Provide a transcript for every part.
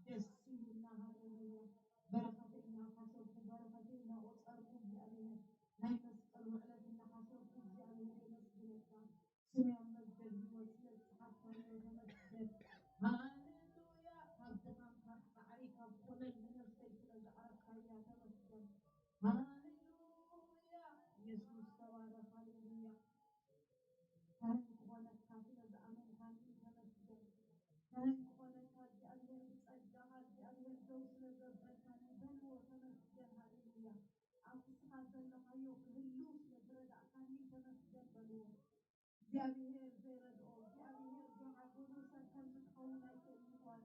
ደስ ይብልና። ሃሌሉያ። በረኸተይ እናሓሰብኩ፣ በረኸተይ እናቖጸርኩ፣ እግዚኣብሔር ናይ መስቀል ውዕለት እናሓሰብኩ እግዚኣብሔር የመስግነካ። ስም ኣብ መዝገብ ህይወት ስለ ዝጸሓፍካዮ ተመስገን። ሃሌሉያ። ካብ ድኻም፣ ካብ ጻዕሪ፣ ካብ ኮለል ንነፍሰይ ስለ ዘዕረፍካያ ተመስገን። ሃሌሉያ። ኢየሱስ ተባረኽ። ሃሌሉያ። ካህን ክኾነካ ስለ ዝኣመንካኒ ተመስገን። ካህን ክኾነካ እግዚኣብሔር ብጸጋኻ እግዚኣብሔር ደው ስለ ዘበልካኒ በልዎ ተመስገን። ሃሌሉያ። ኣብቲ ንስኻ ዘለኻዮ ክህሉ ስለ ዝረዳእካኒ ተመስገን በልዎ። እግዚኣብሔር ዘይረድኦ፣ እግዚኣብሔር ዘይሓገዞ ሰብ ከምዚ ክኸውን ኣይክእልን እዩ።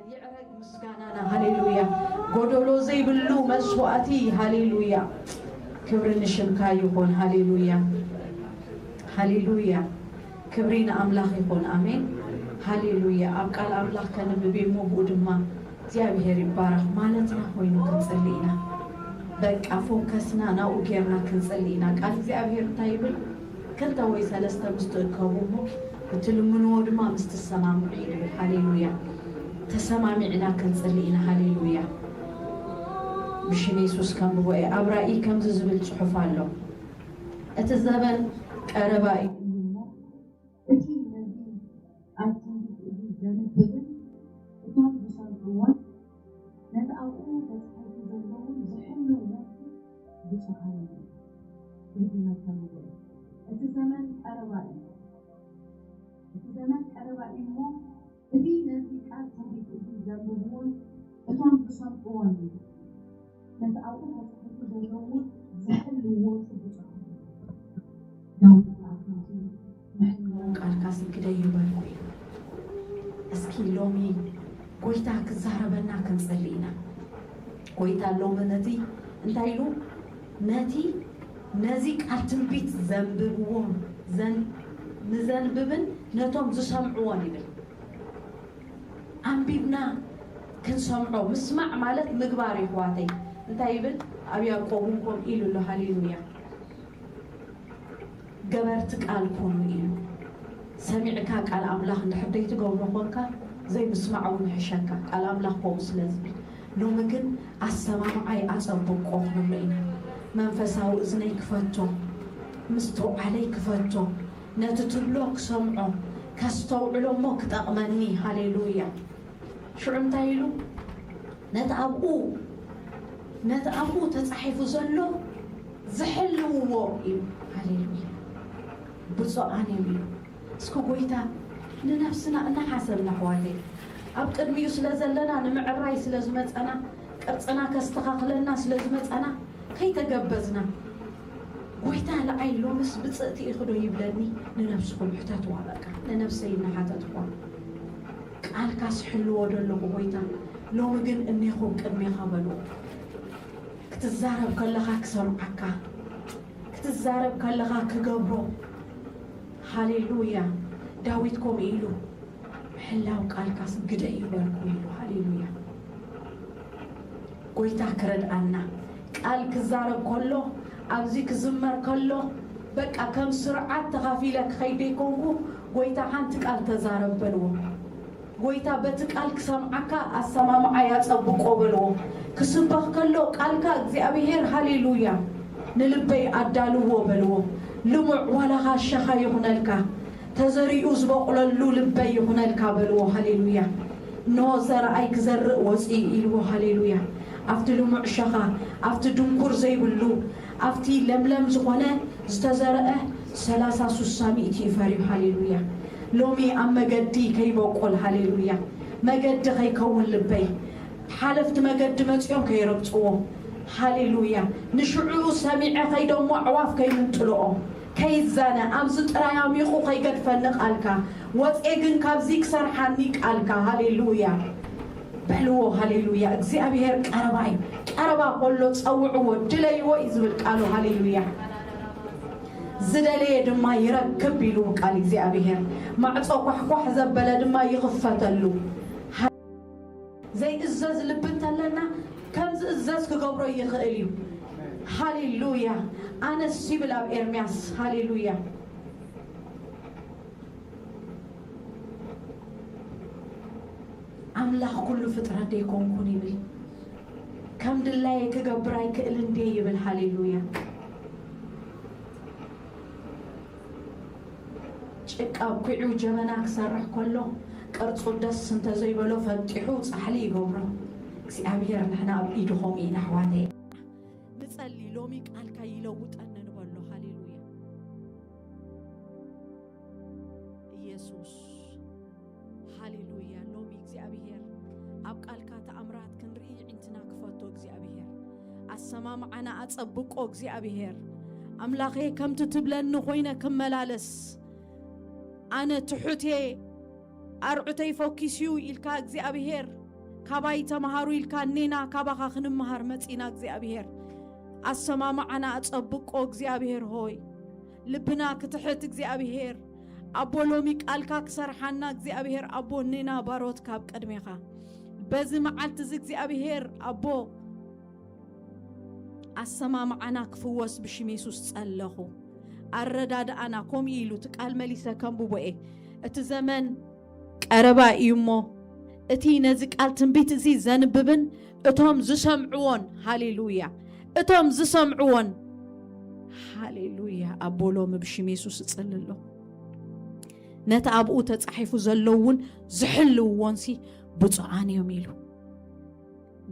ይዕረግ ምስጋናና። ሃሌሉያ። ጎደሎ ዘይብሉ መስዋእቲ። ሃሌሉያ። ክብሪ ንሽምካ ይኹን። ሃሌሉያ፣ ሃሌሉያ። ክብሪ ንኣምላኽ ይኹን። ኣሜን። ሃሌሉያ። ኣብ ቃል ኣምላኽ ከንብብ እሞ ብኡ ድማ እግዚኣብሔር ይባረኽ ማለትና ኮይኑ ክንጽሊ ኢና። በቃ ፎከስና ናብኡ ጌርና ክንጽሊ ኢና። ቃል እግዚኣብሔር እንታይ ይብል? ክልተ ወይ ሰለስተ ምስ ትእከቡ እሞ እትልምንዎ ድማ ምስ ትሰማምዑ እዩ ይብል። ሃሌሉያ። ተሰማሚዕና ክንጽሊ ኢና። ሃሌሉያ። ብሽም የሱስ ከንብቦ እየ። ኣብ ራእይ ከምዚ ዝብል ጽሑፍ ኣሎ። እቲ ዘበን ቀረባ እዩ እሞ፣ እቲ ነዚ ኣብ ትንቢት እዚ ዘንብብን እቶም ዝሰምዕዎን ነቲ ኣብኡ ተጻሒፉ ዘለውን ዝሕልውዎን ብፁዓን እዮም። ድሕሪ መከምቦ እቲ ዘመን ቀረባ እዩ። እቲ ዘመን ቀረባ እዩ እሞ፣ እቲ ነዚ ቃል ትንቢት እዚ ዘንብብዎን እቶም ዝሰምዕዎን እዩ። ነቲ ኣብኡ ተጻሒፉ ዘለውን ዝሕልውዎ ብፁዓን እዮም። ዳዊት ከኣ ከምዚ ምሕላው ቃልካስ ግደይ ይበልኩ እዩ። እስኪ ሎሚ ጎይታ ክዛረበና ክንጽሊ ኢና። ጎይታ ሎሚ ነቲ እንታይ ኢሉ? ነቲ ነዚ ቃል ትንቢት ዘንብብዎ ዘን-፣ ንዘንብብን ነቶም ዝሰምዕዎን ይብል። ኣንቢብና ክንሰምዖ፣ ምስማዕ ማለት ምግባር የሕዋተይ። እንታይ ይብል? ኣብ ያዕቆብ እውን ከምኡ ኢሉ ኣሎ። ሃሌሉያ። ገበርቲ ቃል ኩኑ ኢሉ። ሰሚዕካ ቃል ኣምላኽ እንድሕር ዘይትገብሮ ኮንካ፣ ዘይምስማዕ እውን ይሕሸካ፣ ቃል ኣምላኽ ከምኡ ስለ ዝብል። ሎሚ ግን ኣሰማምዓይ ኣጸብቆ ክንብሎ ኢና። መንፈሳዊ እዝነይ ክፈቶ፣ ምስትውዓለይ ክፈቶ፣ ነቲ ትብሎ ክሰምዖ፣ ከስተውዕሎ እሞ ክጠቕመኒ። ሃሌሉያ። ሽዑ እንታይ ኢሉ? ነቲ ኣብኡ፣ ነቲ ኣብኡ ተጻሒፉ ዘሎ ዝሕልውዎ እዩ። ሃሌሉያ። ብፁዓን እዮም ኢሉ። እስኪ ጎይታ ንነፍስና እናሓሰብና፣ ኣሕዋተይ፣ ኣብ ቅድሚኡ ስለ ዘለና፣ ንምዕራይ ስለ ዝመጸና፣ ቅርጽና ከስተኻኽለና ስለ ዝመጸና፣ ከይተገበዝና፣ ጎይታ ንዓይ ሎምስ ብጽእቲ ኢኺ ዶ ይብለኒ? ንነብስኹም ሕተትዋ። በቃ ንነብሰይ እናሓተትኳ፣ ቃልካስ ሕልዎ ዶ ኣለኹ ጎይታ? ሎሚ ግን እኔኹ ቅድሜኻ በሉ። ክትዛረብ ከለኻ ክሰምዓካ፣ ክትዛረብ ከለኻ ክገብሮ። ሃሌሉያ። ዳዊት ከምኡ ኢሉ፣ ምሕላው ቃልካስ ግደ ይበልኩ ኢሉ። ሃሌሉያ። ጎይታ ክረድኣና። ቃል ክዛረብ ከሎ፣ ኣብዚ ክዝመር ከሎ፣ በቃ ከም ስርዓት ተኻፊለ ክኸይድ ዘይኮንኩ፣ ጎይታ ሓንቲ ቃል ተዛረብ በልዎ። ጎይታ በቲ ቃል ክሰምዓካ ኣሰማምዓይ ኣጸብቆ በልዎ። ክስበኽ ከሎ ቃልካ እግዚኣብሔር፣ ሃሌሉያ፣ ንልበይ ኣዳልዎ በልዎ። ልሙዕ ዋላኻ ሸኻ ይኹነልካ፣ ተዘሪኡ ዝበቑለሉ ልበይ ይኹነልካ በልዎ። ሃሌሉያ። እንሆ ዘርኣይ ክዘርእ ወፂኡ ኢልዎ። ሃሌሉያ። ኣብቲ ልሙዕ ሸኻ፣ ኣብቲ ድንኩር ዘይብሉ፣ ኣብቲ ለምለም ዝኾነ ዝተዘርአ ሰላሳ፣ ሱሳ፣ ሚእቲ እዩ ፈርዩ። ሃሌሉያ። ሎሚ ኣብ መገዲ ከይበቁል፣ ሃሌሉያ፣ መገዲ ከይከውን ልበይ፣ ሓለፍቲ መገዲ መጺኦም ከይረግጽዎ፣ ሃሌሉያ፣ ንሽዑ ሰሚዐ ከይደሞ ኣዕዋፍ ከይምንጥልኦ፣ ከይዛነ፣ ኣብዚ ጥራይ ኣሚቑ ከይገድፈኒ ቃልካ፣ ወጼ ግን ካብዚ ክሰርሓኒ ቃልካ። ሃሌሉያ። በልዎ፣ ሃሌሉያ። እግዚኣብሔር ቀረባ እዩ። ቀረባ ከሎ ጸውዕዎ፣ ድለይዎ እዩ ዝብል ቃሉ። ሃሌሉያ። ዝደለየ ድማ ይረክብ ኢሉ ቃል እግዚኣብሔር። ማዕጾ ኳሕኳሕ ዘበለ ድማ ይኽፈተሉ። ዘይእዘዝ ልቢ እንተለና ከም ዝእዘዝ ክገብሮ ይኽእል እዩ። ሃሌሉያ። ኣነስ ይብል ኣብ ኤርምያስ። ሃሌሉያ። ኣምላኽ ኩሉ ፍጥረት ደይኮንኩን ይብል። ከም ድላየ ክገብር ኣይክእልን ድየ ይብል። ሃሌሉያ። ጭቃ ኣብኲዑ ጀበና ክሰርሕ ከሎ ቅርጹ ደስ እንተዘይበሎ ፈጢሑ ጻሕሊ ይገብሮ። እግዚኣብሔር ንሕና ኣብ ኢድኹም ኢና ኣሕዋተይ። ንጸሊ ሎሚ ቃልካ ይለውጠኒ ንበሎ። ሃሌሉያ። ኢየሱስ። ሃሌሉያ። ሎሚ እግዚኣብሔር ኣብ ቃልካ ተኣምራት ክንርኢ ይዕንትና ክፈቶ እግዚኣብሔር። ኣሰማምዓና ኣጸብቆ እግዚኣብሔር። ኣምላኸ ከምቲ ትብለኒ ኮይነ ክመላለስ። ኣነ ትሑት እየ፣ ኣርዑተይ ፈኪስዩ ኢልካ እግዚኣብሔር። ካባይ ተምሃሩ ኢልካ እኔና ካባኻ ክንምሃር መጺና እግዚኣብሔር። ኣሰማምዓና ኣጸብቆ እግዚኣብሔር ሆይ። ልብና ክትሕት እግዚኣብሔር። ኣቦ ሎሚ ቃልካ ክሰርሓና እግዚኣብሔር ኣቦ እኔና ባሮት ካብ ቅድሜኻ። በዚ መዓልቲ እዚ እግዚኣብሔር ኣቦ ኣሰማምዓና ክፍወስ ብሽም የሱስ ጸለኹ። ኣረዳድኣና ከምኡ ኢሉ እቲ ቃል መሊሰ ከንብቦ እየ። እቲ ዘመን ቀረባ እዩ እሞ እቲ ነዚ ቃል ትንቢት እዚ ዘንብብን እቶም ዝሰምዕዎን፣ ሃሌሉያ፣ እቶም ዝሰምዕዎን፣ ሃሌሉያ፣ ኣቦ ሎሚ ብሽም የሱስ እጽሊ ኣለኹ። ነቲ ኣብኡ ተጻሒፉ ዘለውን ዝሕልውዎንሲ ብፁዓን እዮም ኢሉ።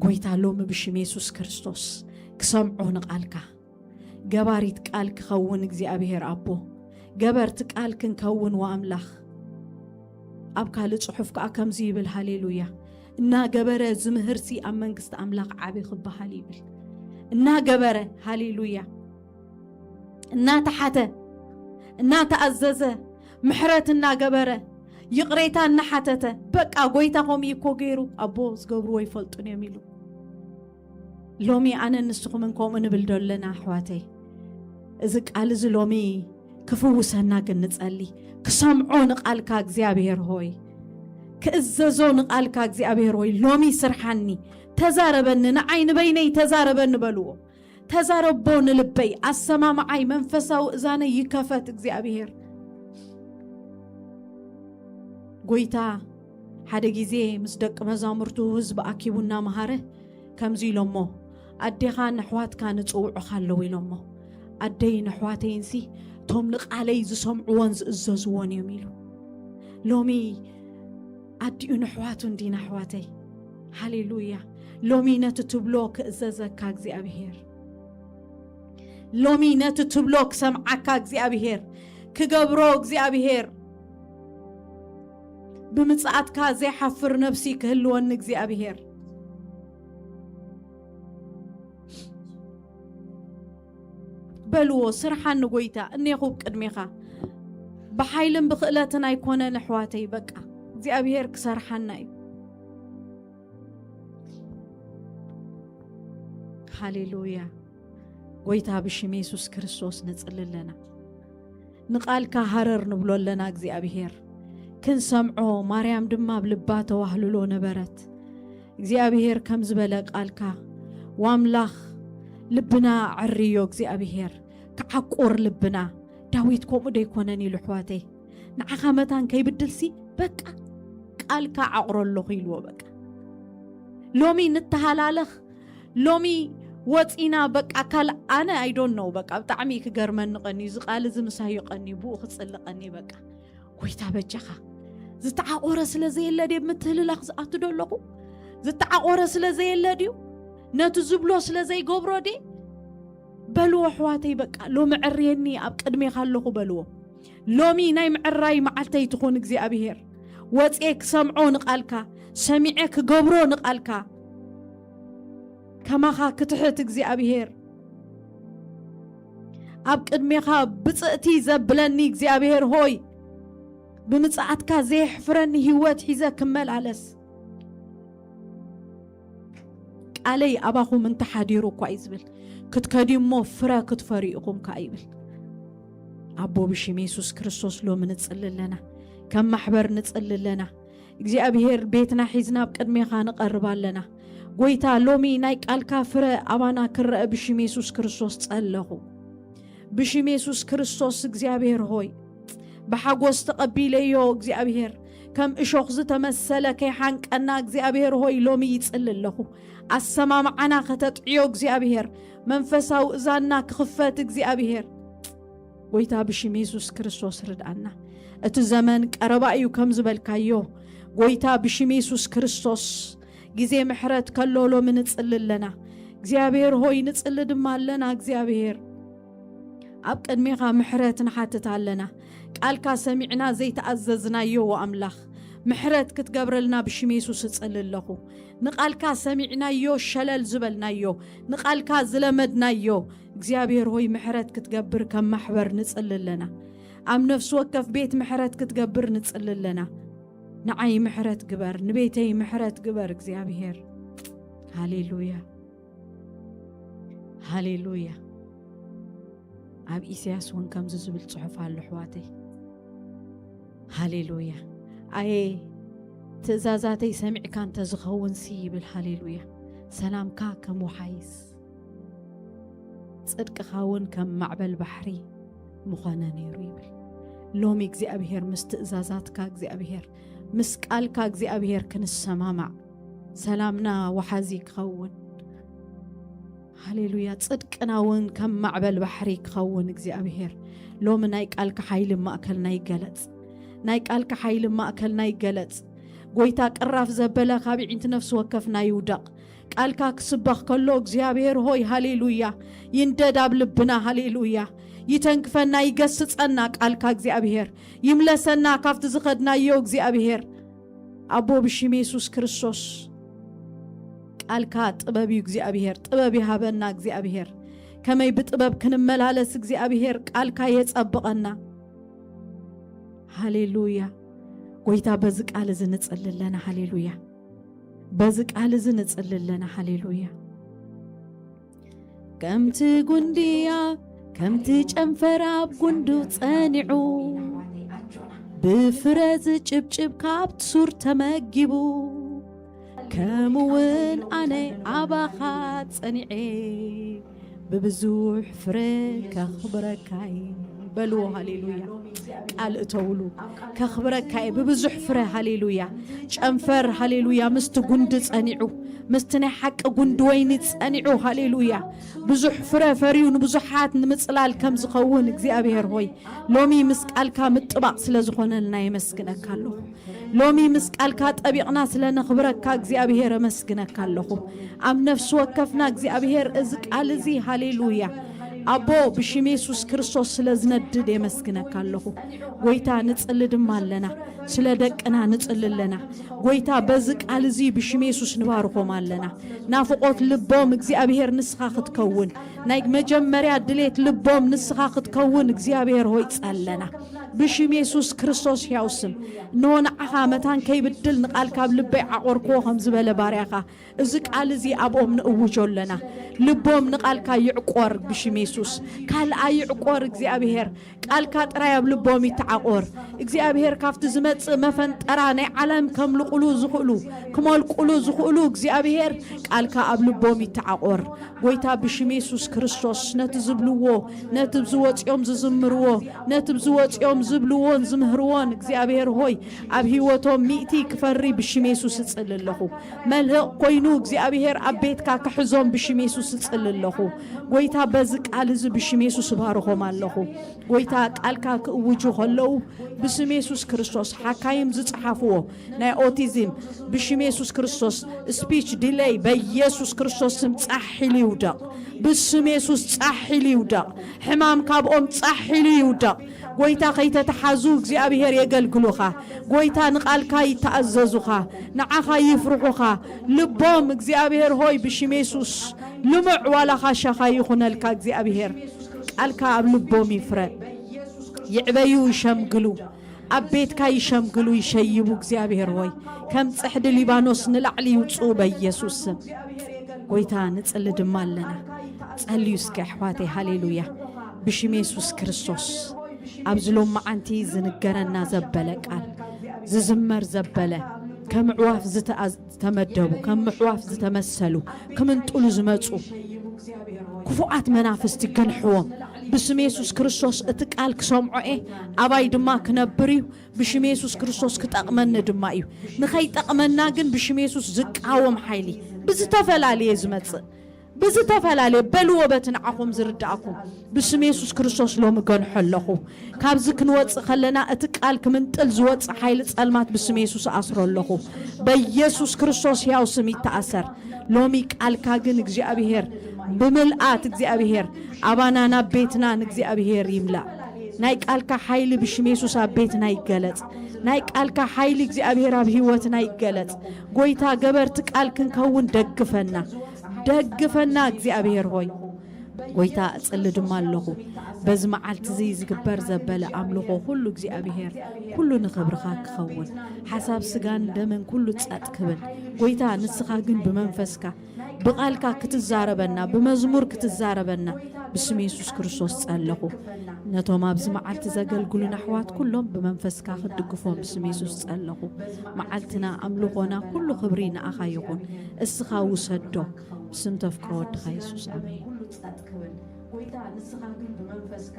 ጎይታ ሎሚ ብሽም የሱስ ክርስቶስ ክሰምዑ ንቓልካ። ገባሪት ቃል ክኸውን እግዚኣብሔር ኣቦ፣ ገበርቲ ቃል ክንከውን ወኣምላኽ። ኣብ ካልእ ጽሑፍ ከኣ ከምዚ ይብል፣ ሃሌሉያ፣ እናገበረ ዝምህርሲ ኣብ መንግስቲ ኣምላኽ ዓቢ ክበሃል ይብል። እናገበረ፣ ሃሌሉያ፣ እናተሓተ፣ እናተኣዘዘ፣ ምሕረት እናገበረ፣ ይቕሬታ እናሓተተ፣ በቃ ጎይታ ከምኡ እኮ ገይሩ፣ ኣቦ ዝገብርዎ ይፈልጡን እዮም ኢሉ። ሎሚ ኣነን ንስኹምን ከምኡ ንብል ዶ ኣለና ኣሕዋተይ? እዚ ቃል እዚ ሎሚ ክፍውሰና ግን ንጸሊ። ክሰምዖ ንቓልካ እግዚኣብሔር ሆይ፣ ክእዘዞ ንቓልካ እግዚኣብሔር ሆይ፣ ሎሚ ስርሓኒ፣ ተዛረበኒ፣ ንዓይ ንበይነይ ተዛረበኒ በልዎ። ተዛረቦ ንልበይ፣ ኣሰማምዓይ፣ መንፈሳዊ እዛነይ ይከፈት እግዚኣብሔር። ጎይታ ሓደ ግዜ ምስ ደቂ መዛሙርቱ ህዝቢ ኣኪቡ እናመሃረ ከምዚ ኢሎሞ፣ ኣዴኻን ኣሕዋትካን ይጽውዑኻ ኣለዉ ኢሎሞ። ኣደይን ኣሕዋተይንሲ እቶም ንቓለይ ዝሰምዕዎን ዝእዘዝዎን እዮም ኢሉ። ሎሚ ኣዲኡን ኣሕዋቱን ዲና ኣሕዋተይ? ሃሌሉያ። ሎሚ ነቲ ትብሎ ክእዘዘካ እግዚኣብሔር። ሎሚ ነቲ ትብሎ ክሰምዓካ እግዚኣብሔር፣ ክገብሮ እግዚኣብሔር። ብምጽኣትካ ዘይሓፍር ነብሲ ክህልወኒ እግዚኣብሔር። በልዎ፣ ስርሓኒ ጎይታ፣ እኔኹ ቅድሜኻ። ብሓይልን ብኽእለትን ኣይኮነን ኣሕዋተይ፣ በቃ እግዚኣብሔር ክሰርሓና እዩ። ሃሌሉያ። ጎይታ ብሽም የሱስ ክርስቶስ ንጽሊ ኣለና። ንቓልካ ሃረር ንብሎ ኣለና እግዚኣብሔር። ክንሰምዖ ማርያም ድማ ኣብ ልባ ተዋህልሎ ነበረት። እግዚኣብሔር ከም ዝበለ ቃልካ፣ ዋምላኽ ልብና ኣዕርዮ እግዚኣብሔር፣ ክዓቁር ልብና። ዳዊት ከምኡ ዶ ኣይኮነን ኢሉ ኣሕዋተይ? ንዓኻ መታን ከይብድልሲ በቃ ቃልካ ዓቑሮ ኣለኹ ኢልዎ በቃ። ሎሚ ንተሃላለኽ፣ ሎሚ ወጺና በቃ ካልእ ኣነ I don't know በቃ ብጣዕሚ ክገርመኒ ቀንዩ፣ እዚ ቃል እዚ ምሳዩ ቀንዩ፣ ብኡ ክጽሊ ቀንዩ በቃ። ጎይታ በጃኻ፣ ዝተዓቆረ ስለ ዘየለ ድየ ምትህልላኽ ዝኣቱ ዶ ኣለኹ? ዝተዓቆረ ስለ ዘየለ ድዩ? ነቲ ዝብሎ ስለ ዘይገብሮ ድየ? በልዎ ኣሕዋተይ፣ በቃ ሎሚ ዕርየኒ፣ ኣብ ቅድሜኻ ኣለኹ በልዎ። ሎሚ ናይ ምዕራይ መዓልተይ ትኹን እግዚኣብሔር። ወፅየ ክሰምዖ ንቓልካ፣ ሰሚዐ ክገብሮ ንቓልካ። ከማኻ ክትሕት እግዚኣብሔር፣ ኣብ ቅድሜኻ ብፅእቲ ዘብለኒ እግዚኣብሔር ሆይ፣ ብምፅኣትካ ዘየሕፍረኒ ህይወት ሒዘ ክመላለስ። ቃለይ ኣባኹም እንተሓዲሩ እኳ እዩ ዝብል፣ ክትከድዩ እሞ ፍረ ክትፈርዩ ኢኹም ከኣ ይብል። ኣቦ ብሽም የሱስ ክርስቶስ ሎሚ ንጽሊ ኣለና፣ ከም ማሕበር ንጽሊ ኣለና። እግዚኣብሔር ቤትና ሒዝና ኣብ ቅድሜኻ ንቐርብ ኣለና። ጎይታ ሎሚ ናይ ቃልካ ፍረ ኣባና ክረአ ብሽም የሱስ ክርስቶስ ጸለኹ። ብሽም የሱስ ክርስቶስ እግዚኣብሔር ሆይ ብሓጎስ ተቐቢለዮ እግዚኣብሔር፣ ከም እሾኽ ዝተመሰለ ከይሓንቀና እግዚኣብሔር ሆይ ሎሚ ይጽሊ ኣለኹ። ኣሰማምዓና ከተጥዕዮ እግዚኣብሔር፣ መንፈሳዊ እዛንና ክኽፈት እግዚኣብሔር። ጎይታ ብሽም የሱስ ክርስቶስ ርድኣና። እቲ ዘመን ቀረባ እዩ ከም ዝበልካዮ፣ ጎይታ ብሽም የሱስ ክርስቶስ ግዜ ምሕረት ከሎ ሎሚ ንጽሊ ኣለና እግዚኣብሔር ሆይ፣ ንጽሊ ድማ ኣለና እግዚኣብሔር። ኣብ ቅድሜኻ ምሕረት ንሓትት ኣለና። ቃልካ ሰሚዕና ዘይተኣዘዝናዮ ኣምላኽ፣ ምሕረት ክትገብረልና ብሽም የሱስ እጽሊ ኣለኹ። ንቃልካ ሰሚዕናዮ ሸለል ዝበልናዮ፣ ንቃልካ ዝለመድናዮ፣ እግዚኣብሔር ሆይ ምሕረት ክትገብር ከም ማሕበር ንጽሊ ኣለና። ኣብ ነፍሲ ወከፍ ቤት ምሕረት ክትገብር ንጽሊ ኣለና። ንዓይ ምሕረት ግበር፣ ንቤተይ ምሕረት ግበር እግዚኣብሔር። ሃሌሉያ፣ ሃሌሉያ። ኣብ ኢሳያስ እውን ከምዚ ዝብል ጽሑፍ ኣሎ ኣሕዋተይ። ሃሌሉያ። ኣየ ትእዛዛተይ ሰሚዕካ እንተዝኸውንሲ ይብል። ሃሌሉያ። ሰላምካ ከም ወሓይዝ፣ ጽድቅኻ እውን ከም ማዕበል ባሕሪ ምኾነ ነይሩ ይብል። ሎሚ እግዚኣብሔር ምስ ትእዛዛትካ እግዚኣብሔር፣ ምስ ቃልካ እግዚኣብሔር ክንሰማማዕ፣ ሰላምና ወሓዚ ክኸውን። ሃሌሉያ። ጽድቅና እውን ከም ማዕበል ባሕሪ ክኸውን እግዚኣብሔር። ሎሚ ናይ ቃልካ ሓይሊ ማእከልና ይገለጽ። ናይ ቃልካ ሓይሊ ማእከልና ይገለጽ። ጎይታ ቅራፍ ዘበለ ካብ ይዒንቲ ነፍሲ ወከፍና ይውደቕ። ቃልካ ክስበኽ ከሎ እግዚኣብሔር ሆይ ሃሌሉያ ይንደድ ኣብ ልብና። ሃሌሉያ። ይተንክፈና፣ ይገስጸና ቃልካ እግዚኣብሔር። ይምለሰና ካብቲ ዝኸድናዮ እግዚኣብሔር። ኣቦ ብሽም የሱስ ክርስቶስ ቃልካ ጥበብ እዩ እግዚኣብሔር። ጥበብ ይሃበና እግዚኣብሔር። ከመይ ብጥበብ ክንመላለስ እግዚኣብሔር ቃልካ የጸብቐና። ሃሌሉያ። ጎይታ በዚ ቃል እዚ ንጽሊ ኣለና። ሃሌሉያ። በዚ ቃል እዚ ንጽሊ ኣለና። ሃሌሉያ። ከምቲ ጉንድያ ከምቲ ጨንፈር ኣብ ጉንዱ ጸኒዑ ብፍረ ዝጭብጭብ ካብቲ ሱር ተመጊቡ ከምኡ እውን ኣነ ኣባኻ ጸኒዐ ብብዙሕ ፍረ ከኽብረካይ በልዎ። ሃሌሉያ። ቃል እተውሉ ከኽብረካይ ብብዙሕ ፍረ። ሃሌሉያ። ጨንፈር ሃሌሉያ ምስቲ ጉንዲ ጸኒዑ ምስቲ ናይ ሓቂ ጉንዲ ወይኒ ጸኒዑ። ሃሌሉያ። ብዙሕ ፍረ ፈርዩ ንብዙሓት ንምጽላል ከም ዝኸውን እግዚኣብሔር ሆይ ሎሚ ምስ ቃልካ ምጥባቕ ስለ ዝኾነልና የመስግነካ ኣለኹ። ሎሚ ምስ ቃልካ ጠቢቕና ስለ ነኽብረካ እግዚኣብሔር እመስግነካ ኣለኹ። ኣብ ነፍሲ ወከፍና እግዚኣብሔር እዚ ቃል እዚ ሃሌሉያ ኣቦ ብሽም የሱስ ክርስቶስ ስለ ዝነድድ የመስግነካ ኣለኹ። ጎይታ ንጽሊ ድማ ኣለና፣ ስለ ደቅና ንጽሊ ኣለና። ጎይታ በዚ ቃል እዚ ብሽም የሱስ ንባርኾም ኣለና። ናፍቖት ልቦም እግዚኣብሔር ንስኻ ክትከውን ናይ መጀመርያ ድሌት ልቦም ንስኻ ክትከውን እግዚኣብሔር ሆይ ጸለና። ብሽም የሱስ ክርስቶስ ሕያው ስም እንሆ ንዓኻ መታን ከይብድል ንቓልካ ኣብ ልበይ ዓቖርክዎ ከም ዝበለ ባርያኻ እዚ ቃል እዚ ኣብኦም ንእውጆ ኣለና። ልቦም ንቓልካ ይዕቆር ብሽም የሱስ። ካልኣ ይዕቆር እግዚኣብሔር። ቃልካ ጥራይ ኣብ ልቦም ይተዓቆር። እግዚኣብሔር ካብቲ ዝመጽእ መፈንጠራ ናይ ዓለም ከምልቑሉ ዝኽእሉ ክመልቁሉ ዝኽእሉ እግዚኣብሔር ቃልካ ኣብ ልቦም ይተዓቆር። ጎይታ ብሽም የሱስ ክርስቶስ ነቲ ዝብልዎ ነቲ ዝወጽኦም ዝዝምርዎ ነቲ ዝወጽኦም ዝብልዎን ዝምህርዎን እግዚኣብሔር ሆይ ኣብ ህይወቶም ሚእቲ ክፈሪ ብሽም የሱስ እጽል ኣለኹ። መልህቕ ኮይኑ እግዚኣብሔር ኣብ ቤትካ ክሕዞም ብሽም የሱስ እጽል ኣለኹ። ጎይታ በዚ ቃል እዚ ብሽም የሱስ እባርኾም ኣለኹ። ጎይታ ቃልካ ክእውጁ ከለዉ ብስም የሱስ ክርስቶስ ሓካይም ዝጸሓፍዎ ናይ ኦቲዝም ብሽም የሱስ ክርስቶስ ስፒች ዲለይ በየሱስ ክርስቶስ ስም ጻሕ ኢሉ ይውደቕ። ብስም ስም የሱስ ጻሕ ኢሉ ይውደቕ። ሕማም ካብኦም ጻሕ ኢሉ ይውደቕ። ጎይታ፣ ከይተተሓዙ እግዚኣብሔር የገልግሉኻ። ጎይታ፣ ንቓልካ ይተኣዘዙኻ፣ ንዓኻ ይፍርሑኻ። ልቦም እግዚኣብሔር ሆይ ብሽም የሱስ ልሙዕ ዋላ ኻሻኻ ይኹነልካ እግዚኣብሔር። ቃልካ ኣብ ልቦም ይፍረ። ይዕበዩ ይሸምግሉ። ኣብ ቤትካ ይሸምግሉ ይሸይቡ እግዚኣብሔር ሆይ። ከም ጽሕዲ ሊባኖስ ንላዕሊ ይውጽኡ በኢየሱስ ስም። ጎይታ ንጽሊ ድማ ኣለና። ጸልዩ እስከ ኣሕዋተይ። ሃሌሉያ። ብሽም የሱስ ክርስቶስ ኣብዚ ሎማዓንቲ ዝንገረና ዘበለ ቃል፣ ዝዝመር ዘበለ፣ ከም ኣዕዋፍ ዝተኣዝ-፣ ዝተመደቡ፣ ከም ኣዕዋፍ ዝተመሰሉ፣ ክምንጥሉ ዝመጹ ክፉኣት መናፍስቲ ገንሕዎም። ብስም የሱስ ክርስቶስ እቲ ቃል ክሰምዖ እየ፣ ኣባይ ድማ ክነብር እዩ። ብሽም የሱስ ክርስቶስ ክጠቕመኒ ድማ እዩ። ንኸይጠቕመና ግን ብሽም የሱስ ዝቃወም ሓይሊ ብዝተፈላለየ ዝመጽእ፣ ብዝተፈላለየ በልዎ በቲ ንዓኹም ዝርድኣኩም። ብስም የሱስ ክርስቶስ ሎሚ ገንሖ ኣለኹ። ካብዚ ክንወጽእ ከለና እቲ ቃል ክምንጥል ዝወጽእ ሓይሊ ጸልማት ብስም የሱስ ኣስሮ ኣለኹ። በኢየሱስ ክርስቶስ ሕያው ስም ይተኣሰር። ሎሚ ቃልካ ግን እግዚኣብሔር ብምልኣት እግዚኣብሔር ኣባና ናብ ቤትና ንእግዚኣብሔር ይምላእ። ናይ ቃልካ ሓይሊ ብሽም የሱስ ኣብ ቤትና ይገለጽ። ናይ ቃልካ ሓይሊ እግዚኣብሔር ኣብ ህይወትና ይገለጽ። ጎይታ ገበርቲ ቃል ክንከውን ደግፈና፣ ደግፈና እግዚኣብሔር ሆይ። ጎይታ እጽሊ ድማ ኣለኹ። በዚ መዓልቲ እዚ ዝግበር ዘበለ ኣምልኾ ኩሉ እግዚኣብሔር ኩሉ ንኽብርኻ ክኸውን፣ ሓሳብ ስጋን ደምን ኩሉ ጸጥ ክብል፣ ጎይታ ንስኻ ግን ብመንፈስካ ብቓልካ ክትዛረበና፣ ብመዝሙር ክትዛረበና ብስም የሱስ ክርስቶስ ጸለኹ። ነቶም ኣብዚ መዓልቲ ዘገልግሉን ኣሕዋት ኩሎም ብመንፈስካ ክትድግፎም ብስም የሱስ ጸለኹ። መዓልትና፣ ኣምልኾና፣ ኩሉ ክብሪ ንኣኻ ይኹን። እስኻ ውሰዶ። ብስም ተፍቅሮ ወድኻ የሱስ፣ ኣሜን። ኩሉ ጸጥ ክብል፣ ጎይታ ንስኻ ግን ብመንፈስካ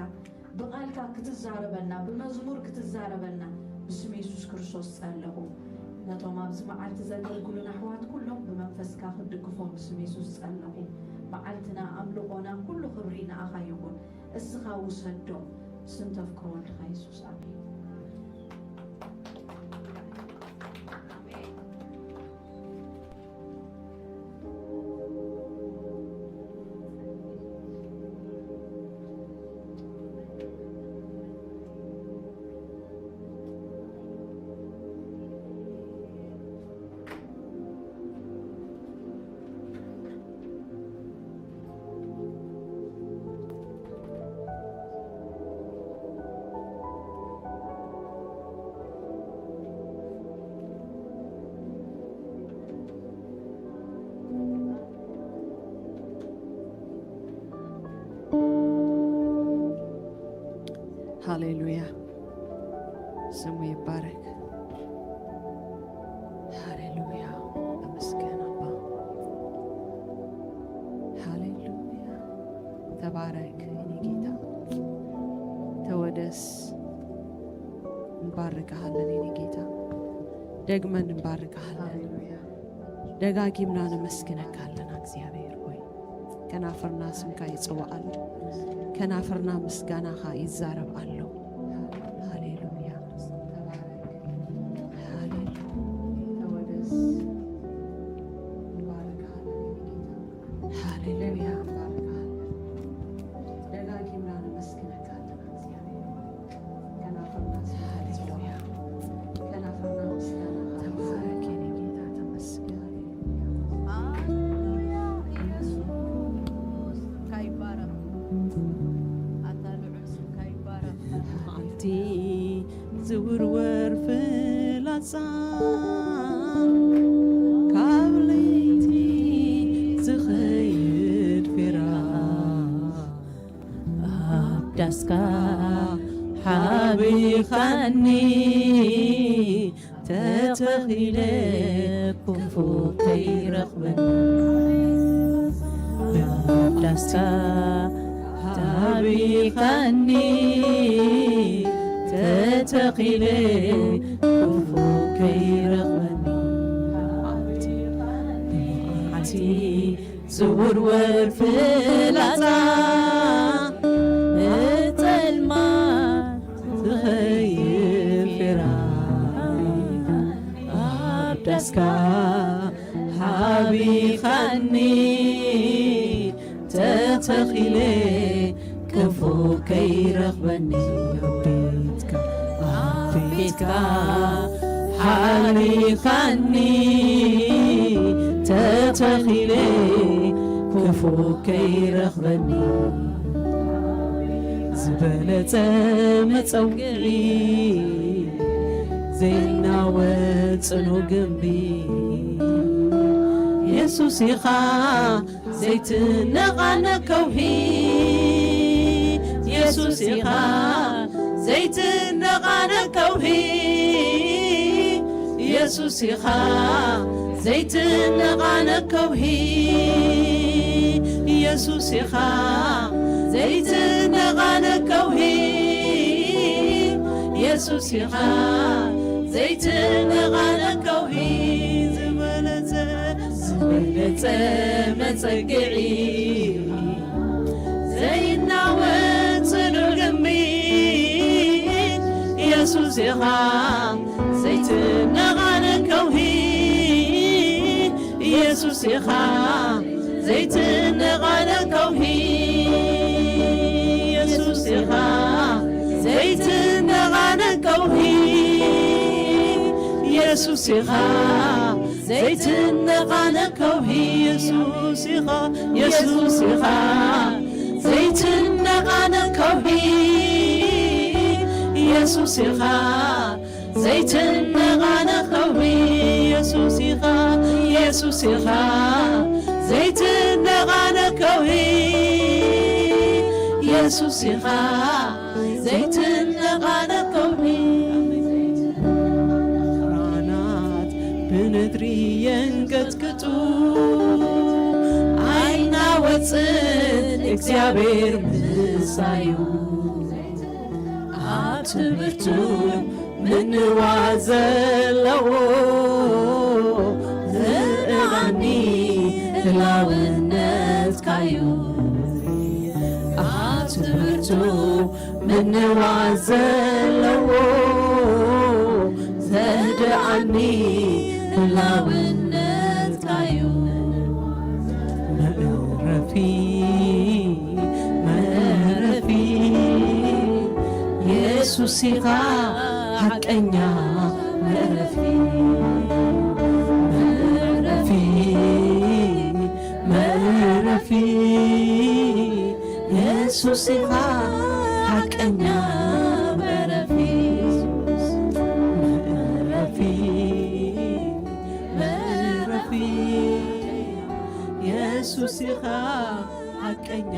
ብቓልካ ክትዛረበና፣ ብመዝሙር ክትዛረበና ብስም የሱስ ክርስቶስ ጸለኹ። ነቶም ኣብዚ መዓልቲ ዘገልግሉን ኣሕዋት ኩሎም ብመንፈስካ ክትድግፎም ብስም የሱስ ጸለኹ። መዓልትና፣ ኣምልኾና፣ ኩሉ ክብሪ ንኣኻ ይኹን። እስኻ ውሰዶ። ብስም ተፍቅሮ ወድኻ የሱስ፣ ኣሜን። ሃሌሉያ፣ ስሙ ይባረክ። ሃሌሉያ፣ ተመስገን ኣባ። ሃሌሉያ፣ ተባረክ የኔ ጌታ፣ ተወደስ። እንባርክሃለን የኔ ጌታ፣ ደግመን እንባርክሃለን። ደጋጊምና ነመስግነካ ኣለና እግዚኣብሔር ሆይ። ከናፍርና ስምካ ይጽዋዕ ኣሎ፣ ከናፍርና ምስጋናኻ ይዛረብ ኣሎ። ሃሌሉያ፣ ሃሌሉያ። ሃሌሉያ። ደጋጊምና ነመስግነካ ኣለና እግዚኣብሔር። ከናፍርና ሃሌሉያ። ከናፍርና ምስጋና ተባረክ የኔ ጌታ፣ ተመስገን። ሃሌሉያ። ኢየሱስ ስምካ ይባረክ። ኣታ ልዑል ስምካ ይባረክ። ሓንቲ ዝውርወር ፍላጻ ካብ ለይቲ ዝኸይድ ፊራ ኣብ ዳስካ ሓቢኻኒ ተተኺለ ክፉ ከይረኽበኒ ኣብ ዳስካ ሓቢኻኒ ተተኺለ ክፉ ከይረኽበኒ ሓንቲ ዝውርወር ፍላጻ ንጸልማት ትኸይድ ፊራ ኣብ ዳስካ ሓቢኻኒ ተ ተኺለ ክፉ ከይረኽበኒ ኣብ ቤትካ፣ ኣብ ቤትካ ሓሊኻኒ ተተኺለ ክፉ ከይረኽበኒ ዝበለጸ መጸውዒ ዘይናወጽ ጽኑ ግንቢ የሱስ ኢኻ ዘይትነቓነቕ ከውሒ የሱስ ኢኻ ዘይትነቓነቕ ከውሒ የሱስ ኢኻ ዘይትነቓነቕ ከውሒ የሱስ ኢኻ ዘይትነቓነቕ ከውሒ የሱስ ኢኻ ዘይትነቓነቕ ከውሒ ዝበለጸ ዝበለጸ መጸግዒ ዘይናወጽ ጽኑዕ ግንቢ የሱስ ኢኻ ዘይትነቓነቕ ከውሒ የሱስ ኢኻ ዘይትነቓነቕ ከውሒ የሱስ ኢኻ ዘይትነቓነቕ ከውሒ የሱስ ኢኻ ዘይትነቓነቕ ከውሒ የሱስ ኢኻ የሱስ ኢኻ ዘይትነቓነቕ ከውሒ የሱስ ኢኻ ዘይትነቓነቕ ከውሒ የሱስ ኢኻ የሱስ ኢኻ ዘይትነቓነቕ ከውሒ የሱስ ኢኻ ዘይትነቓነቕ ከውሒ ብርሃናት ብነድሪ የንቀጥቅጡ ኣይናወጽን እግዚኣብሔር ምሳዩ ኣትብርቱ ምንዋ ዘለዎ ዝእራኒ ህላውነትካዩ ኣትብርቱ ምንዋ ዘለዎ ዘህድኣኒ ህላውነትካዩ መእረፊ መእረፊ የሱስ ኢኻ ሓቀኛ መእረፊ መእረፊ መእረፊ የሱስ ኢኻ ሓቀኛ መእረፊ መእረፊ መእረፊ የሱስ ኢኻ ሓቀኛ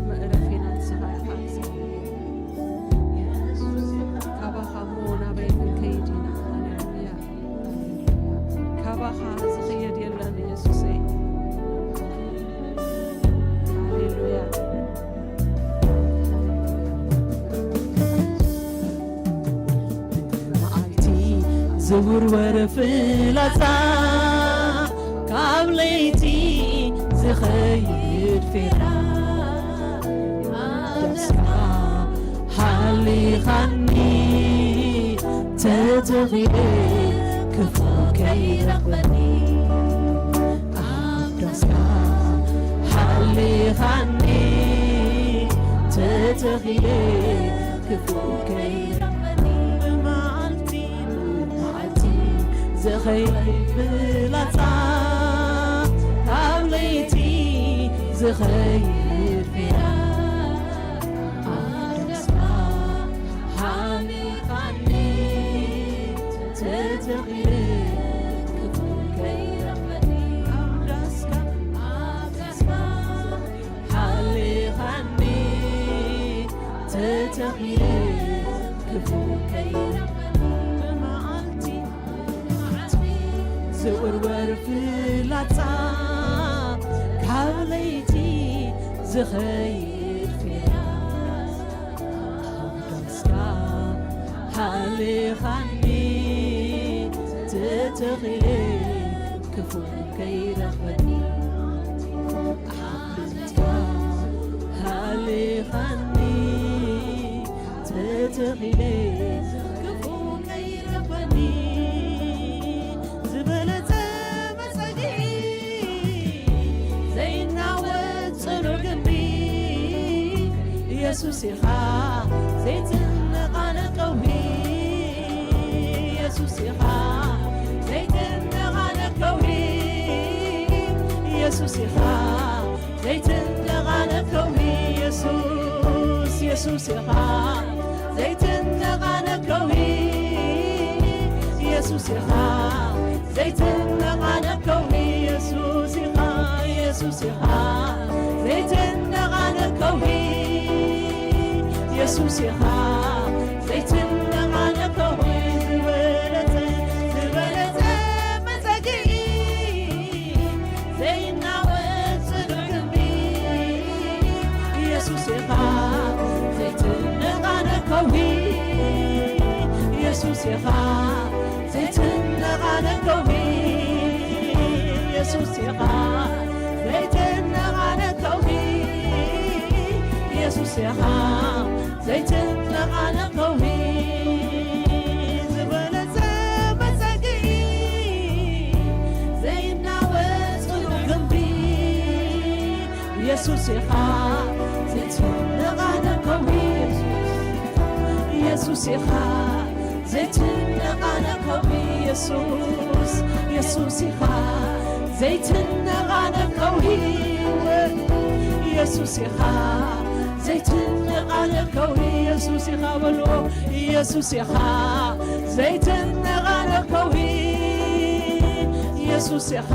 መእረፊና ንስኻ ኢኻ። ካባኻ እሞ ናበይ ክንከይድ ኢና? ሃሌሉያ። ካባኻ ዝኽየድ የለን ኢየሱሰይ። ሃሌሉያ። መዓልቲ ዝውርወር ፍላጻ ካብ ለይቲ ዝኸይድ ፌራ ሓሊኻኒ ተተኺለ ክፉ ከይረኽበኒ ኣብ ዳስካ ሓሊኻኒ ተተኺለ ክፉ ከይረኽበኒ ብመዓልቲ ብመዓልቲ ዝኸይድ ፍላጻ ካብ ለይቲ ዝኸይድ ፌራ ኣደስካ ሓሊኻኒ ተተኺለ ክፉ ከይረኽበኒ ኣብ ዳስካ ኣብ ዳስካ ሓሊኻኒ ተተኺለ ክፉ ከይረኽበኒ ብመዓልቲ ዝውርወር ፍላጻ ካብ ለይቲ ዝኸይድ ፌራ ኣዳስካ ሓሊኻኒ ተተኺለ ክፉ ከይረኽበኒ ኣዳስካ ኣሊኻኒ ተተኺለ ክፉ ከይረበኒ ዝበለጸ መጸጊ ዘይናወጽ ጽኑዕ ግንቢ ኢየሱስ ኢኻ ዘይትነቓነቕ ከውሒ ኢየሱስ ኢኻ ዘይትነቓነቕ ከውሒ ኢየሱስ ኢኻ ዘይትነቓነቕ ከውሒ ኢየሱስ ኢየሱስ ኢኻ ዘይትነቓነቕ ከውሒ ኢየሱስ ኢኻ ዘይትነቓነቕ ከውሒ ኢየሱስ ኢኻ ኢየሱስ ኢኻ ዘይትነቓነቕ ከውሒ ኢየሱስ ኢኻ ዘይትነቓነቕ ከውሒ ዝበለጸ ዝበለጸ መጸግዒ ዘይናወጽ ጽኑዕ ግንቢ ኢየሱስ ኢኻ ዘይትነቓነቕ ከውሒ ኢየሱስ ኢኻ ዘይትነቓነቕ ከውሒ ኢየሱስ ኢኻ ዘይትነቓነቕ ከውሒ ኢየሱስ ኢኻ ዘይትነቓነቕ ከውሒ ዝበለጸ መጸግዒ ዘይናወጽ ጽኑዕ ግንቢ ኢየሱስ ኢኻ ዘይትነቓነቕ ከውሒ ኢየሱስ ኢኻ ዘይትነቓነቕ ከውሒ ኢየሱስ ኢየሱስ ኢኻ ዘይትነቓነቕ ከውሒ ኢየሱስ ኢኻ ዘይትነቓነቕ ከውሒ ኢየሱስ ኢኻ በልዎ ኢየሱስ ኢኻ ዘይትነቓነቕ ከውሒ ኢየሱስ ኢኻ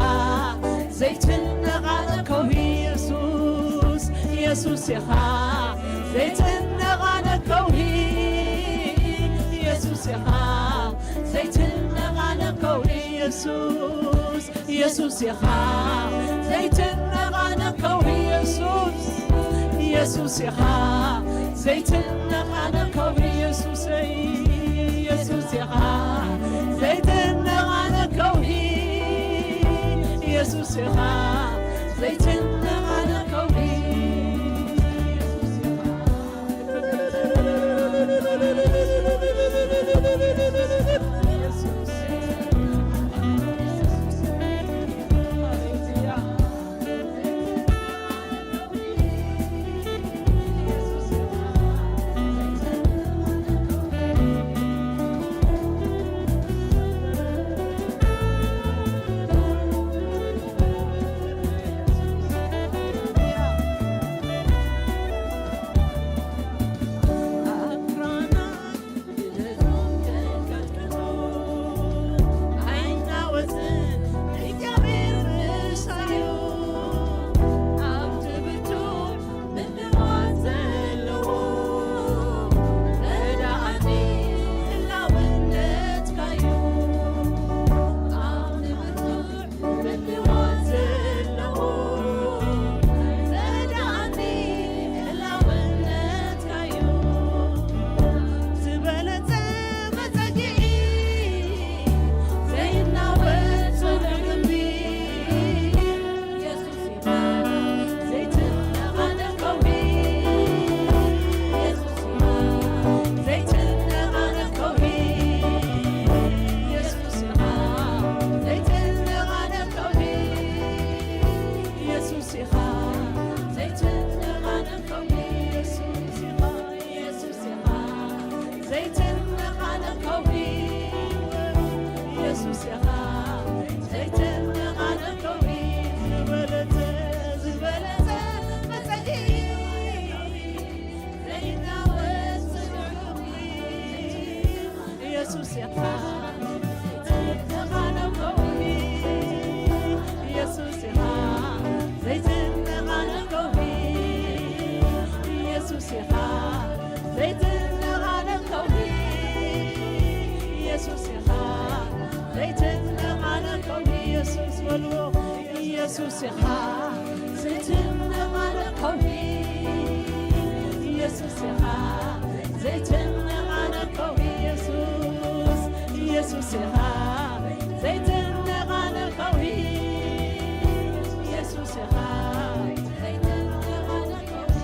ዘይትነቓነቕ ከውሒ ኢየሱስ ኢየሱስ ኢኻ ዘይትነቓነቕ ከውሒ ኢየሱስ ኢኻ ዘይትነቓነቕ ከውሒ ኢየሱስ ኢየሱስ ኢኻ ዘይትነቓነቕ ከውሒ ኢየሱስ ኢየሱስ ኢኻ ዘይትነቓነቕ ከውሒ ኢየሱሰይ ኢየሱስ ኢኻ ዘይትነቓነቕ ከውሒ ኢየሱስ ኢኻ ዘይትነቓነቕ ከውሒ ኢየሱስ ኢኻ ዘይትነቓነቕ ከውሒ ኢየሱስ ኢኻ ዘይትነቓነቕ ከውሒ ኢየሱስ ኢኻ ዘይትነቓነቕ ከውሒ ኢየሱስ ኢኻ ዘይትነቓነቕ ከውሒ ኢየሱስ በልዎ ኢየሱስ ኢኻ ዘይትነቓነቕ ከውሒ ኢየሱስ ኢኻ ዘይትነቓነቕ ከውሒ ኢየሱስ ኢየሱስ ኢኻ ዘይትነቓነቕ ከውሒ ኢየሱስ ኢኻ ዘይትነቓነቕ ከውሒ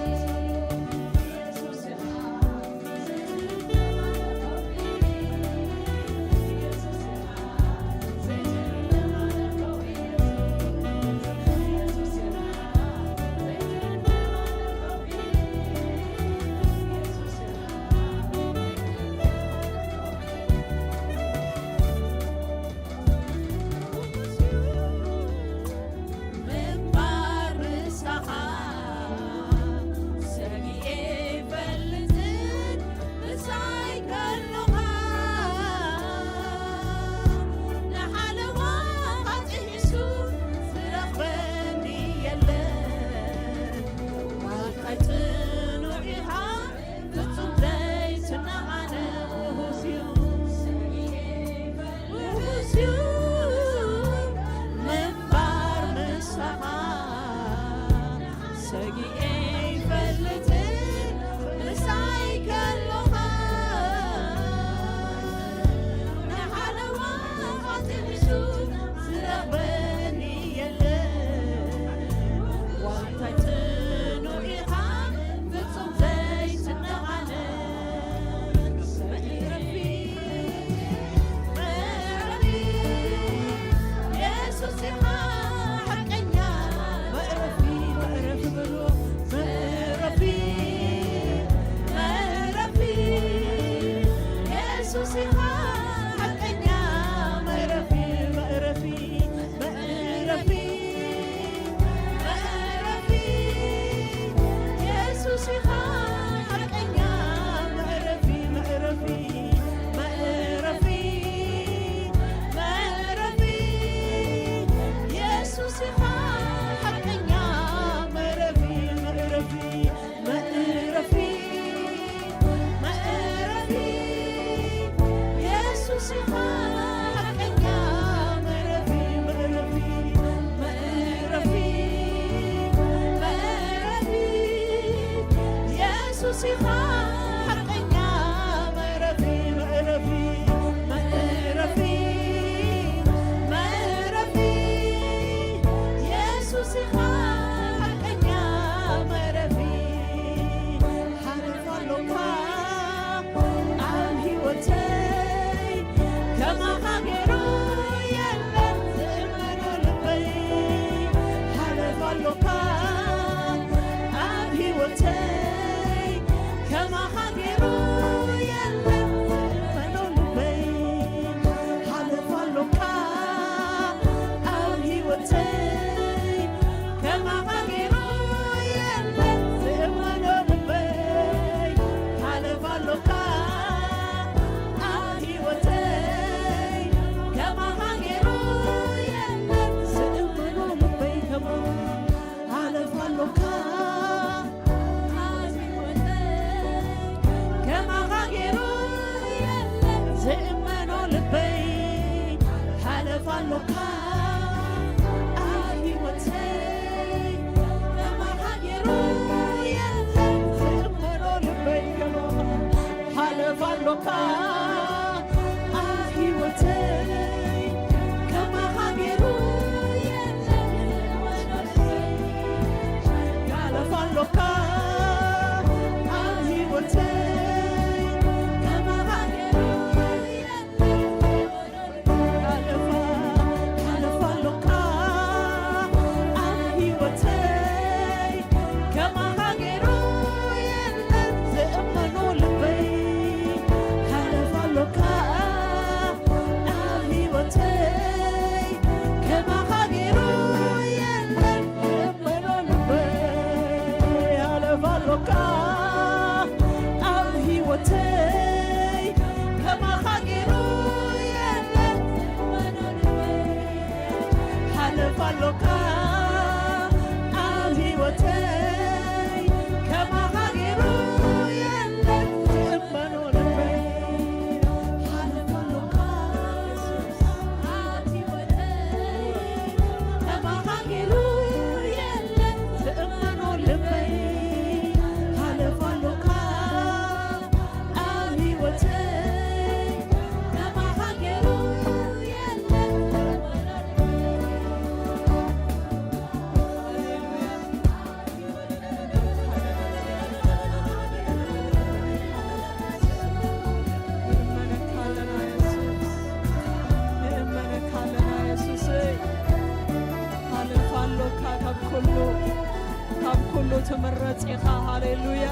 ትምረጽ ኢኻ። ሃሌሉያ።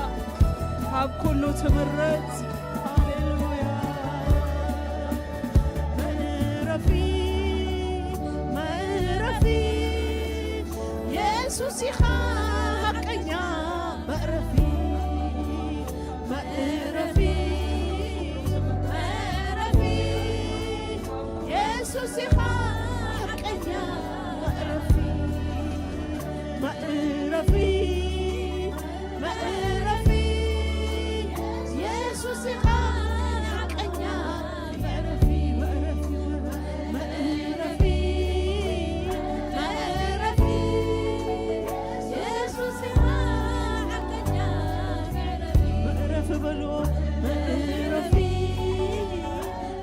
ካብ ኩሉ ትምረጽ። ሃሌሉያ። መዕረፊ፣ መዕረፊ፣ የሱስ ኢኻ ሓቀኛ መዕረፊ፣ መዕረፊ፣ መዕረፊ፣ የሱስ ኢኻ ሓቀኛ መዕረፊ፣ መዕረፊ፣ መዕረፊ፣ የሱስ ኢኻ ሓቀኛ መዕረፊ፣ መዕረፊ፣ መዕረፊ፣ መዕረፊ፣ የሱስ ኢኻ ሓቀኛ መዕረፊ፣ መዕረፊ በልዎ፣ መዕረፊ፣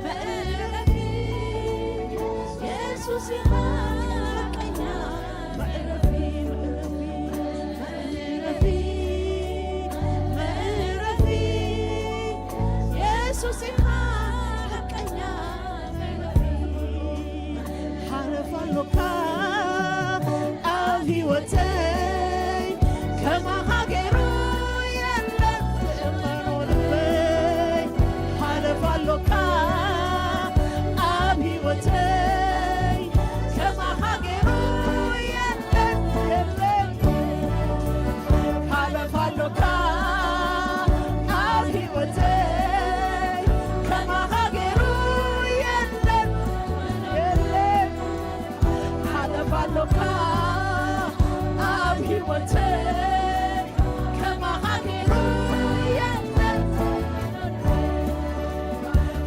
መዕረፊ፣ የሱስ ኢኻ ሓቀኛ መዕረፊ፣ መዕረፊ፣ መዕረፊ፣ የሱስ ኢኻ ሓቀኛ መዕረፊ። ሓለፋ ኣሎካ ኣብ ህይወተይ፣ ከማኻ ገይሩ የለን ዝእመኖ ልበይ። ሓለፋ ኣሎካ ኣብ ህይወተይ፣ ከማኻ ገይሩ የለን፣ የለን። ሓለፋ ኣሎካ ኣብ ህይወተይ፣ ከማኻ ገይሩ የለን፣ የለን። ሓለፋ ኣሎካ ኣብ ህይወተይ፣ ከማኻ ገይሩ የለን።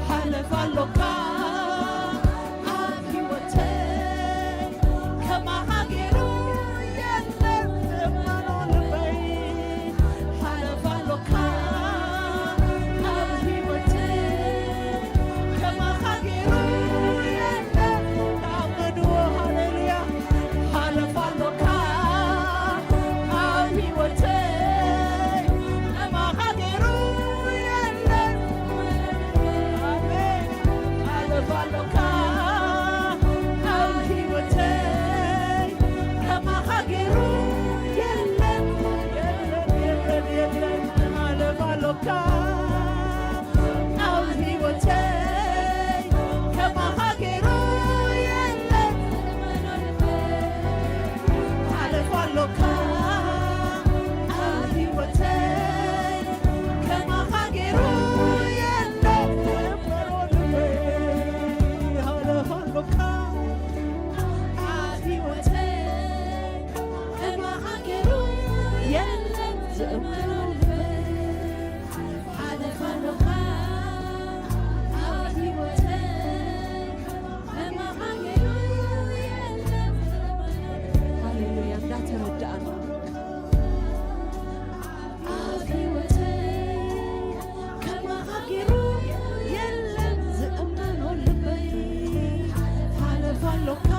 ሓለፋ ኣሎካ ኣብ ህይወተይ፣ ከማኻ ገይሩ የለን። እመኖ ልበይ፣ ሓለፋ ኣሎካ ኣብ ህይወተይ፣ ከማኻ ገይሩ የለን። ተኣመንዎ፣ ሃሌሉያ። ሓለፋ ኣሎካ ኣብ ህይወተይ፣ ከማኻ ገይሩ የለን። ኣሜን። ሓለፋ ኣሎካ ኣብ ህይወተይ፣ ከማኻ ገይሩ የለን፣ የለን፣ የለን፣ የለን። ሓለፋ ኣሎካ ኣብ ህይወተይ፣ ከማኻ ገይሩ የለን። ሓለፋ ኣሎካ ኣብ ህይወተይ፣ ከማኻ ገይሩ የለን። እመኖ ልበይ፣ ሓለፋ ኣሎካ ኣብ ህይወተይ፣ ከማኻ ገይሩ የለን። ዝእመኖ ልበይ፣ ሓለፋ ኣሎካ ኣብ ህይወተይ፣ ከማኻ ገይሩ የለን። ሃሌሉያ። እንዳተረዳእና ኣብ ህይወተይ፣ ከማኻ ገይሩ የለን ዝእመኖ ልበይ። ሓለፋ ኣሎካ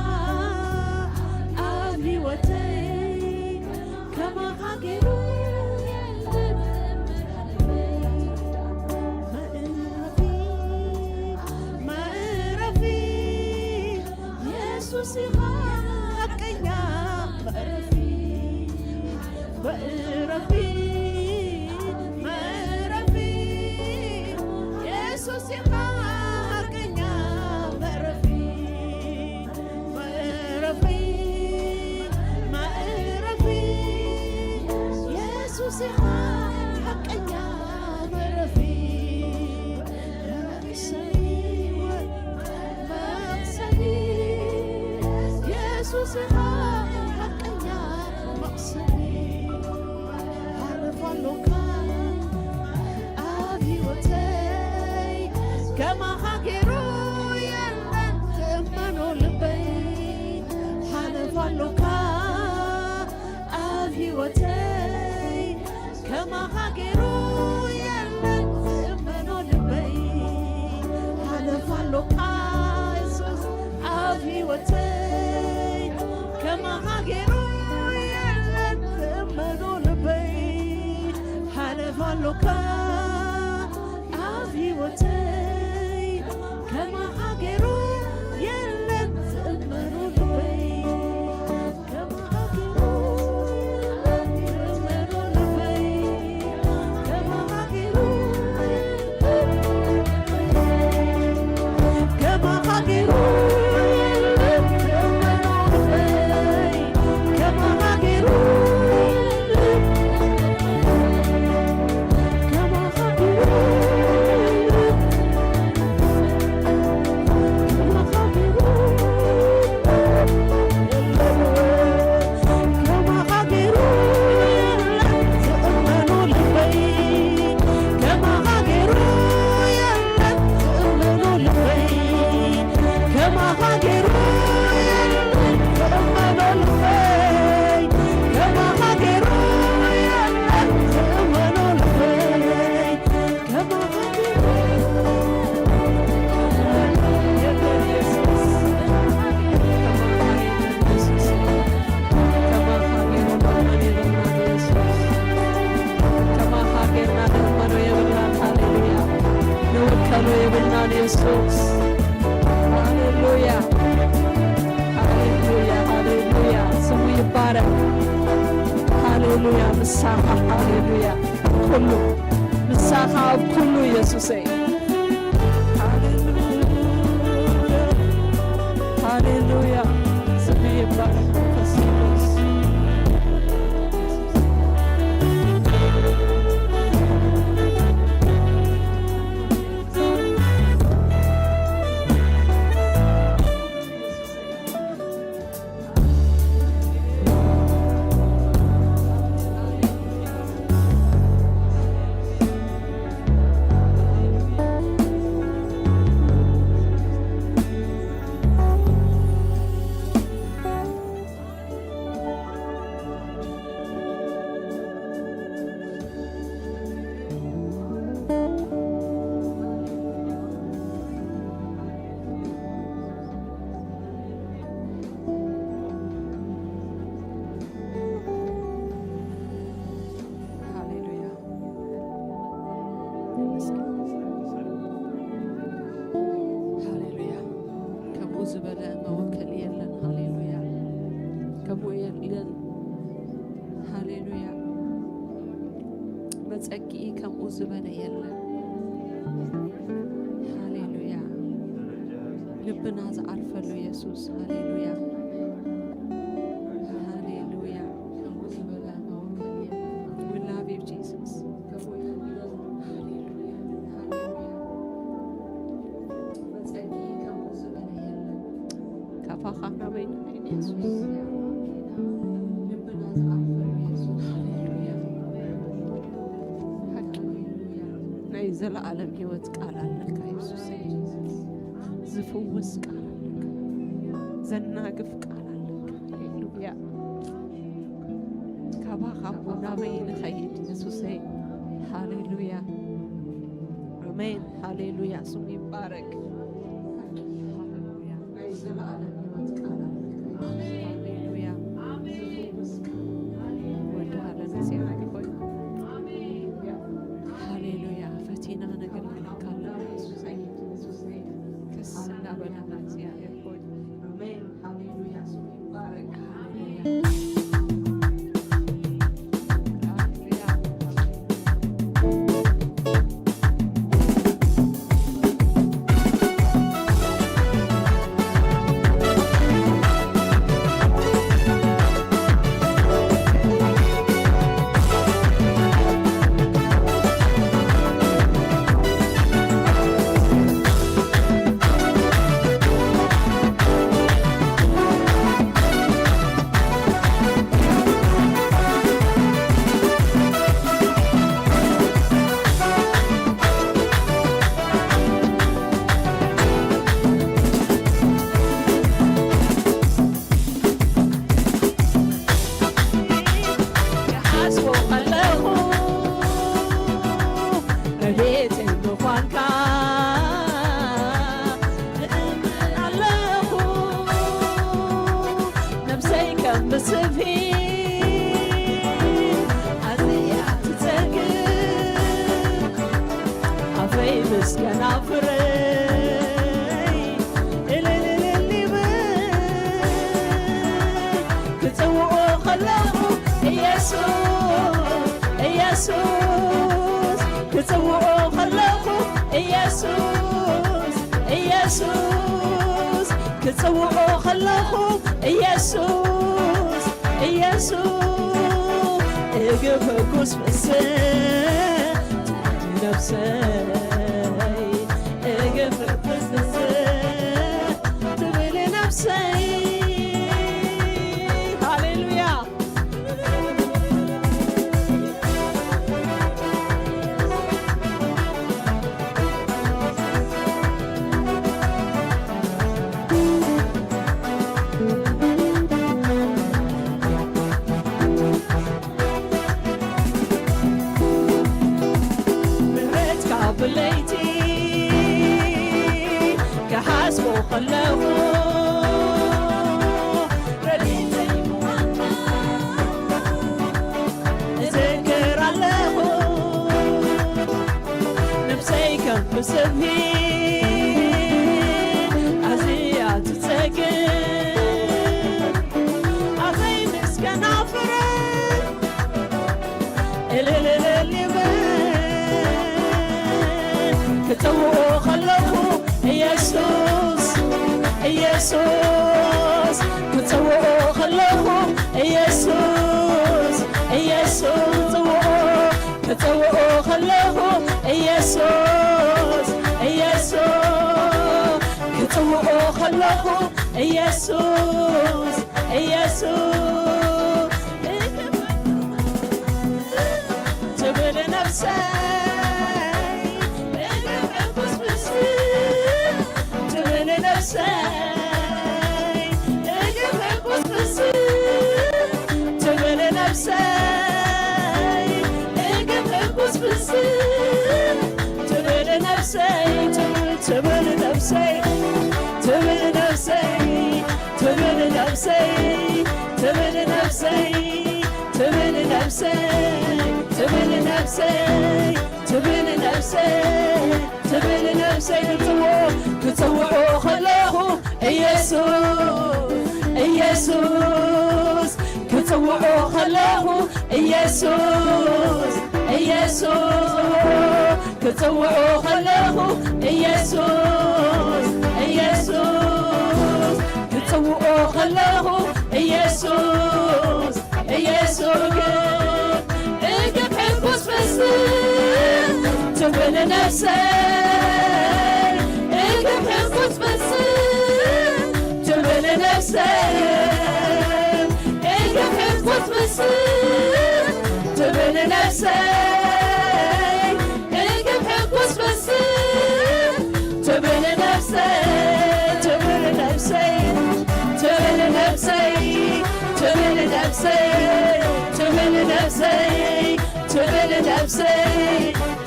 ኣብ ህይወተይ፣ ከማኻ ገይሩ የለን። መዕረፊ፣ መዕረፊ፣ የሱስ ኢኻ ሓቀኛ መዕረፊ፣ መዕረፊ፣ መዕረፊ፣ የሱስ ኢኻ ሓቀኛ መዕረፊ፣ መዕረፊ፣ መዕረፊ፣ የሱስ ኢኻ ሓቀኛ መዕረፊ። መቕሰኒ፣ መቕሰኒ፣ የሱስ ኢኻ ሓቀኛ መቕሰኒ። ሓለፋ ኣሎካ ኣብ ህይወተይ፣ ከማኻ ገይሩ የለን ዝእመኖ ልበይ። ሓለፋ ኣሎካ ኣብ ህይወተይ፣ ከማኻ ገይሩ የለን ዝእመኖ ልበይ። ሓለፋ ኣሎካ የሱስ ኣብ ህይወተይ፣ ከማኻ ገይሩ የለን ዝእመኖ ልበይ። ሓለፋ ኣሎካ ኣብ ህይወተይ፣ ከማኻ ገይሩ የለን ዝእመኖ ልበይ። ከማኻ ገይሩ የለን ዝእመኖ የብልናን የሱስ። ሃሌሉያ፣ ሃሌሉያ፣ ሃሌሉያ። ስሙ ይባረክ። ሃሌሉያ። ምሳኻ፣ ሃሌሉያ። ኩሉ ምሳኻ ኣብ ኩሉ የሱሰይ። ሃሌሉያ፣ ሃሌሉያ። ስሙ ይባረክ መንፈስ ቅዱስ። ሃሌሉያ። ሃሌሉያ። ከምኡ ዝበለ መወከሊ የለን። ሃሌሉያ። ከምኡ የለን። ሃሌሉያ። መጸግኢ ከምኡ ዝበለ የለን። ሃሌሉያ። ልብና ዝዓርፈሉ የሱስ። ሃሌሉያ። ሃሌሉያ። ከምኡ ዝበለ መወከሊ የለን። We love you, Jesus. ከምኡ የለን። ሃሌሉያ። ሃሌሉያ። መጸግኢ ከምኡ ዝበለ የለን። ካባኻ ናበይ ንኸይድ የሱስ? ልብና ዝዓርፈሉ የሱስ። ሃሌሉያ። ሃሌሉያ። ናይ ዘለኣለም ህይወት ቃል ኣለካ የሱሰይ። ዝፍውስ ቃል ኣለካ። ዘናግፍ ቃል ኣለካ። ሃሌሉያ። ካባኻ እሞ ናበይ ንኸይድ የሱሰይ? ሃሌሉያ። ኣሜን። ሃሌሉያ። ስሙ ይባረክ። ሃሌሉያ። ናይ ዘለኣለም ህይወት ቃል ኣለካ። ሃሌሉያ። ወድሃለን እግዚኣብሔር ሆይ። ሃሌሉያ። ፈቲና ነገልግለካ ኣለና የሱሰይ። ከስ እናበለና እግዚኣብሔር ሆይ። ኣሜን። ሃሌሉያ። ስሙ ይባረክ። ሃሌሉያ። ክሓስቦ ከለኹ ረድኤተይ ምዃንካ እእምን ኣለኹ። ነብሰይ ከም ብስብሒ ኣዝያ ትጸግብ። ኣፈይ ምስ ከናፍረይ እልል እልል ይብል። ክጽውዖ ከለኹ ኢየሱስ፣ ኢየሱስ፣ ክጽውዖ ከለኹ ኢየሱስ፣ ኢየሱስ፣ ክጽውዖ ከለኹ ኢየሱስ፣ ኢየሱስ፣ እግፍ ሕጉስ ፍስህ ነብሰይ፣ እግፍ ሕጉስ ፍስህ ትብል ነብሰይ። ሃሌሉያ። ምሕረትካ ብለይቲ ክሓስቦ ከለኹ ረድኤተይ ምዃንካ እዝክር ኣለኹ። ነብሰይ ከም ብስብሒ ኢየሱስ ክጽውዖ ከለኹ፣ ኢየሱስ፣ ኢየሱስ ክጽውዖ፣ ክጽውዖ ከለኹ፣ ኢየሱስ፣ ኢየሱስ ክጽውዖ ከለኹ፣ ኢየሱስ፣ ኢየሱስ ትብል ነፍሰይ፣ እግር ሕጉስ ብስም ትብል ነፍሰይ፣ እግር ሕጉስ ብስም ትብል ነፍሰይ፣ እግር ሕጉስ ብስም ትብል ነፍሰይ፣ ትብል፣ ትብል ነፍሰይ፣ ትብል ነፍሰይ፣ ትብል ነፍሰይ፣ ትብል ነፍሰይ፣ ትብል ነፍሰይ፣ ትብል ነፍሰይ፣ ትብል ነፍሰይ፣ ትብል ነፍሰይ፣ ክጽውዖ፣ ክጽውዖ ከለኹ ኢየሱስ፣ ኢየሱስ፣ ክጽውዖ ከለኹ ኢየሱስ፣ ኢየሱስ፣ ክጽውዖ ከለኹ ኢየሱስ፣ ኢየሱስ፣ ክጽውዖ ከለኹ ኢየሱስ፣ ኢየሱስ እግብ ሕጉስ ብስም ትብል ነፍሰይ፣ እግብ ሕጉስ ብስም ትብል ነፍሰይ፣ እግብ ሕጉስ ብስም ትብል ነፍሰይ፣ እግብ ሕጉስ ብስም ትብል ነፍሰይ፣ ትብል ነፍሰይ፣ ትብል ነፍሰይ፣ ትብል ነፍሰይ፣ ትብል ነፍሰይ፣ ትብል ነፍሰይ፣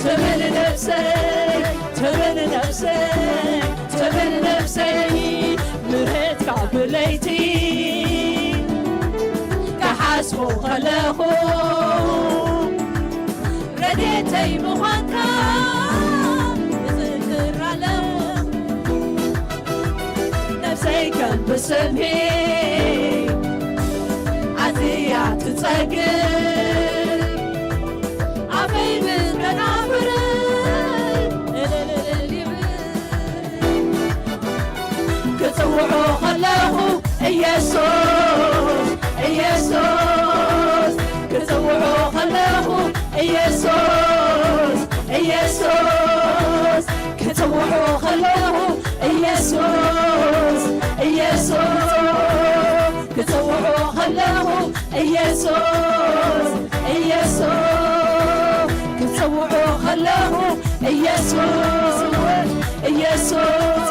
ትብል ነፍሰይ፣ ትብል ነፍሰይ፣ ትብል ነፍሰይ፣ ምሕረትካ ብለይቲ ክሓስቦ ከለኹ ረድኤተይ ምዃንካ እዝክር ኣለኹ። ነፍሰይ ከም ብሰምሒ ኣዝያ ትጸግብ፣ ኣፈይ ምስ ከናፍር እልል ይብል። ክጽውዖ ከለኹ ኢየሱስ፣ ኢየሱስ፣ ክጽውዖ ከለኹ ኢየሱስ፣ ኢየሱስ፣ ክጽውዖ ከለኹ ኢየሱስ፣ ኢየሱስ፣ ክጽውዖ ከለኹ ኢየሱስ፣ ኢየሱስ፣ ክጽውዖ ከለኹ ኢየሱስ፣ ኢየሱስ፣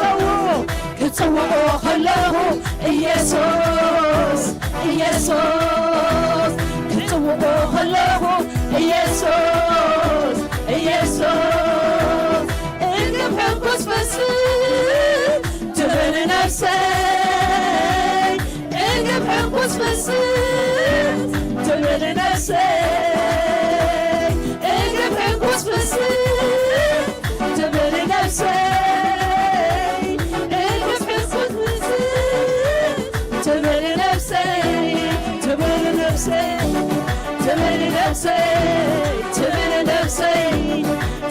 ክጽውዖ ከለኹ ኢየሱስ፣ ኢየሱስ፣ ክጽውዖ ከለኹ ኢየሱስ፣ ኢየሱስ፣ እግብ ሕጉስ ብስም ትብል ነፍሰይ፣ እግብ ሕጉስ ብስም ትብል ነፍሰይ፣ እግብ ሕጉስ ብስም ትብል ነፍሰይ፣ እግብ ሕጉስ ብስም ትብል ነፍሰይ፣ ትብል ነፍሰይ፣ ትብል ነፍሰይ፣ ትብል ነፍሰይ፣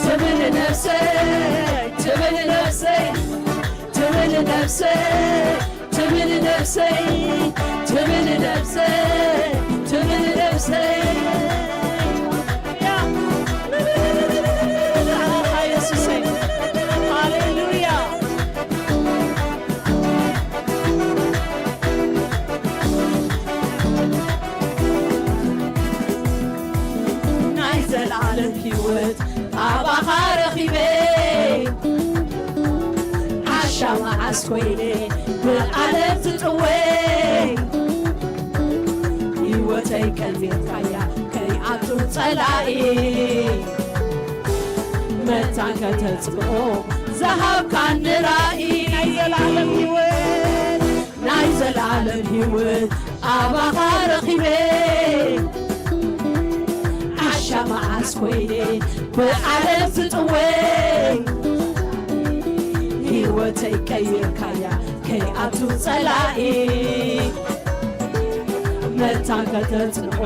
ትብል ነፍሰይ፣ ትብል ነፍሰይ፣ ትብል ነፍሰይ፣ ትብል ነፍሰይ፣ ትብል ነፍሰይ፣ ትብል ነፍሰይ። ኢየሱሰይ፣ ሃሌሉያ። ናይ ዘላለም ህይወት ኣባኻ ረኺበ፣ ዓሻ መዓስ ኮይነ ብዓለም ትጥወ፣ ህይወተይ ቀይርካያ ከይኣቱ ጸላኢ፣ መታን ከተጽብኦ ዝሃብካኒ ራኢ። ናይ ዘላለም ህይወት፣ ናይ ዘላለም ህይወት ኣባኻ ረኺበ፣ ዓሻ መዓስ ኮይነ ብዓለም ትጥወ፣ ህይወተይ ቀይርካያ ከይኣቱ ጸላኢ፣ መታን ከተጽንዖ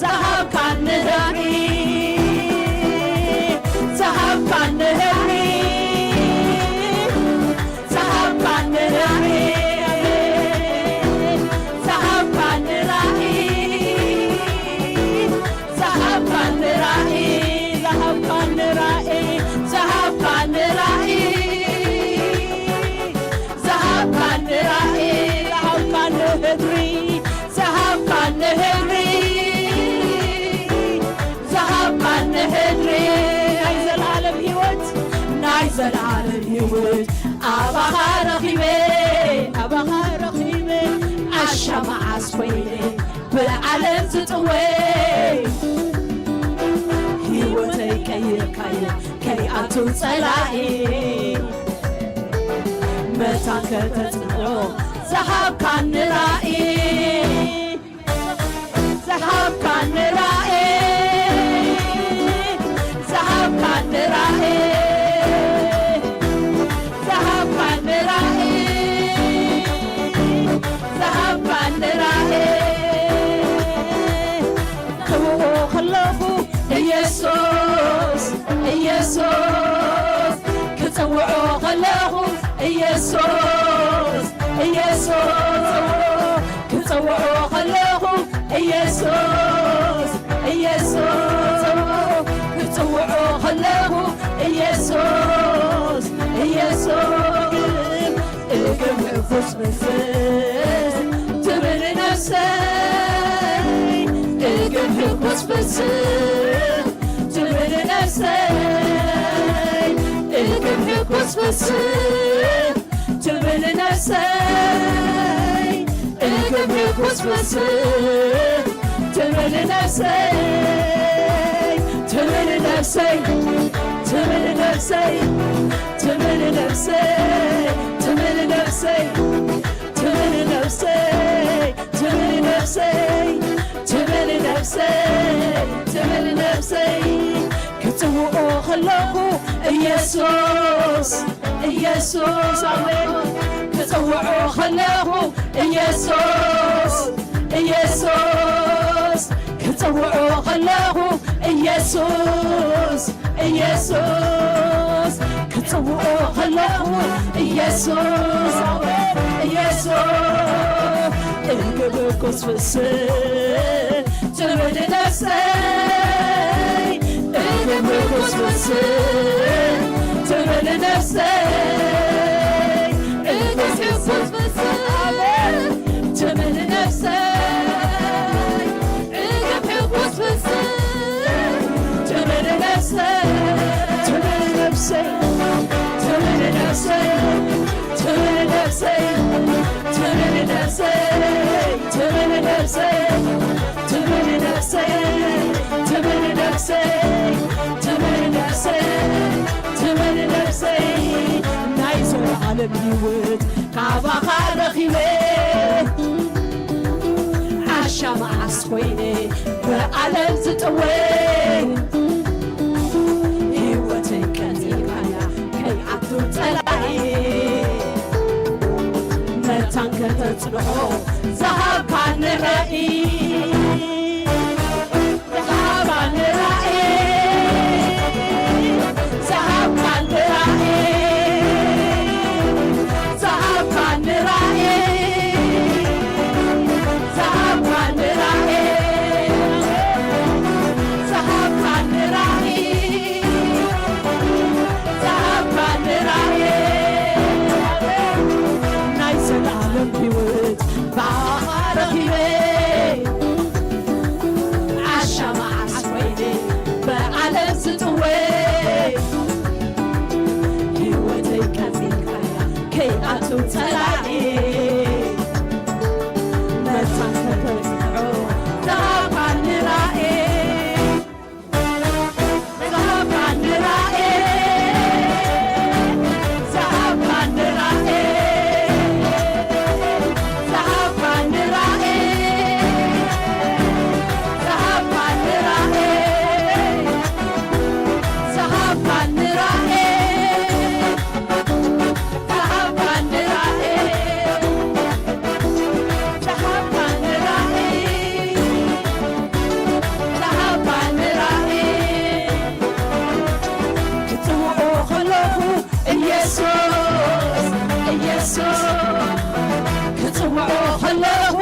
ዝሃብካኒ ራኢ፣ ዝሃብካኒ ራኢ፣ ዝሃብካኒ ራኢ። ኣባኻ ረኺበ ኣባኻ ረኺበ ዓሻ መዓስ ኮይነ ብዓለም ዝጥወ ህይወተይ ቀይርካዮ ከይኣቱ ጸላኢ መታን ከተጽንዖ ዝሃብካኒ ራኢ ዝሃብካኒ ራኢ ዝሃብካኒ ራኢ ዝሃብካኒ ራኢ ዝሃብካኒ ራኢ ክብኦ ከለኹ ኢየሱስ ኢየሱስ ክጽውዖ ከለኹ ኢየሱስ ኢየሱስ ክጽውዖ ከለኹ ኢየሱስ ኢየሱስ ክጽውዖ ከለኹ ኢየሱስ ኢየሱስ እግም ሕጉስ ፍስህ ትብል ነፍሰይ እግም ሕጉስ ፍስህ ትብል ነፍሰይ እግም ሕጉስ ፍስህ ትብል ነፍሰይ እግም ሕጉስ ፍስህ ትብል ነፍሰይ ትብል ነፍሰይ ትብል ነፍሰይ ትብል ነፍሰይ ትብል ነፍሰይ ትብል ነፍሰይ ትብል ነፍሰይ ትብል ነፍሰይ ትብል ነፍሰይ ክጽውኦ ከለኹ ኢየሱስ ኢየሱስ ኣሜን ክጽውዖ ከለኹ ኢየሱስ ኢየሱስ ክጽውዖ ከለኹ ኢየሱስ ኢየሱስ ክጽውዖ ከለኹ ኢየሱስ ኢየሱስ እግብ ኩስፍስ ትብል ነፍሰይ እግብ ኩስፍስ ትብል ነፍሰይ እግብ ኩስፍስ ትብል ነፍሰይ እግብ ሕጉስ ፍስህ ትብል ነፍሰይ ትብል ነፍሰይ ትብል ነፍሰይ ትብል ነፍሰይ ትብል ነፍሰይ ትብል ነፍሰይ ትብል ነፍሰይ ትብል ነፍሰይ ትብል ነፍሰይ ትብል ነፍሰይ ናይ ዘለዓለም ህይወት ካባኻ ረኺበ ዓሻ መዓስ ኮይነ ብዓለም ዝጥወ ህይወተይ ቀኒኻያ ከይኣቱ ጸላኢ መታን ከተጽንዖ ዝሃብካኒ ራኢ ናይ ዘላለም ህይወት ባረኺበ ዓሻ መዓስ ኮይነ ብዓለም ዝጥወ ህይወተይ ቀጺልካያ ከይኣቱ ጸላኢ መታን ከተጽንዖ ዝሃብካኒ ራኢ ዝሃባኒ ራእይ ዝሃባኒ ራእይ ክጽውዖ ከለኹ ኢየሱስ ኢየሱስ ክጽውዖ ከለኹ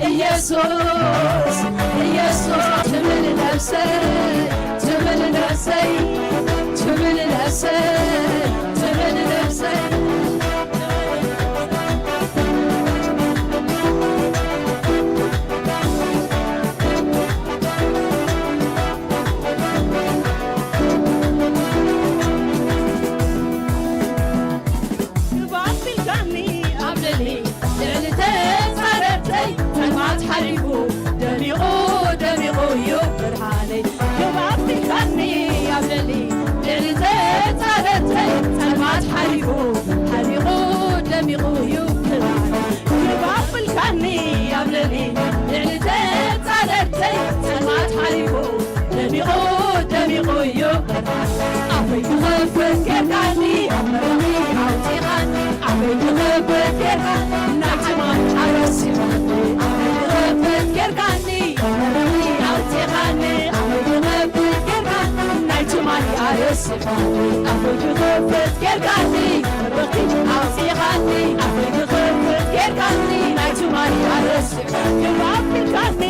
ኢየሱስ ኢየሱስ ትብል ነፍሰይ ትብል ነፍሰይ ትብል ነፍሰይ ትብል ነፍሰይ ኣፈይ ክኸፍት ጌርካኒ፣ በረኽቲ ኣውፂኻኒ፣ ኣፈይ ክኸፍት ጌርካኒ፣ ናይ ትማሊ ኣረስ ክብራ ኣቢልካኒ፣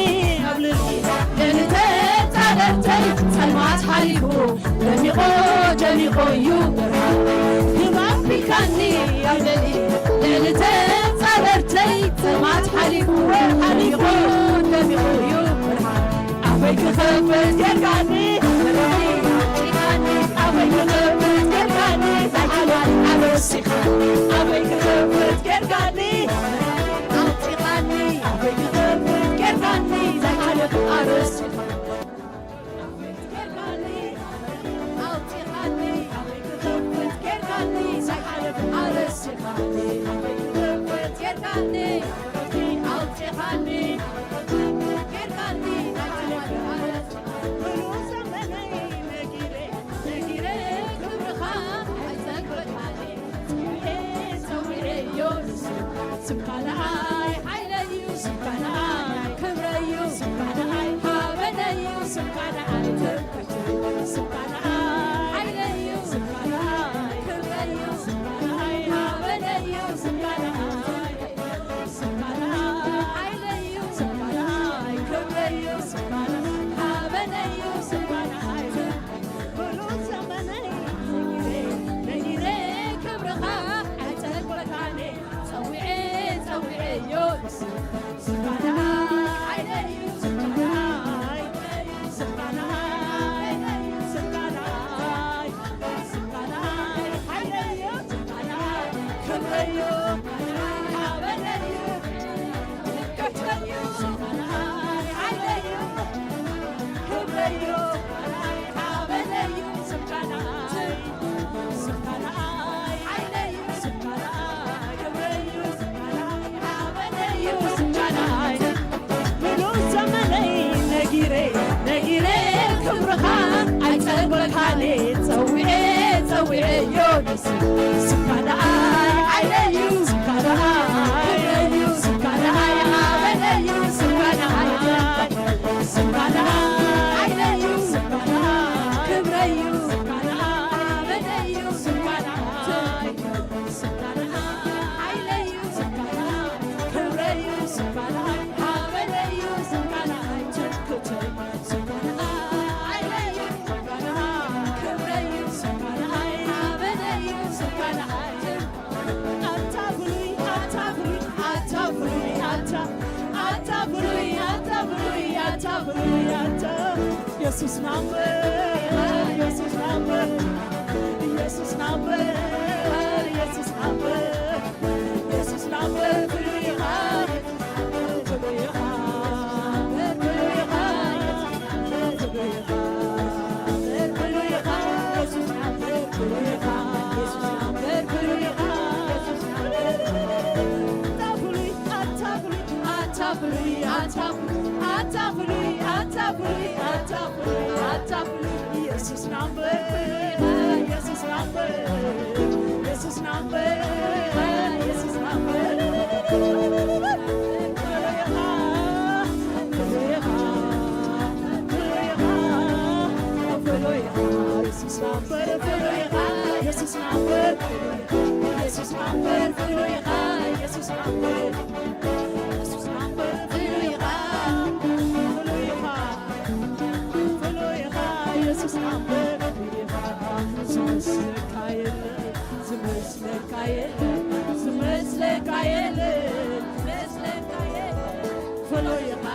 ኣብ ልዕሊ ልዕሊ ተጻረርተይ ጸልማት ሓሊፉ፣ ደሚቖ ደሚቖ እዩ ብርሃን፣ ክብራ ኣቢልካኒ፣ ኣብ ልዕሊ ልዕሊ ተጻረርተይ ጸልማት ሓሊፉ፣ ሓሊፉ፣ ደሚቑ እዩ ብርሃን። ኣፈይ ክኸፍት ጌርካኒ፣ ኣፈይ ክኸፍት ጌርካኒ፣ ኣፈይ ክኸፍት ጌርካኒ፣ ኣውፂኻኒ፣ ኣፈይ ክኸፍት ጌርካኒ፣ ኣረስ ስምካ ንዓይ ሓይለይ እዩ፣ ስምካ ንዓይ ክብረይ እዩ፣ ስምካ ንዓይ ሃበነይ እዩ፣ ስምካ ንዓይ ትምክሕተይ እዩ፣ ስምካ ንዓይ ሓይለይ እዩ፣ ስምካ ንዓይ ክብረይ እዩ፣ ስምካ ንዓይ ሃበነይ እዩ፣ ስምካ ንዓይ፣ ስምካ ንዓይ ሓይለይ እዩ፣ ስምካ ንዓይ ክብረይ እዩ፣ ስምካ ንዓይ ሃበነይ እዩ፣ ስምካ ንዓይ ትምክሕተይ እዩ። ብሉጽ ዘመነይ ነጊረ፣ ነጊረ ክብርኻ ኣይጸግበካን እየ። ጸዊዐ፣ ጸዊዐዮ ንስኻ። ስምካ ንዓይ ሓይለይ እዩ፣ ስምካ ንዓይ፣ ስምካ ንዓይ፣ ስምካ ንዓይ፣ ስምካ ንዓይ ሓይለይ እዩ፣ ስምካ ንዓይ ክብረይ እዩ፣ ሓበነይ እዩ። ነጊረ ነጊረ ክብርኻ ኣይጸግበካን ጸዊዐ ጸዊዐዮ ንስኻ። ስምካ ንዓይ ሓይለይ እዩ፣ ስምካ ንዓይ ክብረይ እዩ፣ ስምካ ንዓይ ሓበነይ እዩ፣ ስምካ ንዓይ፣ ስምካ ንዓይ ሓይለይ እዩ፣ ስምካ ንዓይ ክብረይ እዩ፣ ስምካ ንዓይ ሓበነይ እዩ፣ ስምካ ንዓይ፣ ስምካ ንዓይ ሓይለይ እዩ፣ ስምካ ንዓይ ክብረይ እዩ፣ ስምካ ንዓይ ሓበነይ እዩ፣ ስምካ ንዓይ ትምክሕተይ እዩ። የሱስ ናምበር፣ የሱስ ናምበር፣ የሱስ ናምበር፣ የሱስ ናምበር፣ የሱስ ናምበር ፍሉይ ኢኻ። ኢየሱስ ናምበር፣ ኢየሱስ ናምበር፣ ኢየሱስ ናምበር፣ ኢየሱስ ናምበር። ዝመስለካ የለን፣ ዝመስለካ የለን፣ ዝመስለካ የለን። ፍሉይ ኢኻ፣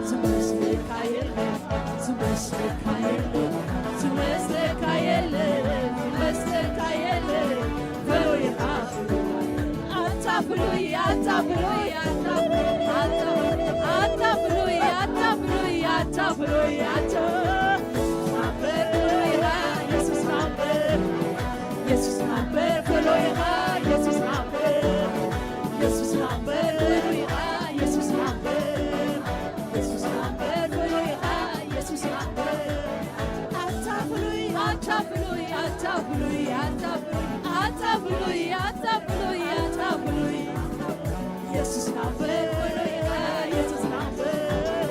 ዝመስለካ የለን፣ ዝመስለካ የለን፣ ዝመስለካ የለን፣ ዝመስለካ የለን። ፍሉይ ኢኻ፣ ኣታ ፍሉይ፣ ኣታ ፍሉይ፣ ኣታ፣ ኣታ፣ ኣታ ፍሉይ፣ ኣታ ፍሉይ፣ ኣታ ፍሉይ፣ ኣታ። ኣንበር ፍሉይ ኢኻ፣ የሱስ ኣንበር። የሱስ ናምበር ፍሉይ ኢኻ፣ የሱስ ናምበር። የሱስ ናምበር ፍሉይ ኢኻ፣ የሱስ ናምበር። የሱስ ናምበር ፍሉይ ኢኻ፣ የሱስ ናምበር። ኣታ ፍሉይ፣ ኣታ ፍሉይ፣ ኣታ ፍሉይ፣ ኣታ ፍሉይ፣ ኣታ ፍሉይ፣ ኣታ ፍሉይ፣ ኣታ ፍሉይ። የሱስ ናምበር ፍሉይ ኢኻ፣ የሱስ ናምበር።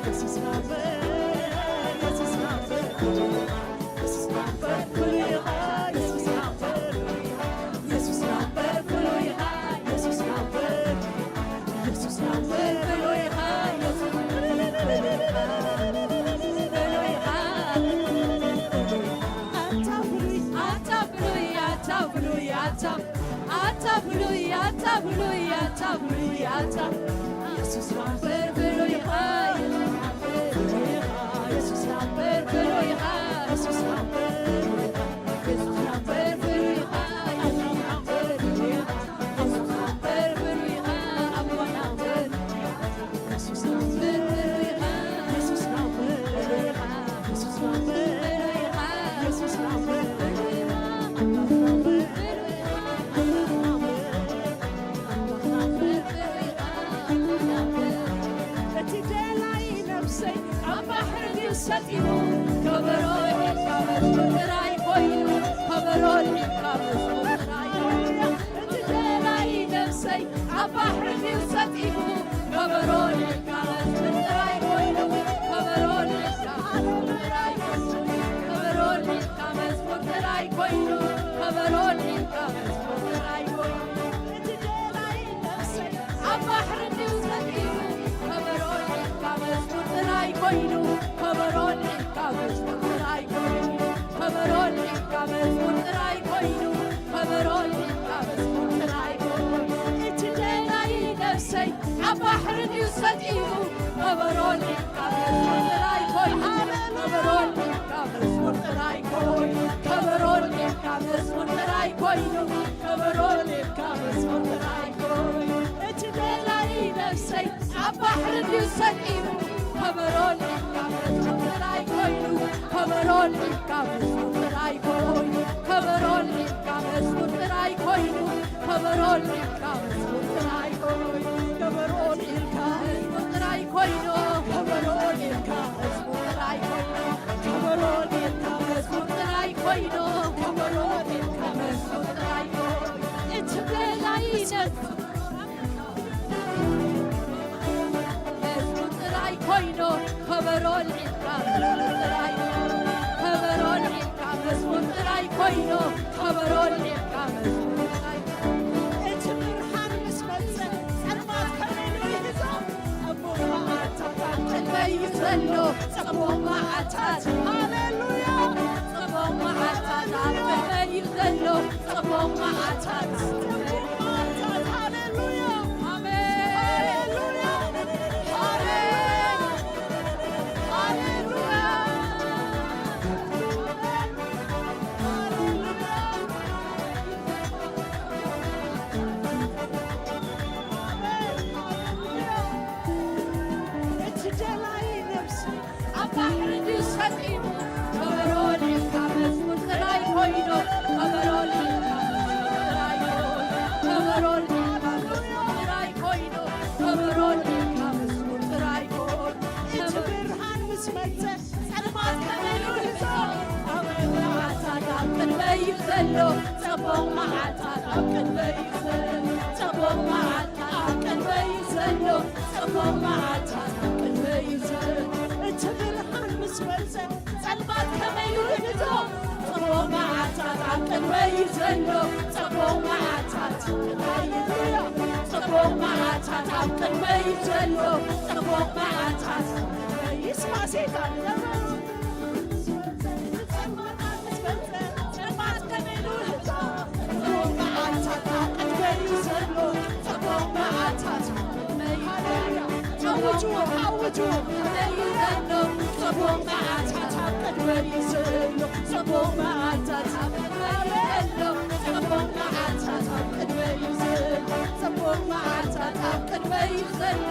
የሱስ ናምበር፣ ኣታ ብሉይ፣ ኣታ ብሉይ፣ ኣታ ብሉይ፣ ኣታ ኢየሱስ ናምበር ብሉይ ኢኻ፣ ኢየሱስ ናምበር ብሉይ ኢኻ፣ ኢየሱስ ናምበር ብሉይ ኢኻ፣ ኢየሱስ ናምበር ብሉይ ኢኻ፣ ኢየሱስ ናምበር ብሉይ ኢኻ፣ ኣቦና ብሉይ ኢኻ። እቲ ደላይ ነፍሰይ ኣብ ባሕሪ ድዩ ሰጢሙ? ከበሮ ሒዝካ መዝሙር ጥራይ ኮይኑ፣ ከበሮ ሒዝካ መዝሙር ጥራይ ኮይኑ። እቲ ደላይ ነፍሰይ ኣብ ባሕሪ ድዩ ሰጢሙ? ከበሮ ሒዝካ መዝሙር ጥራይ ኮይኑ፣ ከበሮ ሒዝካ መዝሙር ጥራይ ኮይኑ፣ ከበሮ ሒዝካ መዝሙር ጥራይ ኮይኑ፣ ከበሮ ሒዝካ መዝሙር ጥራይ ኮይኑ። እቲ ደላይ ነፍሰይ ኣብ ባሕሪ ድዩ ሰጢሙ? ከበሮ ሒዝካ መዝሙር ጥራይ ኮይኑ፣ ከበሮ ሒዝካ መዝሙር ጥራይ ኮይኑ፣ ከበሮ ሒዝካ መዝሙር ጥራይ ኮይኑ፣ ከበሮ ሒዝካ መዝሙር ጥራይ ኮይኑ። እቲ ደላይ ነፍሰይ ኣብ ባሕሪ ድዩ ሰጢሙ? ከበሮ ሒዝካ መዝሙር ጥራይ ኮይኑ፣ ከበሮ ሒዝካ መዝሙር ጥራይ ኮይኑ፣ ከበሮ ሒዝካ መዝሙር ጥራይ ኮይኑ፣ ከበሮ ሒዝካ መዝሙር ጥራይ ኮይኑ። እቲ ደላይ ነፍሰይ ኣብ ባሕሪ ድዩ ሰጢሙ? ከበሮ ሒዝካ መዝሙር ጥራይ ኮይኑ፣ ከበሮ ሒዝካ መዝሙር ጥራይ ኮይኑ፣ ከበሮ ሒዝካ መዝሙር ጥራይ ኮይኑ፣ ከበሮ ሒዝካ መዝሙር ጥራይ ኮይኑ፣ ከበሮ ሒዝካ መዝሙር ጥራይ ኮይኑ፣ ከበሮ ሒዝካ መዝሙር ጥራይ ኮይኑ፣ ከበሮ ሒዝካ መዝሙር ጥራይ ኮይኑ፣ ከበሮ ሒዝካ መዝሙር ጥራይ ኮይኑ። እቲ ደላይ ነፍሰይ መዝሙር ጥራይ ኮይኑ፣ ከበሮ ኣልዒልካ መዝሙር ጥራይ፣ ከበሮ ኣልዒልካ መዝሙር ጥራይ ኮይኑ፣ ከበሮ ኣልዒልካ መዝሙር ጥራይ። እቲ ብርሃን ምስ መጸ፣ ጸልማት ከመይ ኢሉ ይህዞ? ጽቡቕ መዓልታት ኣብ ቅድመይ እዩ ዘሎ፣ ጽቡቕ መዓልታት። ሃሌሉያ! ጽቡቕ መዓልታት ኣብ ቅድመይ እዩ ዘሎ፣ ጽቡቕ መዓልታት። ጽቡቕ መዓልታት። ሃሌሉያ! ኣሜን። ሃሌሉያ! ኣሜን። ሃሌሉያ! ሃሌሉያ! እቲ ደላይ ነፍሲ ኣብ ባሕሪ ድዩ ሰጢሙ? ከበሮ ኣልዒልካ መዝሙር ጥራይ ኮይኑ፣ ከበሮ ኣልዒልካ መዝሙር ጥራይ ኮይኑ፣ ከበሮ ኣልዒልካ መዝሙር ጥራይ ኮይኑ፣ ከበሮ ኣልዒልካ መዝሙር ጥራይ ኮይኑ። እቲ ብርሃን ምስ መጸ፣ ጸልማት ከመይ ኢሉ ይዞ? ኣብ መዓልታት ኣብ ቅድመይ እዩ ዘሎ፣ ጽቡቕ መዓልታት ኣብ ቅድመይ እዩ ዘሎ፣ ጽቡቕ መዓልታት ኣብ ቅድመይ እዩ ዘሎ፣ ጽቡቕ መዓልታት ኣብ ቅድመይ እዩ ዘሎ። እቲ ብርሃን ምስ መጸ፣ ጸልማት ከመይ ኢሉ ይዞ? ጽቡቕ መዓልታት ኣብ ቅድመይ እዩ ዘሎ፣ ጽቡቕ መዓልታት፣ ጽቡቕ መዓልታት ኣብ ቅድመይ እዩ ዘሎ፣ ጽቡቕ መዓልታት። ይስማ ሴጣን። ጸልማት ከመይ ኢሉ ይዞ? ጽቡቕ መዓልታት ኣብ ቅድመይ እዩ ዘሎ፣ ጽቡቕ መዓልታት። ሃሌሉያ። ኣውጁ፣ ኣውጁ። ጽቡቕ መዓልታት ኣብ ቅድመይ እዩ ዘሎ፣ ጽቡቕ መዓልታት ኣብ ቅድመይ እዩ ዘሎ፣ ጽቡቕ መዓልታት ኣብ ቅድመይ እዩ ዘሎ፣ ጽቡቕ መዓልታት ኣብ ቅድመይ እዩ ዘሎ፣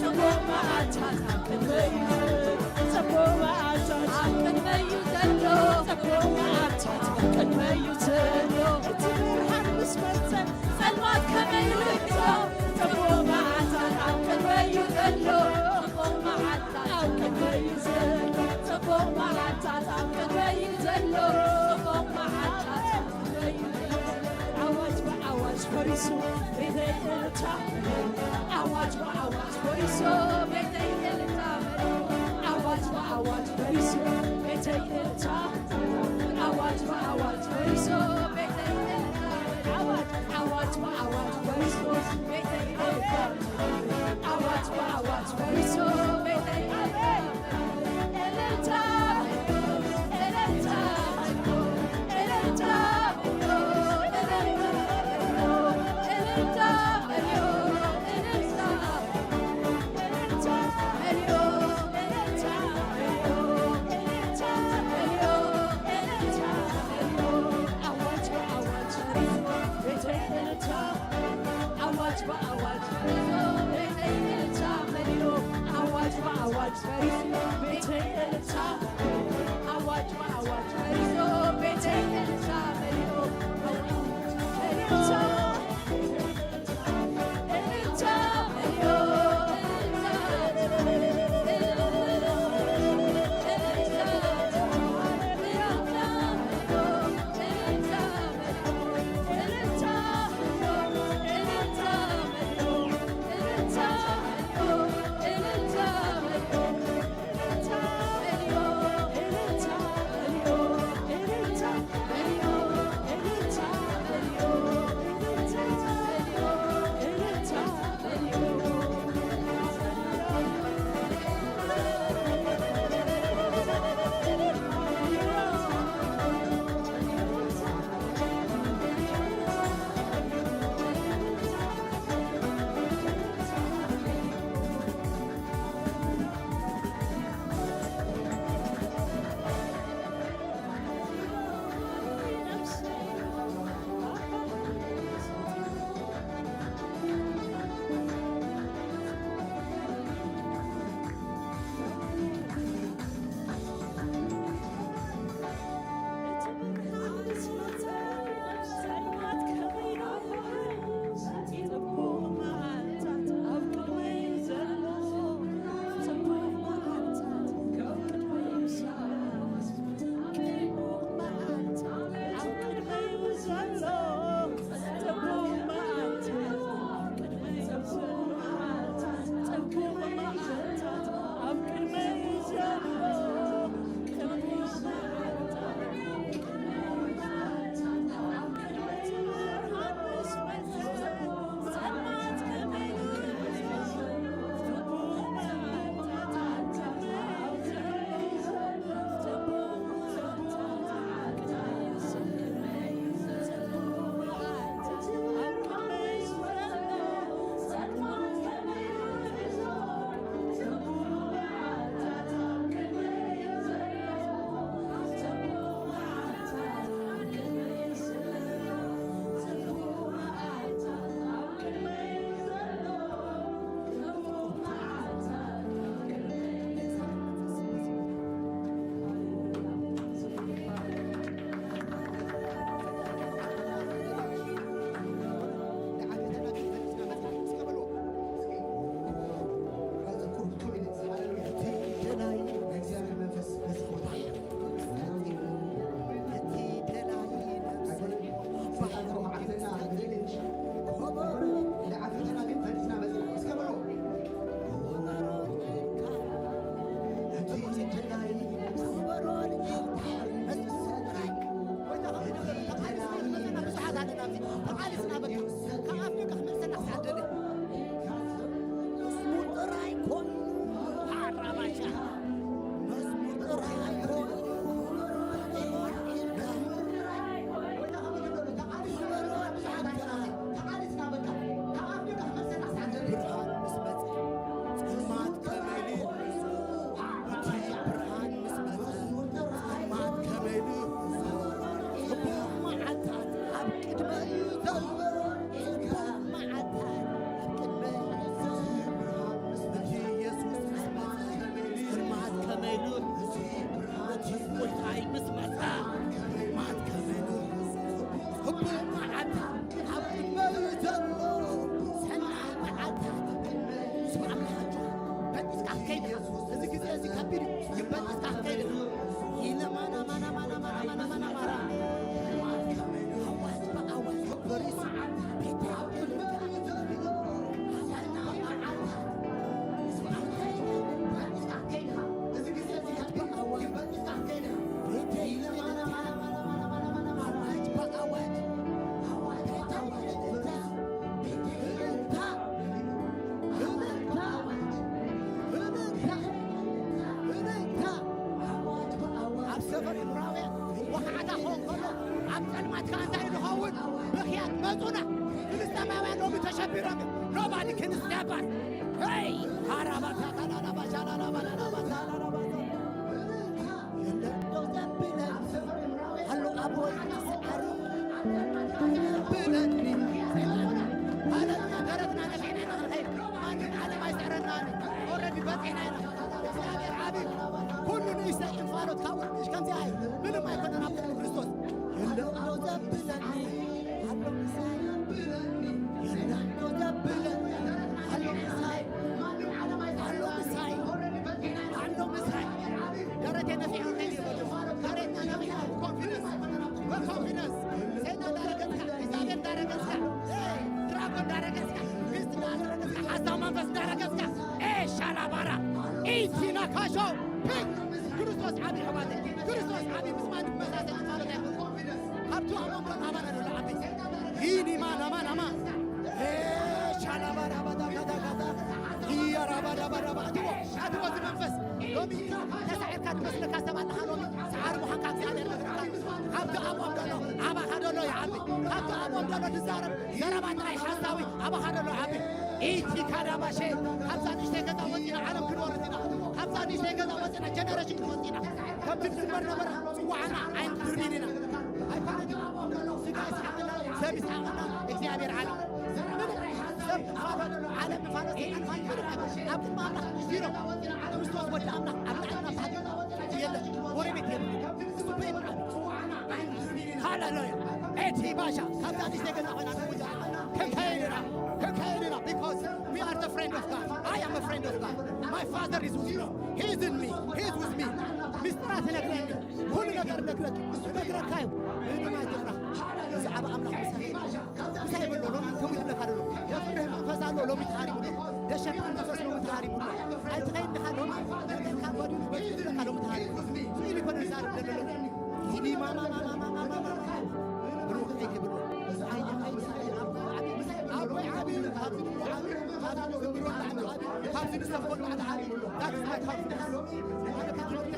ጽቡቕ መዓልታት ኣብ ቅድመይ እዩ ዘሎ፣ ጽቡቕ መዓልታት ኣብ ቅድመይ እዩ ዘሎ፣ ጽቡቕ መዓልታት ኣብ ቅድመይ እዩ ዘሎ። እቲ ብርሃን ምስ መጸ ጸልማት ከመይ ኢሉ ይዞ? ጽቡቕ መዓልታት ኣብ ቅድመይ እዩ ዘሎ። ጽቡቕ መዓልታት ኣብ ቅድመይ እዩ ዘሎ። ጽቡቕ መዓልታት ኣብ ቅድመይ እዩ ዘሎ። ጽቡቕ መዓልታት ኣብ ቅድመይ እዩ ዘሎ። ኣዋጅ ብኣዋጅ ፈሪሱ ቤተይ እልልታ። ኣዋጅ ብኣዋጅ ፈሪሱ ቤተይ እልልታ። ኣዋጅ ብኣዋጅ ፈሪሱ ቤተይ እልልታ። ኣዋጅ ብኣዋጅ ፈሪሱ ቤተይ እልልታ። ኣዋጅ፣ ኣዋጅ ብኣዋጅ ፈሪሱ ቤተይ እልልታ። ኣዋጅ ብኣዋጅ ፈሪሱ ቤተይ እልልታ። እልልታ፣ እልልታ፣ እልልታ፣ እልልታ። በአዋጅ ፈሪሶ ቤተይ እልልታ መሊኦ። አዋጅ በአዋጅ ፈሪሶ ቤተይ እልልታ መሊኦ። አዋጅ በአዋጅ ፈሪሶ ቤተይ እልልታ መሊኦ። አዋጅ እልልታ፣ እልልታ መሊኦ። መንፈስ እንዳረገጽካ፣ ኤ ሻላባራ፣ ኢቲና ካሾ፣ ፒ፣ ክርስቶስ ዓቢ ኣሕዋተይ፣ ክርስቶስ ዓቢ፣ ምስ ማንም መሳሰል ማለት ኣይኮነን። ካብቲ ኣቦም ዘሎ ኣባና ዘሎ ዓቢ። ኢኒ ማና ማና ማ። ኤ ሻላባራ ባታ ካታ ካታ። ኢያ ራባ ራባ ራባ። ኣትዎ፣ ኣትዎ እዚ መንፈስ። ሎሚ ተሳዒርካ ዝመስለካ ሰብ ኣለኻ ሎሚ። ሰዓሪ ምዃንካ እግዚኣብሔር ነግረካ። ካብቲ ኣቦም ዘሎ ኣባኻ ዘሎ ይዓቢ። ካብቲ ኣቦም ዘሎ ዝዛረብ ዘረባ ጥራይ ሓሳዊ ኣባኻ ዘሎ ይዓቢ። ኢቲ ካዳባሼ፣ ካብዛ ንእሽተይ ገዛ ወፂና ዓለም ክንወርስ ኢና። ካብዛ ንእሽተይ ገዛ ወፂና ጀነሬሽን ክንወፅእ ኢና። ከምቲ ዝግበር ነበረ፣ ፅዋዕና ኣይንድርብን ኢና። ኣይኮነን። ስጋ ይስሓቐና፣ ሰብ ይስሓቐና፣ እግዚኣብሔር ዓለም። ምንም ሰብ ንፋኖ፣ ዓለም ንፋኖ፣ ሰይጣን ንፋኖ፣ ምንም ነገር። ኣብ ቅድሚ ኣምላኽ ዚሮ። ክርስቶስ ወዲ ኣምላኽ ኣብ ላዕሊ ናብ ታሕቲ የለን። ጎረቤት የለን። እሱ በይኑ ዓለም። ሃሌሉያ። ኤቲ ባሻ፣ ካብዛ ንእሽተይ ገዛ ኮይና፣ ክንከይድ ኢና፣ ክንከይድ ኢና፣ because we are the friend of God. I am a friend of God. My father is with me. He is in me. He is with me. ምስጢራት ይነግረኒ። ኩሉ ነገር ይነግረኒ። ይነግረካ እዩ። ምንም ኣይትፍራ። ብዛዕባ ኣምላኽ ምሳሌ ምሳይ በሎ፣ ሎሚ ከምኡ ይብለካ ኣሎ። የፍርህ መንፈስ ኣሎ፣ ሎሚ ተሃሪሙ ኣሎ። ደሸት መንፈስ ሎሚ ተሃሪሙ ኣሎ። ኣይትኸይድ ኢኻ ሎሚ፣ ነገር ካብ ጎዲሉ በፂሑ ይብለካ ሎሚ ተሃሪሙ ኣሎ። ስኢሉ ይኮነ ዝዛረብ ዘሎ ሎሚ። ይዲ ማማ ማማ ማማ ማማ። ብሩክ ከይትብሎ። ኣየ፣ ኣየ፣ ኣየ፣ ኣቦይ ዓቢ፣ ኣቦይ ዓቢ፣ ኣብዚ ንብሎ ዓቢ፣ ኣብዚ ንብሎ ዓቢ፣ ኣብዚ ንሰብኮ ዓቢ። That's my confidence። ኣነ ካብ ትምህርቲ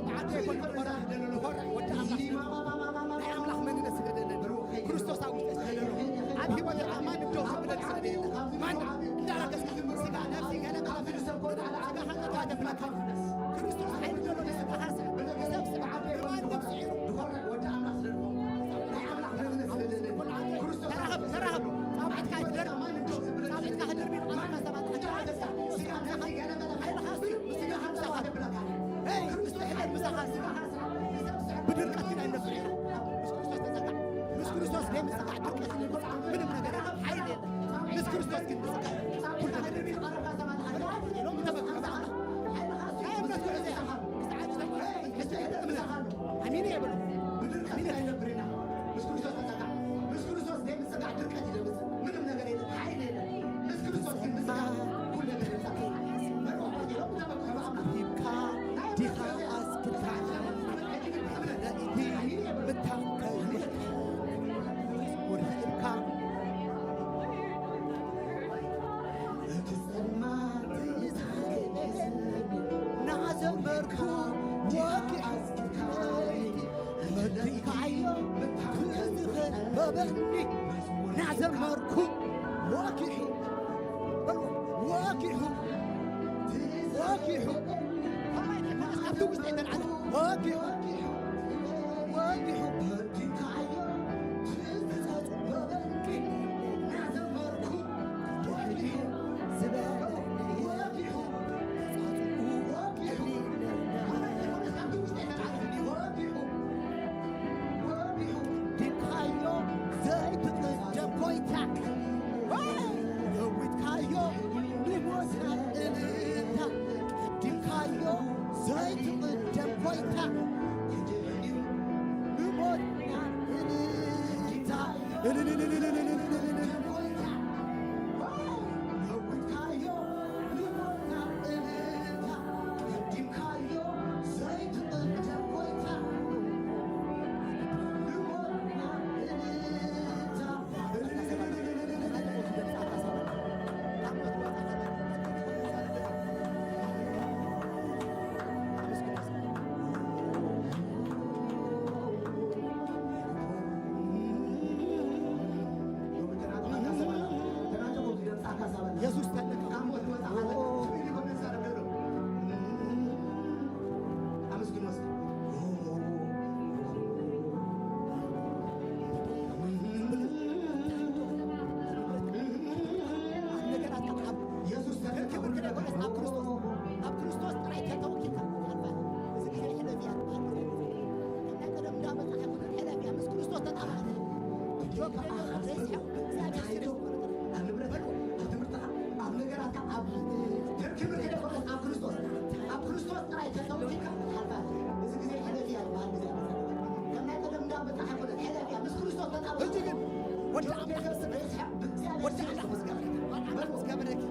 ንዓዲ ኣይኮነ፣ ንኾርዕ፣ ንኾርዕ፣ ወዲ ኣምላኽ። ናይ ኣምላኽ መንነት ስለ ደለኒ፣ ክርስቶስ ኣብ ውሽጠይ ስለ ደሎ፣ ኣብ ህይወተይ ከኣ ማንም ደው ዘብለኒ ስለ ደየለ፣ ማንም እንዳረገጽካ ስጋ፣ ነፍሲ፣ ገለ፣ ገለ፣ ገለ፣ ስጋ ሓጢኣት ኣይተፍለካ። ክርስቶስ ሓይሊ ደሎ ንስጋኻ ስዕ፣ ንሰብ ስዕ፣ ንማንም ስዒሩ። ተራኸብ፣ ተራኸብ። ጻውዒትካ ይትደርብ። ጻውዒትካ ክድርብ፣ ኣምላኽ ሰባት ሓይልኻ ስዕ፣ ስጋ ሓጢኣት። ሄይ፣ ክርስቶስ ይሕደር ምሳኻ። ብድርቀት ግን ኣይነብር ኢና። ምስ ክርስቶስ ተጸጋዕ። ምስ ክርስቶስ ዘይምጽጋዕ ድርቀት ይመጽእ። ምንም ነገር የለን። ሓይሊ የለን። ምስ ክርስቶስ ግን ምጽጋዕ ኩሉ ነገር የለን። ሎሚ ተመክሮ ብኣምላኽ። ናይ እምነት ጉዕዞ እያ። ክሳዕ ሕጂ ተመክሮ። ሕጂ እምነት። ኣሚን እየ በሉ። ኣሚን እየ። ምስ ክርስቶስ ተጸጋዕ። ምስ ክርስቶስ ዘይምጽጋዕ ድርቀት ይደምጽ። ምንም ነገር የለን። ሓይሊ የለን። ምስ ክርስቶስ ግን ምጽጋዕ ኩሉ ነገር ይመጽእ። ሂብካ ዲኻ ኣስክርካ ለኢቲ ብታንከ ወርሒብካ ናዘመርኩ ወኪ ወዲካዮ ክዝኸበበኒ ናዘመርኩ ወኪሑ በልዎ፣ ወኪሑ፣ ወኪሑ። ከማይ ከማይ ኣብቲ ውሽጢ ኣይተልዓለ። ወኪሑ፣ ወኪሑ። ድንካዮ ዘይትቕደም ኮይታ የዊትካዮ ንሞትና እልልታ። ድንካዮ ዘይትቕደም ኮይታ ንሞትና እልልታ። የሱስ ተለካ። ኣብ ክርስቶስ፣ ኣብ ክርስቶስ ጥራይ ተተወኪልካ። እዚ ግዜ ሕለፍ እያ ትበሃል። ናይ ቀደም እንዳመጻ ኣይኮነን፣ ሕለፍ እያ። ምስ ክርስቶስ ተጣበቐ። ጆክ ደንደን ዘይስሕቕ እግዚኣብሔር ሲሪየስ ዝኾነ ጥራሕ። ኣብ ንብረትካ፣ ኣብ ትምህርትካ፣ ኣብ ነገራትካ፣ ኣብ ክብር ከይኮነስ ኣብ ክርስቶስ፣ ኣብ ክርስቶስ ጥራይ ተተወኪልካ ትሓልፋ። እዚ ግዜ ሕለፍ እያ ትበሃል። ግዜ ከም ናይ ቀደም እንዳመጻ ኣይኮነን፣ ሕለፍ እያ። ምስ ክርስቶስ ተጣበቐ። ሕጂ ግን ወዲ ኣምላኽ ምስ ገበረኪ፣ ወዲ ኣምላኽ ምስ ገበረኪ፣ ወዲ ኣምላኽ ምስ ገበረኪ፣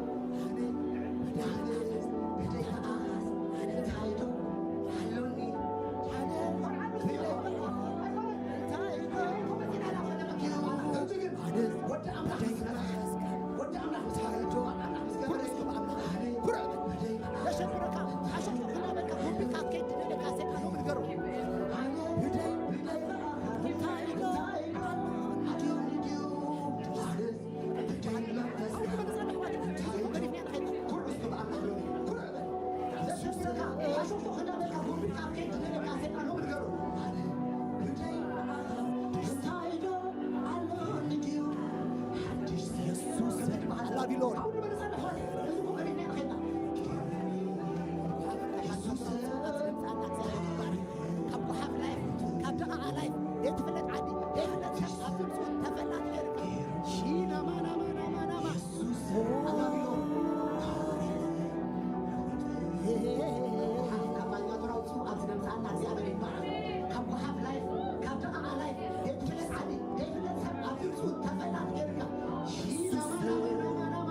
ካብ ጎሓፍ ላይፍ፣ ካብ ደቓቓ ላይፍ፣ ዘይትፍለጥ ዓዲ፣ ዘይፍለጥ ሰብ ኣብ ድምፁ ተፈላጢ ጌርካ። ሺናማ ናማ ናማ ናማ። ጎሓፍ ካብ ኣልጋቶራ ውፅኡ ኣብዚ ዘምፅኣና እግዚኣብሔር ይባረክ። ካብ ጎሓፍ ላይፍ፣ ካብ ደቓቓ ላይፍ፣ ዘይትፍለጥ ዓዲ፣ ዘይፍለጥ ሰብ ኣብ ድምፁ ተፈላጢ ጌርካ። ሺናማ ናማ ናማ ናማ።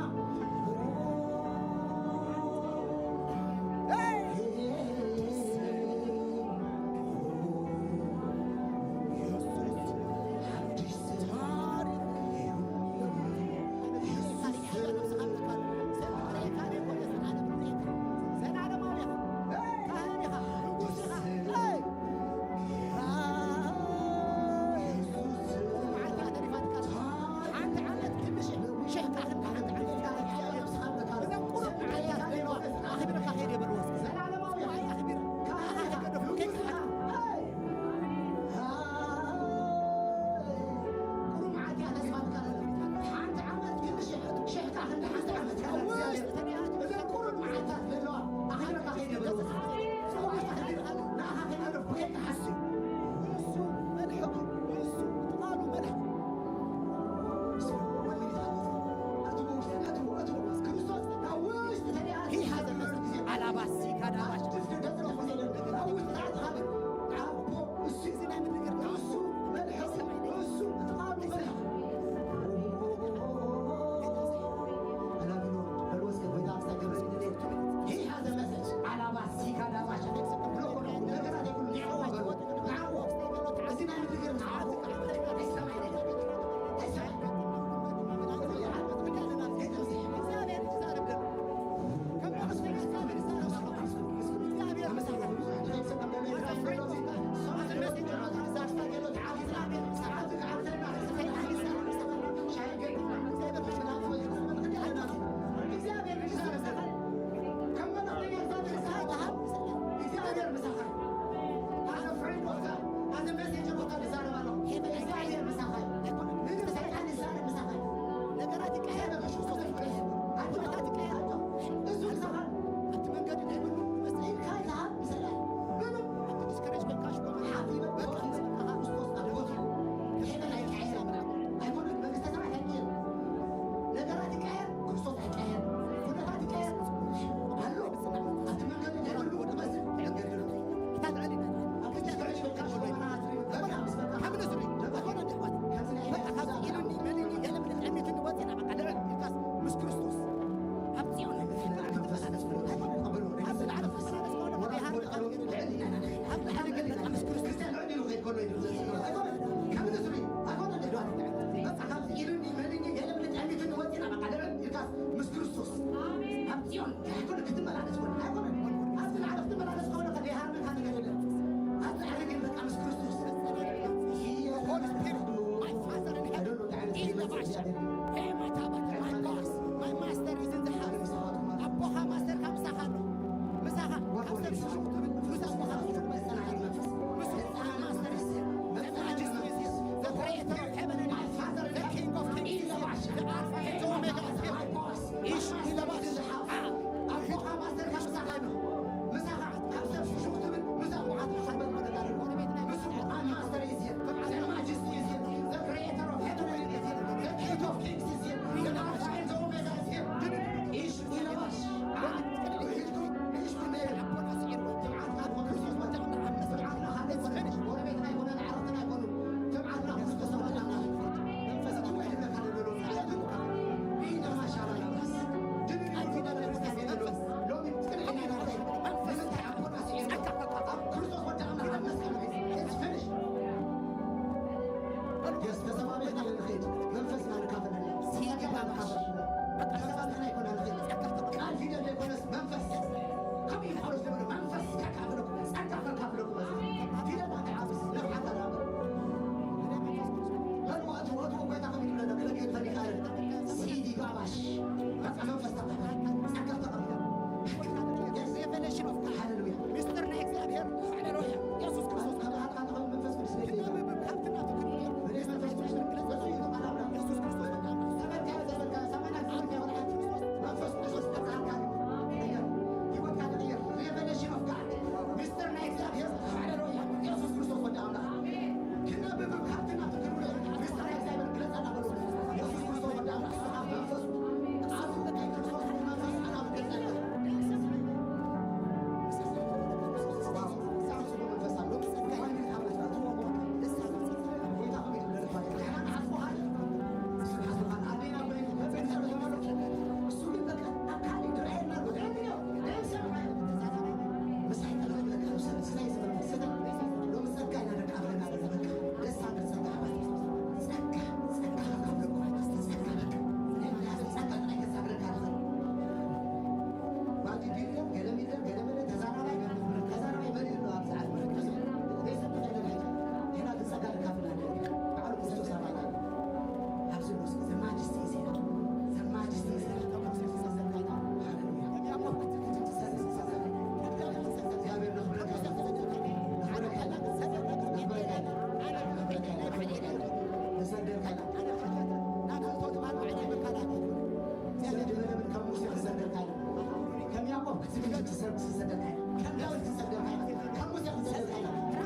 ዝሰደድካዮ፣ ከም ዳዊት ዝሰደድካዮ፣ ከም ሙሴ ዝሰደድካዮ፣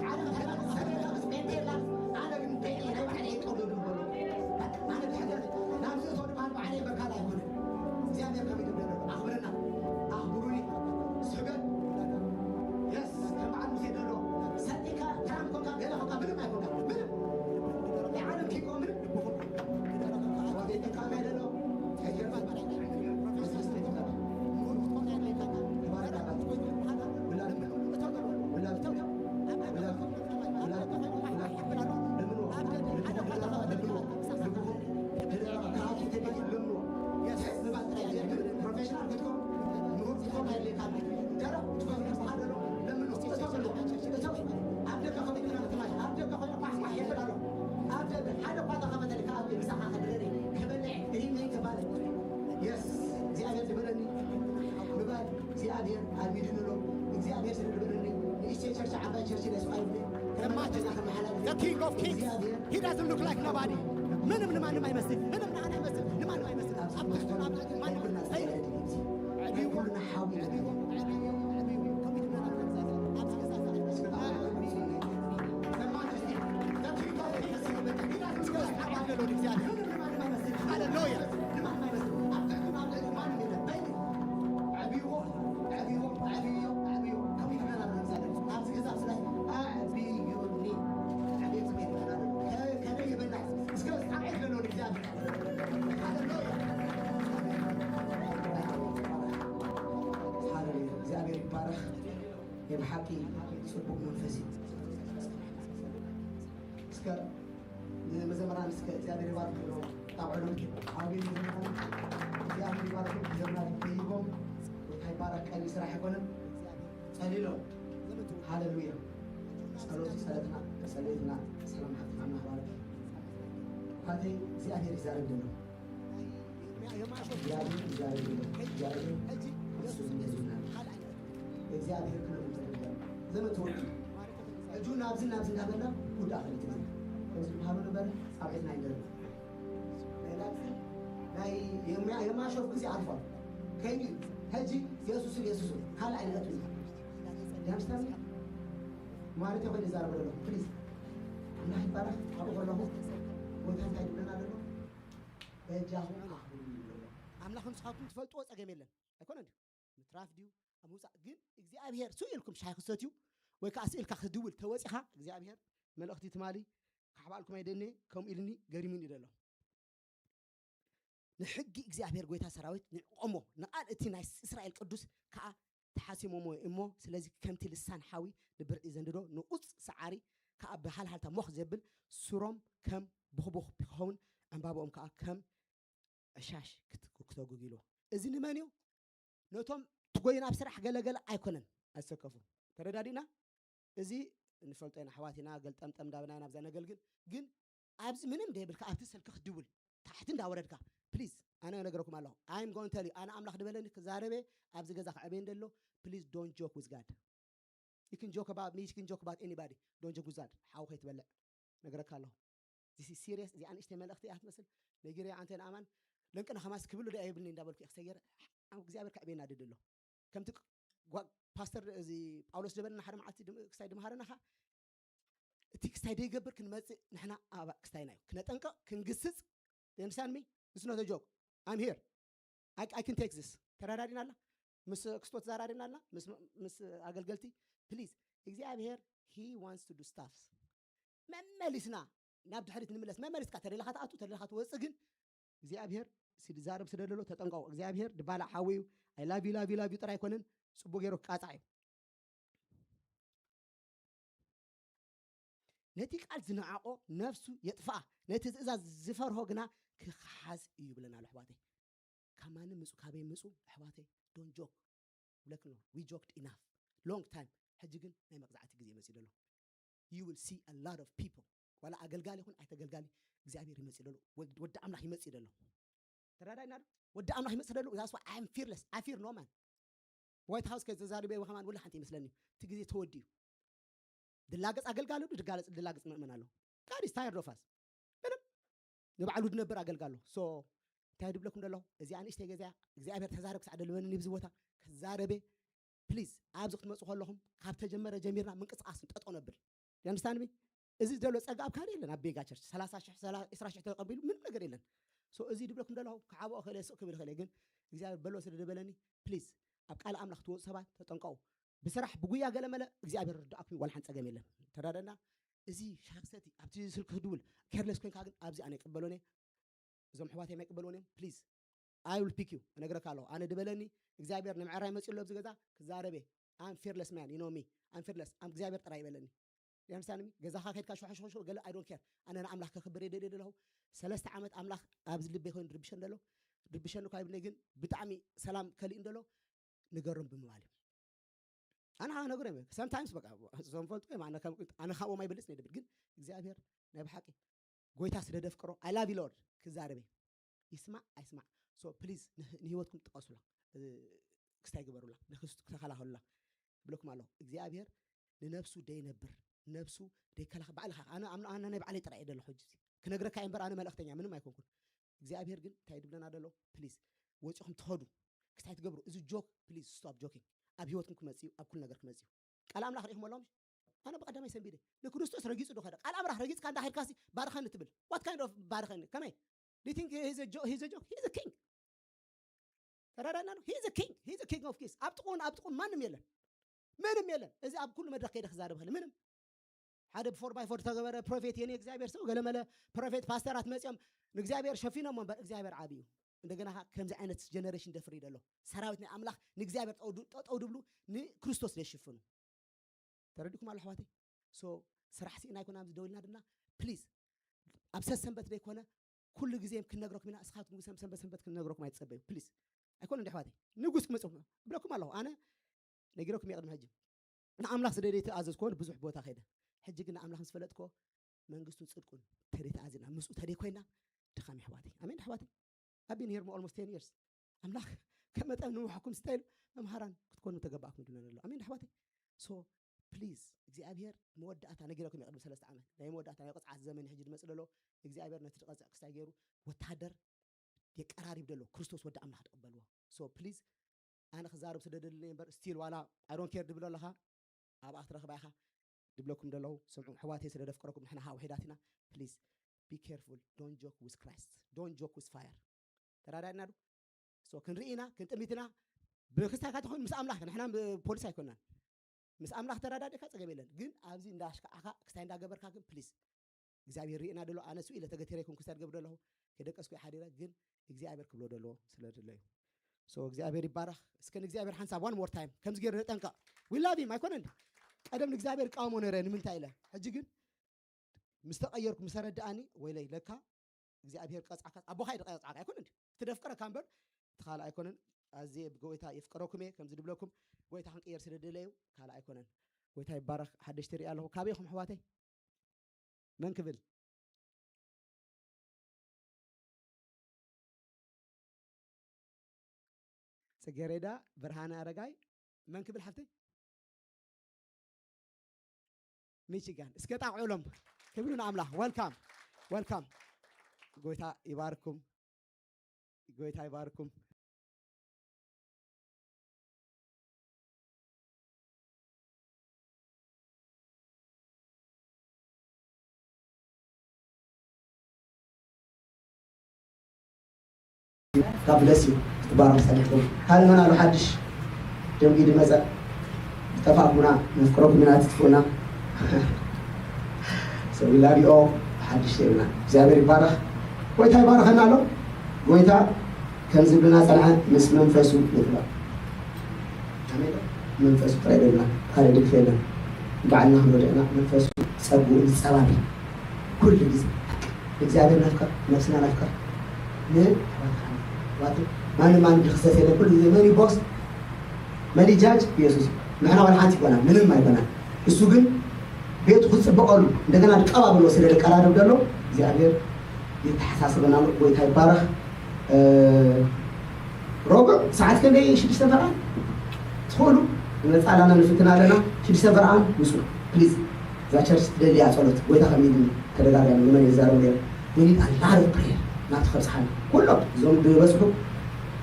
ዓለም ሃይማኖት ሰደዳ ምስ ጴንጤ የላ፣ ኣነ ግን ጴንጤ ናይ ባዕለይ እየ ጠውልግ ዝበሎ። ኣነ ብሕደት ናብዚ እቶ ድማ ባዕለይ በካል ኣይኮነን። እግዚኣብሔር ከመይ ትብሎ ኣሎ? ኣኽብረና፣ ኣኽብሩኒ፣ ስገድ። የስ፣ ከም በዓል ሙሴ ዘሎ ሰጢካ፣ ትራምፕ ኮንካ፣ ገለ ኮንካ፣ ምንም ኣይኮንካ፣ ምንም። ናይ ዓለም ኪኮ ምንም። ዋቤት ካሜራ ዘሎ፣ ከጀርባ የስ፣ እግዚኣብሔር ዝበለኒ ምባል እግዚኣብሔር ኣልሚድኒ ኣሎ። እግዚኣብሔር ስለ ዝበለኒ ንእሽተይ ቸርች ዓባይ ቸርች ደስ ኣይብለኒ። ከመሓላልፍ The King of Kings. He doesn't look like nobody. ምንም ንማንም ኣይመስል። ምንም ንኣና ኣይመስል። ንማንም ኣይመስል። ኣብ ትሕቲ ኣብ ማንም ኣይመስል። ኩልና ሓዊ ሃሌሉያ። እግዚኣብሔር ይባረክ። ናይ ብሓቂ ጽቡቕ መንፈስ እዩ። እስከ ንመዘምራን እስከ እግዚኣብሔር ይባርክ ብሎ ኣውዕሉ። ኣሜን። መዘምራን እግዚኣብሔር ይባርክ። መዘምራን ደይቦም፣ ጎይታ ይባረክ። ቀሊል ስራሕ ኣይኮነን። ጸሊሎም። ሃሌሉያ። ጸሎት ጸለትና ጸለትና ሰላም ሓፍትና እናባረክ። ሓተይ እግዚኣብሔር ይዛረብ ደሎ። እግዚኣብሔር ይዛረብ ደሎ። እግዚኣብሔር እሱ ዝገዙና። እግዚኣብሔር ክነምጠ ዘመት ወዲ ሕጂ ናብዚ ናብዚ እናበልና ጉዳ ከሊትና ከምዚ ዝበሃሉ ነበረ። ኣብ ቤትና ይደርብ ናይ የማሾፍ ግዜ ኣልፏል። ከይዲ ሕጂ የሱስን የሱስን ካልእ ዓይነት ያምስታሚ ማለት ይኾን ይዛረብ ዘሎ ፕሊዝ ኣምላኽ ይባረኽ። ኣብኡ ከለኹ ጎይታ እንታይ ይብለና ዘሎ? በጃኹም ኣኽብሩኒ ይብሎ ኣሎ። ኣምላኽ ንስኻትኩም ትፈልጥዎ ጸገም የለን ኣይኮነ ድዩ? ምትራፍ ድዩ ኣብ ምውጻእ ግን እግዚኣብሔር ስኡ ኢልኩም ሻሂ ክሰትዩ ወይ ከዓ ስኢልካ ክድውል ተወፂኻ እግዚኣብሔር መልእኽቲ ትማሊ ካሕባልኩም ኣይደንየ ከምኡ ኢልኒ ገሪሙኒ ደሎ። ንሕጊ እግዚኣብሔር ጎይታ ሰራዊት ንዕቆሞ ንቓል እቲ ናይ እስራኤል ቅዱስ ከዓ ተሓሲሞሞ እሞ ስለዚ ከምቲ ልሳን ሓዊ ንብርዒ ዘንድዶ ንቑፅ ሰዓሪ ከዓ ብሃልሃልታ ሞኽ ዘብል ሱሮም ከም ብኽቡኽ ክኸውን ዕምባብኦም ከዓ ከም ዕሻሽ ክተጉግ ኢልዎ። እዚ ንመን እዩ? ነቶም ትጎዩ ናብ ስራሕ ገለገለ ኣይኮነን። ኣሰከፉ ተረዳዲና። እዚ ንፈልጦ ኢና ኣሕዋት ኢና ገልጠምጠም እንዳበልና ኢና ብዛ ነገልግል። ግን ኣብዚ ምንም ደይብልካ ኣብቲ ስልኪ ክትድውል ታሕቲ እንዳወረድካ ፕሊዝ ኣነ ነገረኩም ኣለኹ። I'm going to tell you ኣነ ኣምላኽ ድበለኒ ክዛረበ ኣብዚ ገዛ ክዕበየ እንደሎ please don't joke with God. You can joke about me, you can joke about anybody. Don't joke with God. ሓው ከይትበልዕ ነገረካ ኣለኹ። This is serious። እዚኣ ንእሽተይ መልእኽቲ እያ ትመስል። ነጊረ ኣንተ ንኣማን ለንቅና ከማስ ክብሉ ዶ ኣይብልኒ እንዳበልኩ እየ ክሰገር እግዚኣብሔር ከዕቤና ድድሎ ከምቲ ፓስተር እዚ ጳውሎስ ዝበለና ሓደ መዓልቲ ክስታይ ድምሃረና ኻ እቲ ክስታይ ደይገብር ክንመፅእ ንሕና ኣባእ ክስታይና እዩ ክነጠንቀቕ ክንግስፅ። Understand me? It's not a joke. I'm here. I can take this. ተረዳዲና ኣላ ምስ ክስቶ ተዘራሪብና ኣላ ምስ ኣገልገልቲ ፕሊዝ እግዚኣብሔር he wants to do stuff መመሊስና ናብ ድሕሪት ንምለስ መመሊስካ ተደለኻ ትኣቱ ተደለኻ ትወፅእ ግን እግዚኣብሔር ዝዛረብ ስለ ደሎ ተጠንቀቑ። እግዚኣብሔር ድባላ ሓዊ እዩ። I love you love you love you ጥራይ ኣይኮነን ፅቡቅ ገይሩ ክቃፃዕ እዩ። ነቲ ቃል ዝነዓቆ ነፍሱ የጥፍኣ፣ ነቲ ትእዛዝ ዝፈርሆ ግና ክኸሓስ እዩ ይብለና ኣሎ። ኣሕዋተይ ካብ ማንም ምፁ ካበይ ምፁ ኣሕዋተይ don't joke ብለክን we joked enough long time። ሕጂ ግን ናይ መቕዛዕቲ ግዜ መፅኡ ዘሎ። You will see a lot of people ዋላ ኣገልጋሊ ይኹን ኣይተገልጋሊ እግዚኣብሔር ይመፅእ ዘሎ። ወዲ ኣምላኽ ይመፅእ ዘሎ። ተረዳይና ዶ? ወዲ ኣምላኽ ይመፅእ ዘሎ። That's why I am fearless. I fear no man. ዋይት ሃውስ ከዘዛሪበ ከማን ወላ ሓንቲ ይመስለኒ እቲ ግዜ ተወዲኡ። ድላገፅ ኣገልጋሊ ዶ ድጋለፅ ድላገፅ ምእመን ኣሎ። God is tired of us. ምንም ንባዕሉ ድነብር ኣገልጋሎ። So እንታይ ድብለኩም ደለኹ? እዚኣ ንእሽተይ ገዚኣ እግዚኣብሔር ተዛረብ ክሳዕ ደልበኒ ንብዚ ቦታ ክዛረበ ፕሊዝ ኣብዚ ክትመፁ ከለኹም ካብ ተጀመረ ጀሚርና ምንቅስቃስ ጠጠው ነብል። ያንስታንሚ እዚ ዘሎ ጸጋ ኣብ ካሪ የለን። ኣብ ቤጋ ቸርች ሰላሳ ሺሕ፣ ሰላ- ዕስራ ሺሕ ተቐቢሉ ምንም ነገር የለን። ሶ እዚ ድብለኩም ዘለኹ ክዓብኦ ክእለ ስቕ ክብል ክእለ ግን እግዚኣብሔር በሎ ስለ ዝበለኒ ፕሊዝ ኣብ ቃል ኣምላኽ ትወፁ ሰባት ተጠንቀቑ። ብስራሕ ብጉያ ገለመለ እግዚኣብሔር ርዳእኩም ዋላ ሓንቲ ጸገም የለን። ተረዳእና። እዚ ሻክሰቲ ኣብቲ ስልክ ክድውል ኬርለስ ኮንካ ግን ኣብዚ ኣነ ይቅበሎን እየ። እዞም ኣሕዋተይ ኣይቅበልዎን እዮም። ፕሊዝ ኣይ ዊል ፒክ ዩ እነግረካ ኣለኹ። ኣነ ድበለኒ እግዚኣብሔር ንምዕራይ መፅኡ ኣሎ ኣብዚ ገዛ ክዛረበ። ኣም ፊርለስ ማን ዩ ኖ ሚ ኣም ፊርለስ ኣም እግዚኣብሔር ጥራይ ይበለኒ። ያንስታንሚ ገዛኻ ከድካ ሽሖ ሽሖ ሽሖ ገለ ኣይ ዶንት ኬር። ኣነ ንኣምላኽ ከኽብር እየ ደልየ ዘለኹ። ሰለስተ ዓመት ኣምላኽ ኣብዚ ልበይ ኮይኑ ድርብሸን ደሎ ድርብሸን እኳ ይብለይ ግን ብጣዕሚ ሰላም ከሊእ እንደሎ ንገሮም ብምባል እዩ። ኣነ ከዓ ነግሮም እየ ሰምታይምስ በቃ እዞም ፈልጡ እዮም ኣነ ከም ኣነ ካብኦም ኣይበልጽ ነይ ድብል ግን እግዚኣብሔር ናይ ብሓቂ ጎይታ ስለ ደፍቅሮ ኣይ ላቭ ሎርድ ክዛረበ ይስማዕ ኣይስማዕ። ሶ ፕሊዝ ንህይወትኩም ጥቀሱላ። ክስታይ ግበሩላ ንክስቱ ክተኸላኸሉላ ብለኩም ኣለኹ። እግዚኣብሔር ንነብሱ ደይነብር ነብሱ ደይከላኸ ባዕልኻ ኣነ ኣምና ኣነ ናይ ባዕለይ ጥራይ እየ ደለኹ ሕጂ ክነግረካ እየ እምበር ኣነ መልእኽተኛ ምንም ኣይኮንኩን። እግዚኣብሔር ግን እንታይ ድብለና ደሎ? ፕሊዝ ወፂኹም ትኸዱ ክስታይ ትገብሩ እዚ ጆክ ፕሊዝ ስቶፕ ጆኪንግ። ኣብ ህይወትኩም ክመፅእ እዩ ኣብ ኩሉ ነገር ክመፅእ እዩ። ቃል ኣምላኽ ርኢኹም ኣለኹም ኣነ ብቐዳማይ ሰንቢደ ንክርስቶስ ረጊፁ ዶ ኸደ ቃል ኣምላኽ ረጊፅካ እንዳኸድካሲ ባርኸኒ ትብል what kind of ባርኸኒ ከመይ? Do you think he's a joke? He's a joke. He's a king. ተረዳና ነው he's a king. He's a king of kings. ኣብ ጥቁን ኣብ ጥቁን ማንም የለን ምንም የለን። እዚ ኣብ ኩሉ መድረክ ከይደ ክዛረብ ኽእል ምንም ሓደ ብፎር ባይ ፎር ተገበረ ፕሮፌት የኔ እግዚኣብሔር ሰው ገለመለ ፕሮፌት ፓስተራት መፅኦም ንእግዚኣብሔር ሸፊኖም እምበር እግዚኣብሔር ዓብዩ። እንደገና ከምዚ ዓይነት ጀነሬሽን ደፍሪ ደሎ ሰራዊት ናይ ኣምላኽ ንእግዚኣብሔር ጠጠው ድብሉ ንክርስቶስ ደሽፍኑ። ተረዲኩም ኣሎ ኣሕዋተይ። ሶ ስራሕ ስኢና ኣይኮና ኣብዚ ደው ኢልና ድና ፕሊዝ ኣብ ሰሰንበት ዘይኮነ ኩሉ ግዜ ክንነግረኩም ኢና። እስኻትኩም ሰንበት ሰንበት ክንነግረኩም ኣይትፀበዩ ፕሊዝ። ኣይኮነ እንዲ ኣሕዋተይ ንጉስ ክመፅኩም ብለኩም ኣለኹ ኣነ ነጊረኩም እየ ቅድሚ ሕጂ ንኣምላኽ ዝደለየ ትእዛዝ ኮን ብዙሕ ቦታ ከይደ ሕጂ ግን ንኣምላኽ ምስ ፈለጥኮ መንግስቱን ፅድቁን ተደይ ተኣዚና ምስኡ ተደይ ኮይና ድኻም ኣሕዋተይ ኣሜን ኣሕዋተይ። I've been here for almost ten years ኣምላኽ ከመጠን ንውሓኩም ስታይል መምሃራን ክትኮኑ ተገባእኩም ድለን ኣሎ ኣሜን ኣሕዋተይ። ሶ ፕሊዝ እግዚኣብሔር መወዳእታ ነጊረኩም እየ ቅድሚ ሰለስተ ዓመት ናይ መወዳእታ ናይ ቅፅዓት ዘመን ሕጂ ድመፅእ ደሎ እግዚኣብሔር ነቲ ድቐፅዕ ክስታይ ገይሩ ወታደር የቀራሪብ ደሎ ክርስቶስ ወዲ ኣምላኽ ትቕበልዎ። ሶ ፕሊዝ ኣነ ክዛረብ ስለ ደልለይ እምበር ስቲል ዋላ I don't care ድብል ኣለኻ ኣብኣ ክትረኽባ ኢኻ ድብለኩም ደለኹ ስምዑ ኣሕዋተይ ስለ ደፍቅረኩም ንሕና ሃው ሒዳት ኢና። Please be careful don't joke with Christ don't joke with fire። ተራዳድና ዱ ሶ ክንርኢ ኢና ክንጥሚት ኢና። ብክስታይ ካተኾይኑ ምስ ኣምላኽ ንሕና ፖሊስ ኣይኮናን ምስ ኣምላኽ ተረዳዲእካ ጸገም የለን ግን ኣብዚ እንዳሽካዕካ ክስታይ እንዳገበርካ ግን ፕሊስ እግዚኣብሔር ርኢና ደሎ ኣነ ስኡ ኢለ ተገቲረ ይኩን ክስታይ ዝገብር ደለኹ ከደቀስኩ ሓዲረ ግን እግዚኣብሔር ክብሎ ደለዎ ስለ ደለዩ ሶ እግዚኣብሔር ይባረኽ እስከ ንእግዚኣብሔር ሓንሳብ one more time ከምዚ ገይሩ ነጠንቀቕ we love him ኣይኮነ እንዲ ቀደም ንእግዚኣብሔር ቃወሞ ነረ ንምንታይ ኢለ ሕጂ ግን ምስ ተቐየርኩ ምስ ተረድኣኒ ወይለይ ለካ እግዚኣብሔር ቀጻካ ኣቦኻ እዩ ዝቀጻዕካ ኣይኮነ እንዲ ትደፍቅረካ እምበር እቲ ካልእ ኣይኮነን ኣዝየ ብጎይታ የፍቅረኩም እየ ከምዚ ድብለኩም ጎይታ ክንቅየር ስለ ደለዩ ካልእ ኣይኮነን ጎይታ ይባረኽ ሓደሽቲ ርኢ ኣለኹ ካበይ ኢኹም ኣሕዋተይ መን ክብል ጽጌሬዳ ብርሃነ ኣረጋይ መን ክብል ሓፍተይ ሚቺጋን እስከ ጣቕዑሎም ክብሉ ንኣምላኽ ወልካም ወልካም ጎይታ ይባርኩም ጎይታ ይባርኩም ካብ ብለስ እዩ ክትባረኽ ጸኒሕኩም ካልእ መን ኣሎ ሓድሽ ደንጊ ድመጸ ዝጠፋእኩምና ነፍቅረኩም ኢና ትጥፍኡና ሰዊላሪኦ ሓድሽ የብልና እግዚኣብሔር ይባረኽ ጎይታ ይባረኸና ኣሎ ጎይታ ከም ዝብልና ጸንዐ ምስ መንፈሱ ንጥበብ መንፈሱ ጥራይ ደልና ካልእ ድግፍ የለን ባዕልና ክንወደእና መንፈሱ ጸጉኡ ንጸባቢ ኩሉ ግዜ እግዚኣብሔር ነፍቅር ነፍስና ነፍቅር ንሕዋትና ማንም ማንም ድክሰስ የለን ኩሉ ግዜ መን ይቦስ መን ይጃጅ ኢየሱስ ንሕና ዋላ ሓንቲ ይኮና ምንም ኣይኮና እሱ ግን ቤቱ ክፅበቀሉ እንደገና ድቀባብሎ ስለ ደቀራረብ ደሎ እግዚኣብሔር የተሓሳስበና ኣሎ ጎይታ ይባረክ ሮብዕ ሰዓት ክንደይ ሽዱሽተ ፈርዓን ትኽእሉ ንመፃላና ንፍትና ኣለና ሽዱሽተ ፈርዓን ውፁ ፕሊዝ እዛ ቸርች ትደልያ ፀሎት ጎይታ ከሚድኒ ተደጋጋሚ ንመን የዛረብ ነረ we need a lot of prayer ናብቲ ከብፅሓና ኩሎም እዞም ዝበፅሑ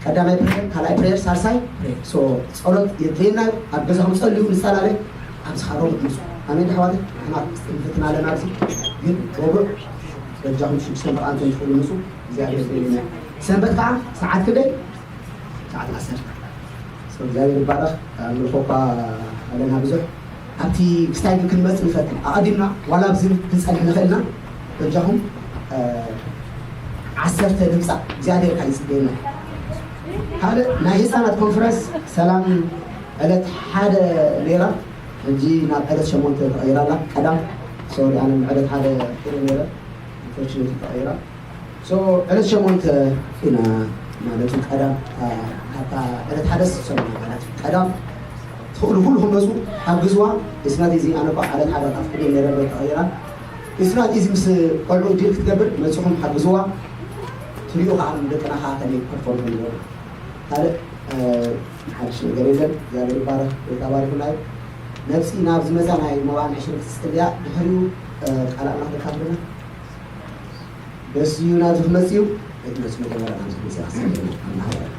ቀዳማይ ፕሬየር፣ ካልኣይ ፕሬየር፣ ሳልሳይ ፕሬየር። ሶ ጸሎት የድልየና እዩ። ኣብ ገዛኹም ጸልዩ፣ ንጸላለይ። ኣብዚ ኻብ ሮቡዕ ምጹ። ኣሜን ኣሕዋተይ። ንሕና ንፍትን ኣለና ኣብዚ። ግን ሮቡዕ በጃኹም ሽዱሽተ መርዓ እንተ ትኽእሉ ምጹ። እግዚኣብሔር የድልየና። ሰንበት ከዓ ሰዓት ክንደይ? ሰዓት ዓሰርተ። ሶ እግዚኣብሔር ይባረኽ። ኣምልኾ እኳ ኣለና ብዙሕ። ኣብቲ ክስታይ ግን ክንመጽእ ንፈትን። ኣቐዲምና ዋላ ኣብዚ ክንጸንሕ ንኽእልና በጃኹም፣ እ፣ ዓሰርተ ንምጻእ እግዚኣብሔር ከዓ ይጽበየና። ካልእ ናይ ህፃናት ኮንፈረንስ ሰላም ዕለት ሓደ ነይራ፣ ሕጂ ናብ ዕለት ሸሞንተ ተቐይራ ኣላ። ቀዳም፣ ሶሪ፣ ኣነ ዕለት ሓደ ነይረ፣ unfortunately ተቐይራ። ሶ ዕለት ሸሞንተ ኢና ማለት እዩ። ቀዳም፣ አ፣ ካብታ ዕለት ሓደስ ሰሙን ማለት እዩ። ቀዳም ትኽእሉ ኩልኹም መፁ፣ ሓግዝዋ። It's not easy። ኣነ እኳ ዕለት ሓደ ካብ ክብል ነይረ ተቐይራ። It's not easy ምስ ቆልዑ ዲል ክትገብር፣ መፅኹም ሓግዝዋ። ትሪኡ ከዓ ንደቅና ከዓ ከመይ ፐርፎርም ንገብር። ካልእ፣ እ፣ ሓድሽ ነገር የለን። እግዚኣብሔር ይባረክ። ጎይታ ባሪኹና እዩ። ነብሲ ናብ ዝመፃ ናይ መባን ዕሽር ክትፅልያ ድሕሪኡ፣ እ፣ ቃል ኣምላኽ ተካፍልና። በስዩ ናብዚ ክመጽእ እዩ። እቲ መጽእ መጀመርያ ናብዚ ክመጽእ ኣሰልጥና ኣብ ማሕበረ።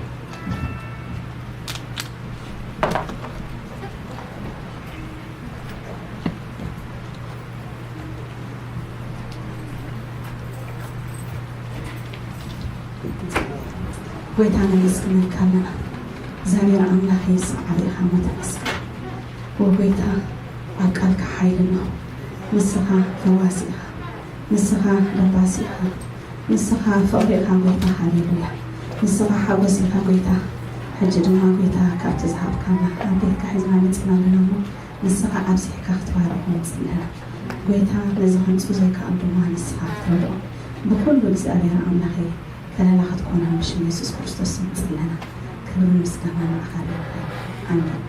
ጎይታ ነመስግነካ ኣለና። እግዚኣብሔር ኣምላኽ የስዓበ ኢኻ እሞ ተመስገን። ወጎይታ ኣብ ቃልካ ሓይሊ ኣሎ። ንስኻ ፈዋሲ ኢኻ። ንስኻ ለባሲ ኢኻ። ንስኻ ፍቕሪ ኢኻ ጎይታ። ሃሌሉያ። ንስኻ ሓጎስ ኢኻ ጎይታ። ሕጂ ድማ ጎይታ ካብቲ ዝሃብካና ኣብ ቤትካ ሒዝና መጺና ኣለና እሞ ንስኻ ኣብዚሕካ ክትባረኹ ንጽሊ ኢና። ጎይታ ነዚ ከምጽኡ ዘይከኣሉ ድማ ንስኻ ክትረድኦም ብኹሉ እግዚኣብሔር ኣምላኸይ ከለላ ክትኮኖም ብሽም የሱስ ክርስቶስ ስም ንጽሊ ኢና። ክብርን ምስጋናን ንዓኻ ኣለና። ኣሜን።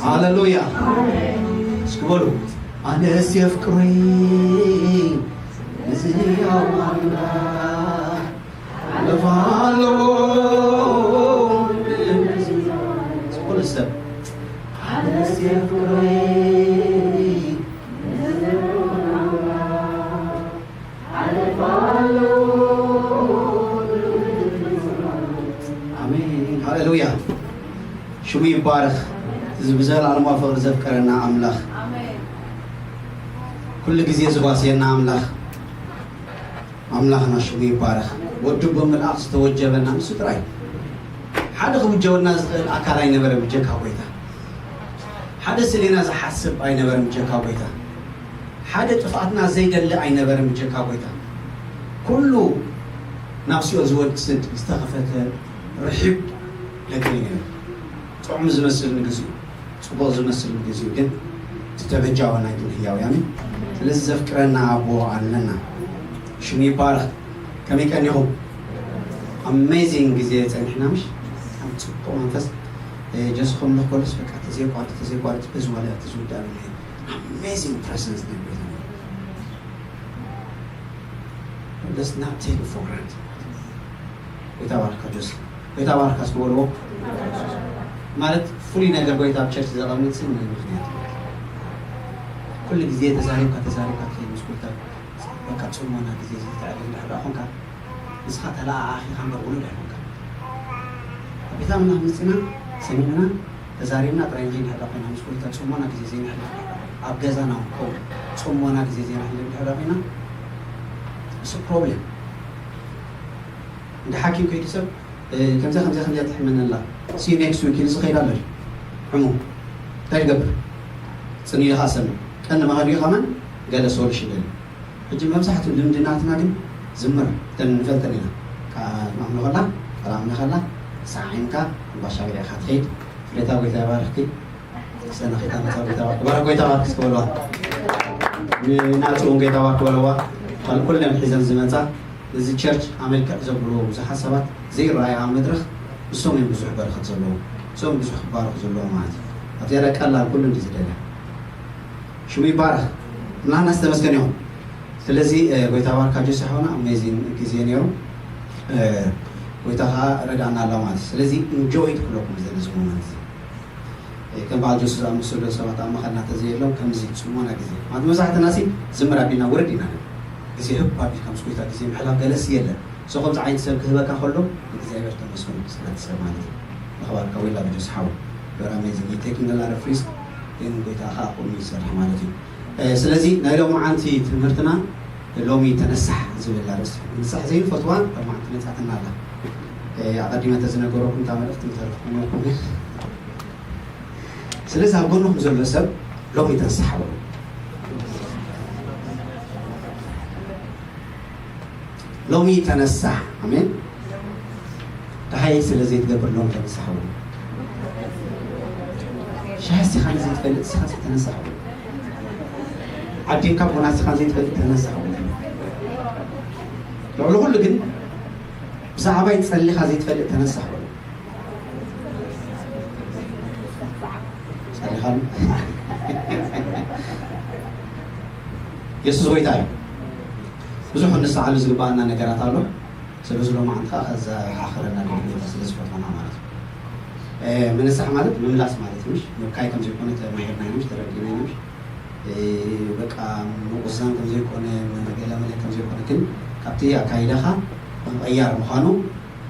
ሃሌሉያ። እስኪ በሉ፣ ኣነስ የፍቅሮይ እዚ ሕያው ኣምላኽ ሓለፋ ኣለዎ። ዝኾነ ሰብ ኣነስ የፍቅረይ ንዝብሉን ኣምላኽ ሓልፋ ኣለዎ። ኣሜን፣ ሃሌሉያ፣ ሽሙ ይባረኽ። እዚ ብዘለኣለማዊ ፍቕሪ ዘፍቀረና ኣምላኽ፣ ኩሉ ግዜ ዝጓስየና ኣምላኽ፣ ኣምላኽና ሽሙ ይባረኽ። ወዱ ብምልኣኽ ዝተወጀበና ንሱ ጥራይ። ሓደ ክውጀበና ዝኽእል ኣካል ኣይነበረን ብጀካ ጎይታ። ሓደ ስሌና ዝሓስብ ኣይነበረን ብጀካ ጎይታ። ሓደ ጥፍኣትና ዘይደሊ ኣይነበረን ብጀካ ጎይታ። ኩሉ ናብ ሲኦል ዝወስድ ዝተኸፈተ ርሒብ ደገ እዩ ነይሩ። ጥዑም ዝመስል ንግዚኡ፣ ጽቡቕ ዝመስል ንግዚኡ፣ ግን እቲ ተበጃዋና ግን ህያው እዩ። ኣሜን። ስለዚ ዘፍቅረና ኣቦ ኣለና። ሽሙ ይባረኽ። ከመይ ቀኒኹም? ኣሜዚንግ ግዜ ጸኒሕና፣ ምሽ? ኣብ ጽቡቕ መንፈስ፣ እ፣ ጀስኹም ንኮልስ በቃ ተዘይቋርጥ፣ ተዘይቋርጥ፣ በዚ ዋላ ተዝውዳእ፣ ኣሜዚንግ ፕረዘንስ ነበር። Let's not take it for granted። ጎይታ ባርካ ጆስ፣ ጎይታ ባርካ እስኪ በልዎ። ማለት ፍሉይ ነገር ጎይታ ኣብ ቸርች ዘቐምጥ ስም ናይ ምኽንያት። ኩሉ ግዜ ተዛሪብካ፣ ተዛሪብካ ትኸይድ ምስ ጎይታ። በቃ ጽሞና ግዜ ዝተዕልል እንድሕር ደኣ ኾንካ፣ ንስኻ ተለኣኣኺ ኢኻ እምበር ውሉድ ኣይኮንካን። ኣብ ቤት ኣምላኽ መጺና፣ ሰሚዕና፣ ተዛሪብና ጥራይ እንድሕር ደኣ ኮይና፣ ምስ ጎይታ ጽሞና ግዜ ዘይነሕልፍ፣ ኣብ ገዛና እውን ከምኡ ጽሞና ግዜ ዘይነሕልፍ እንድሕር ደኣ ኮይና፣ it's a problem። እንደ ሓኪም ከይዱ ሰብ፣ እ፣ ከምዚኣ፣ ከምዚኣ፣ ከምዚኣ ትሕመኒ ኣላ፣ see you next week ኢሉ ዝኸይድ ኣሎ። ሕሙ እንታይ ትገብር? ጽንዩ ኢኻ ሰምዕ። ቀንዲ መኸዲኡ ከማን ገለ ሶሉሽን ደልዩ። ሕጂ መብዛሕትኡ ልምዲ ናትና ግን ዝምር እተን ንፈልጠን ኢና። ከኣ ማዕምሎ ከላ፣ ከላምና ከላ፣ ሰዓዒምካ፣ ባሻ ገሊዕካ ትኸይድ። ፍሬታ ጎይታ ይባርኽኪ። ሰነኺታ መጻ ጎይታ ባርክ። ባርክ ጎይታ ባርክ እስኪ በልዋ። ንናጹ እውን ጎይታ ባርክ በልዋ። ካልእ ኩለን ሒዘን ዝመጻ ነዚ ቸርች ኣመልክዕ ዘብልዎ ብዙሓት ሰባት ዘይረኣዩ ኣብ መድረኽ፣ ንሶም እዮም ብዙሕ በረኸት ዘለዎም። ንሶም ብዙሕ ክባረኹ ዘለዎም ማለት እዩ። ኣብዚኣ ቀላል ኩሉ እንዲ ዝደልያ። ሽሙ ይባረኽ። ኣምላኽና ዝተመስገነ ይኹን። ስለዚ፣ እ፣ ጎይታ ባርካ ጆሲ ሓውና፣ ኣሜዚን ግዜ ነይሩ። እ፣ ጎይታ ኸዓ ረዳእና ኣሎ ማለት እዩ። ስለዚ ኢንጆይ ትብለኩም ዘለዚ ሞመንት እዚ። እ፣ ከም በዓል ጆሲ ዝኣመሰሉ ሰባት ኣብ መኻድና ተዘየሎም ከምዚ ጽሞና ግዜ። ማለት መብዛሕትና ሲ ዝምር ኣቢልና ውርድ ኢና። ግዜ ህብ ኣቢልካ ምስ ጎይታ ግዜ ምሕላፍ ገለሲ የለን። So ከምዚ ዓይነት ሰብ ክህበካ ከሎ እግዚኣብሔር ተመስገን ስለቲ ሰብ ማለት እዩ። ምኽባርካ ወይ ላብ ጆሲ ሓው። You're amazing. You're taking a lot of risk. ግን ጎይታ ኸዓ ከምኡ ይሰርሕ ማለት እዩ። እ፣ ስለዚ ናይ ሎምዓንቲ ትምህርትና ሎሚ ተነሳሕ ዝብል ኣርእስቲ እዩ። ምንሳሕ ዘይንፈትዋ ሎምዓንቲ መጻትና ኣላ። እ፣ ኣቐዲመ እንተዝነገረኩም እታ መልእኽቲ ምተረፍኩምኩም። ስለዚ ኣብ ጎንኹም ዘሎ ሰብ ሎሚ ተነሳሕ በሉ። ሎሚ ተነሳሕ። ኣሜን። ደሃይ ስለ ዘይትገብር ሎም ተነሳሕ በሉ። ሻሂ ስኻ ዘይትፈልጥ ስኻ ተነሳሕ በሉ። ዓዲምካ ቡና ስኻ ዘይትፈልጥ ተነሳሕ በሉ። ልዕሊ ኩሉ ግን ብዛዕባይ ጸሊኻ ዘይትፈልጥ ተነሳሕ በሉ። ጸሊኻ የሱስ ጎይታ እዩ። ብዙሕ ክንስዓሉ ዝግባኣና ነገራት ኣሎ። ስለዚ ሎማዓንቲ ከዓ ከዘኻኽረና ደሊ ጎይታ ስለ ዝፈትወና ማለት እዩ። እ፣ ምንሳሕ ማለት ምምላስ ማለት እዩ፣ ምሽ? ምብካይ ከም ዘይኮነ ተማሂርና ኢና፣ ምሽ? ተረዲእና ኢና፣ ምሽ? እ፣ በቃ ምቁዛም ከም ዘይኮነ፣ ገለመለ ከም ዘይኮነ፣ ግን ካብቲ ኣካይዳኻ ምቕያር ምዃኑ፣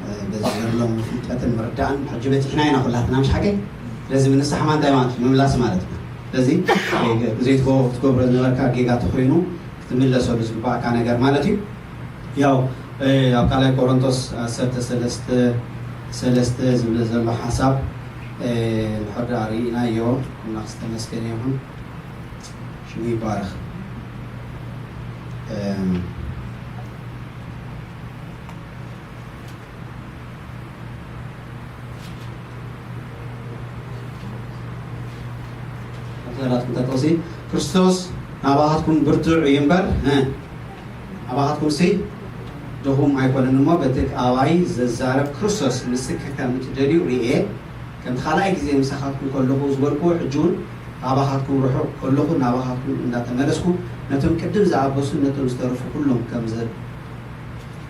እ፣ በዚ ዘሎም ፍልጠትን ምርዳእን ሕጂ በፂሕና ኢና ኩላትና፣ ምሽ ሓቀይ? ስለዚ ምንሳሕ ማለት እንታይ ማለት እዩ? ምምላስ ማለት እዩ። ስለዚ፣ እ፣ ዘይትገ-፣ ትገብሮ ዝነበርካ ጌጋ ተኾይኑ ክትምለሰሉ ዝግባእካ ነገር ማለት እዩ። ያው፣ እ፣ ኣብ ካልኣይ ቆሮንቶስ ዓሰርተ ሰለስተ ሰለስተ ዝብል ዘሎ ሓሳብ፣ እ፣ እንድሕር ደኣ ርኢናዮ፣ ኣምላኽ ዝተመስገነ ይኹን፣ ሽሙ ይባረኽ። እም፣ ኣብቲ ናትኩም ተጠቕሲ፣ ክርስቶስ ናባኻትኩም ብርቱዕ እዩ እምበር፣ እ፣ ናባኻትኩም ሲ ድኹም ኣይኮነን እሞ፣ በቲ ኣባይ ዘዛረብ ክርስቶስ ምስክር ከም እትደልዩ ርእየ፣ ከምቲ ካልኣይ ግዜ ምሳኻትኩም ከለኹ ዝበልኩዎ፣ ሕጂ እውን ካባኻትኩም ርሑቕ ከለኹ ናባኻትኩም እንዳተመለስኩ፣ ነቶም ቅድም ዝኣበሱን ነቶም ዝተረፉ ኩሎም ከም ዘ-፣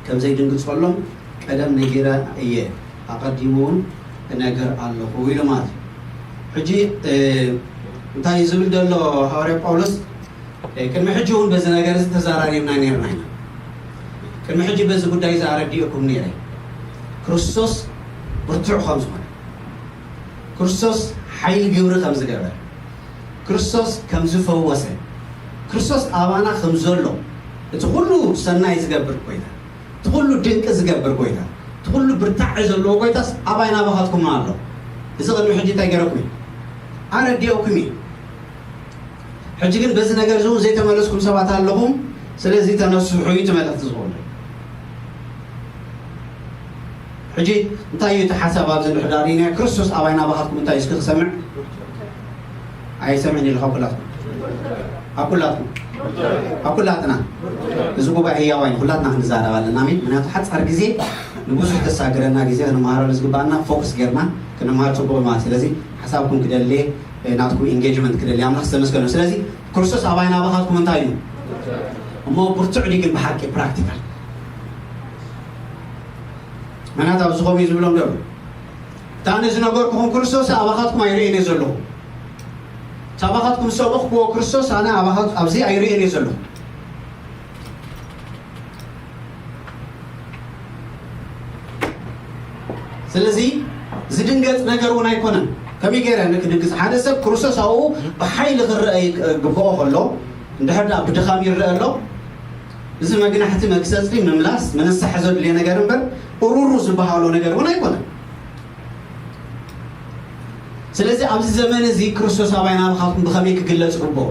ከም ዘይድንግጸሎም ቀደም ነጊረ እየ፣ ኣቐዲሙ እውን እነግር ኣለኹ ኢሉ ማለት እዩ። ሕጂ እንታይ ዝብል ዘሎ ሃዋርያ ጳውሎስ? ቅድሚ ሕጂ እውን በዚ ነገር እዚ ተዛራሪብና ነርና ኢና። ቅድሚ ሕጂ በዚ ጉዳይ እዚ ኣረዲእኩም ነይረ። ክርስቶስ ብርቱዕ ከም ዝኾነ፣ ክርስቶስ ሓይሊ ግብሪ ከም ዝገበረ፣ ክርስቶስ ከም ዝፈወሰ፣ ክርስቶስ ኣባና ከም ዘሎ፣ እቲ ኩሉ ሰናይ ዝገብር ኮይና እቲ ኩሉ ድንቂ ዝገብር ጎይታ፣ እቲ ኩሉ ብርታዐ ዘለዎ ጎይታስ ኣባይ ናባኻትኩም ኣሎ። እዚ ቅድሚ ሕጂ እንታይ ገረኩም እዩ? ኣረዲኦኩም እዩ። ሕጂ ግን በዚ ነገር እዚ እውን ዘይተመለስኩም ሰባት ኣለኹም። ስለዚ ተነስሑ እዩ እቲ መልእኽቲ ዝኾነ። ሕጂ እንታይ እዩ እቲ ሓሳብ ኣብዚ ንሕዳር ናይ ክርስቶስ ኣባይ ናባኻትኩም እንታይ እስኪ ክሰምዕ? ኣይሰምዕን ኢልካ ኩላትኩም ኣብ ኩላትኩም ኣብ ኩላትና እዚ ጉባኤ ህያዋይ ኩላትና ክንዛረብ ኣለና። ኣሜን። ምክንያቱ ሓፃር ግዜ ንብዙሕ ተሳግረና ግዜ ክንመሃረሉ ዝግባኣና ፎክስ ጌርና ክንመሃር ፅቡቅ ማለት። ስለዚ ሓሳብኩም ክደልየ ናትኩም ኢንጌጅመንት ክደልየ ኣምላኽ ዝተመስገነ። ስለዚ ክርስቶስ ኣባይ ናባኻትኩም እንታይ እዩ እሞ ብርቱዕ ድዩ ግን ብሓቂ ፕራክቲካል ምክንያቱ ኣብዚ ከምኡ እዩ ዝብሎም ደሎ እታ ነዚ ነገርኩኹም ክርስቶስ ኣባኻትኩም ኣይርእየን እየ ዘለኹ። ሳባኻትኩም ዝሰበኽኩዎ ክርስቶስ ኣነ ኣባኻት ኣብዚ ኣይርእየን እየ ዘለኹ። ስለዚ ዝድንገጽ ነገር እውን ኣይኮነን። ከመይ ገይረ ንክድንግጽ ሓደ ሰብ ክርስቶስ ኣብኡ ብሓይሊ ክረአ ይግብኦ ከሎ እንድሕር ደኣ ብድኻም ይረአ ኣሎ። እዚ መግናሕቲ መግሰጽቲ ምምላስ ምንሳሕ ዘድልዮ ነገር እምበር እሩሩ ዝበሃሎ ነገር እውን ኣይኮነን። ስለዚ ኣብዚ ዘመን እዚ ክርስቶስ ኣባይ ናባኻትኩም ብኸመይ ክግለጽ ይግብኦ?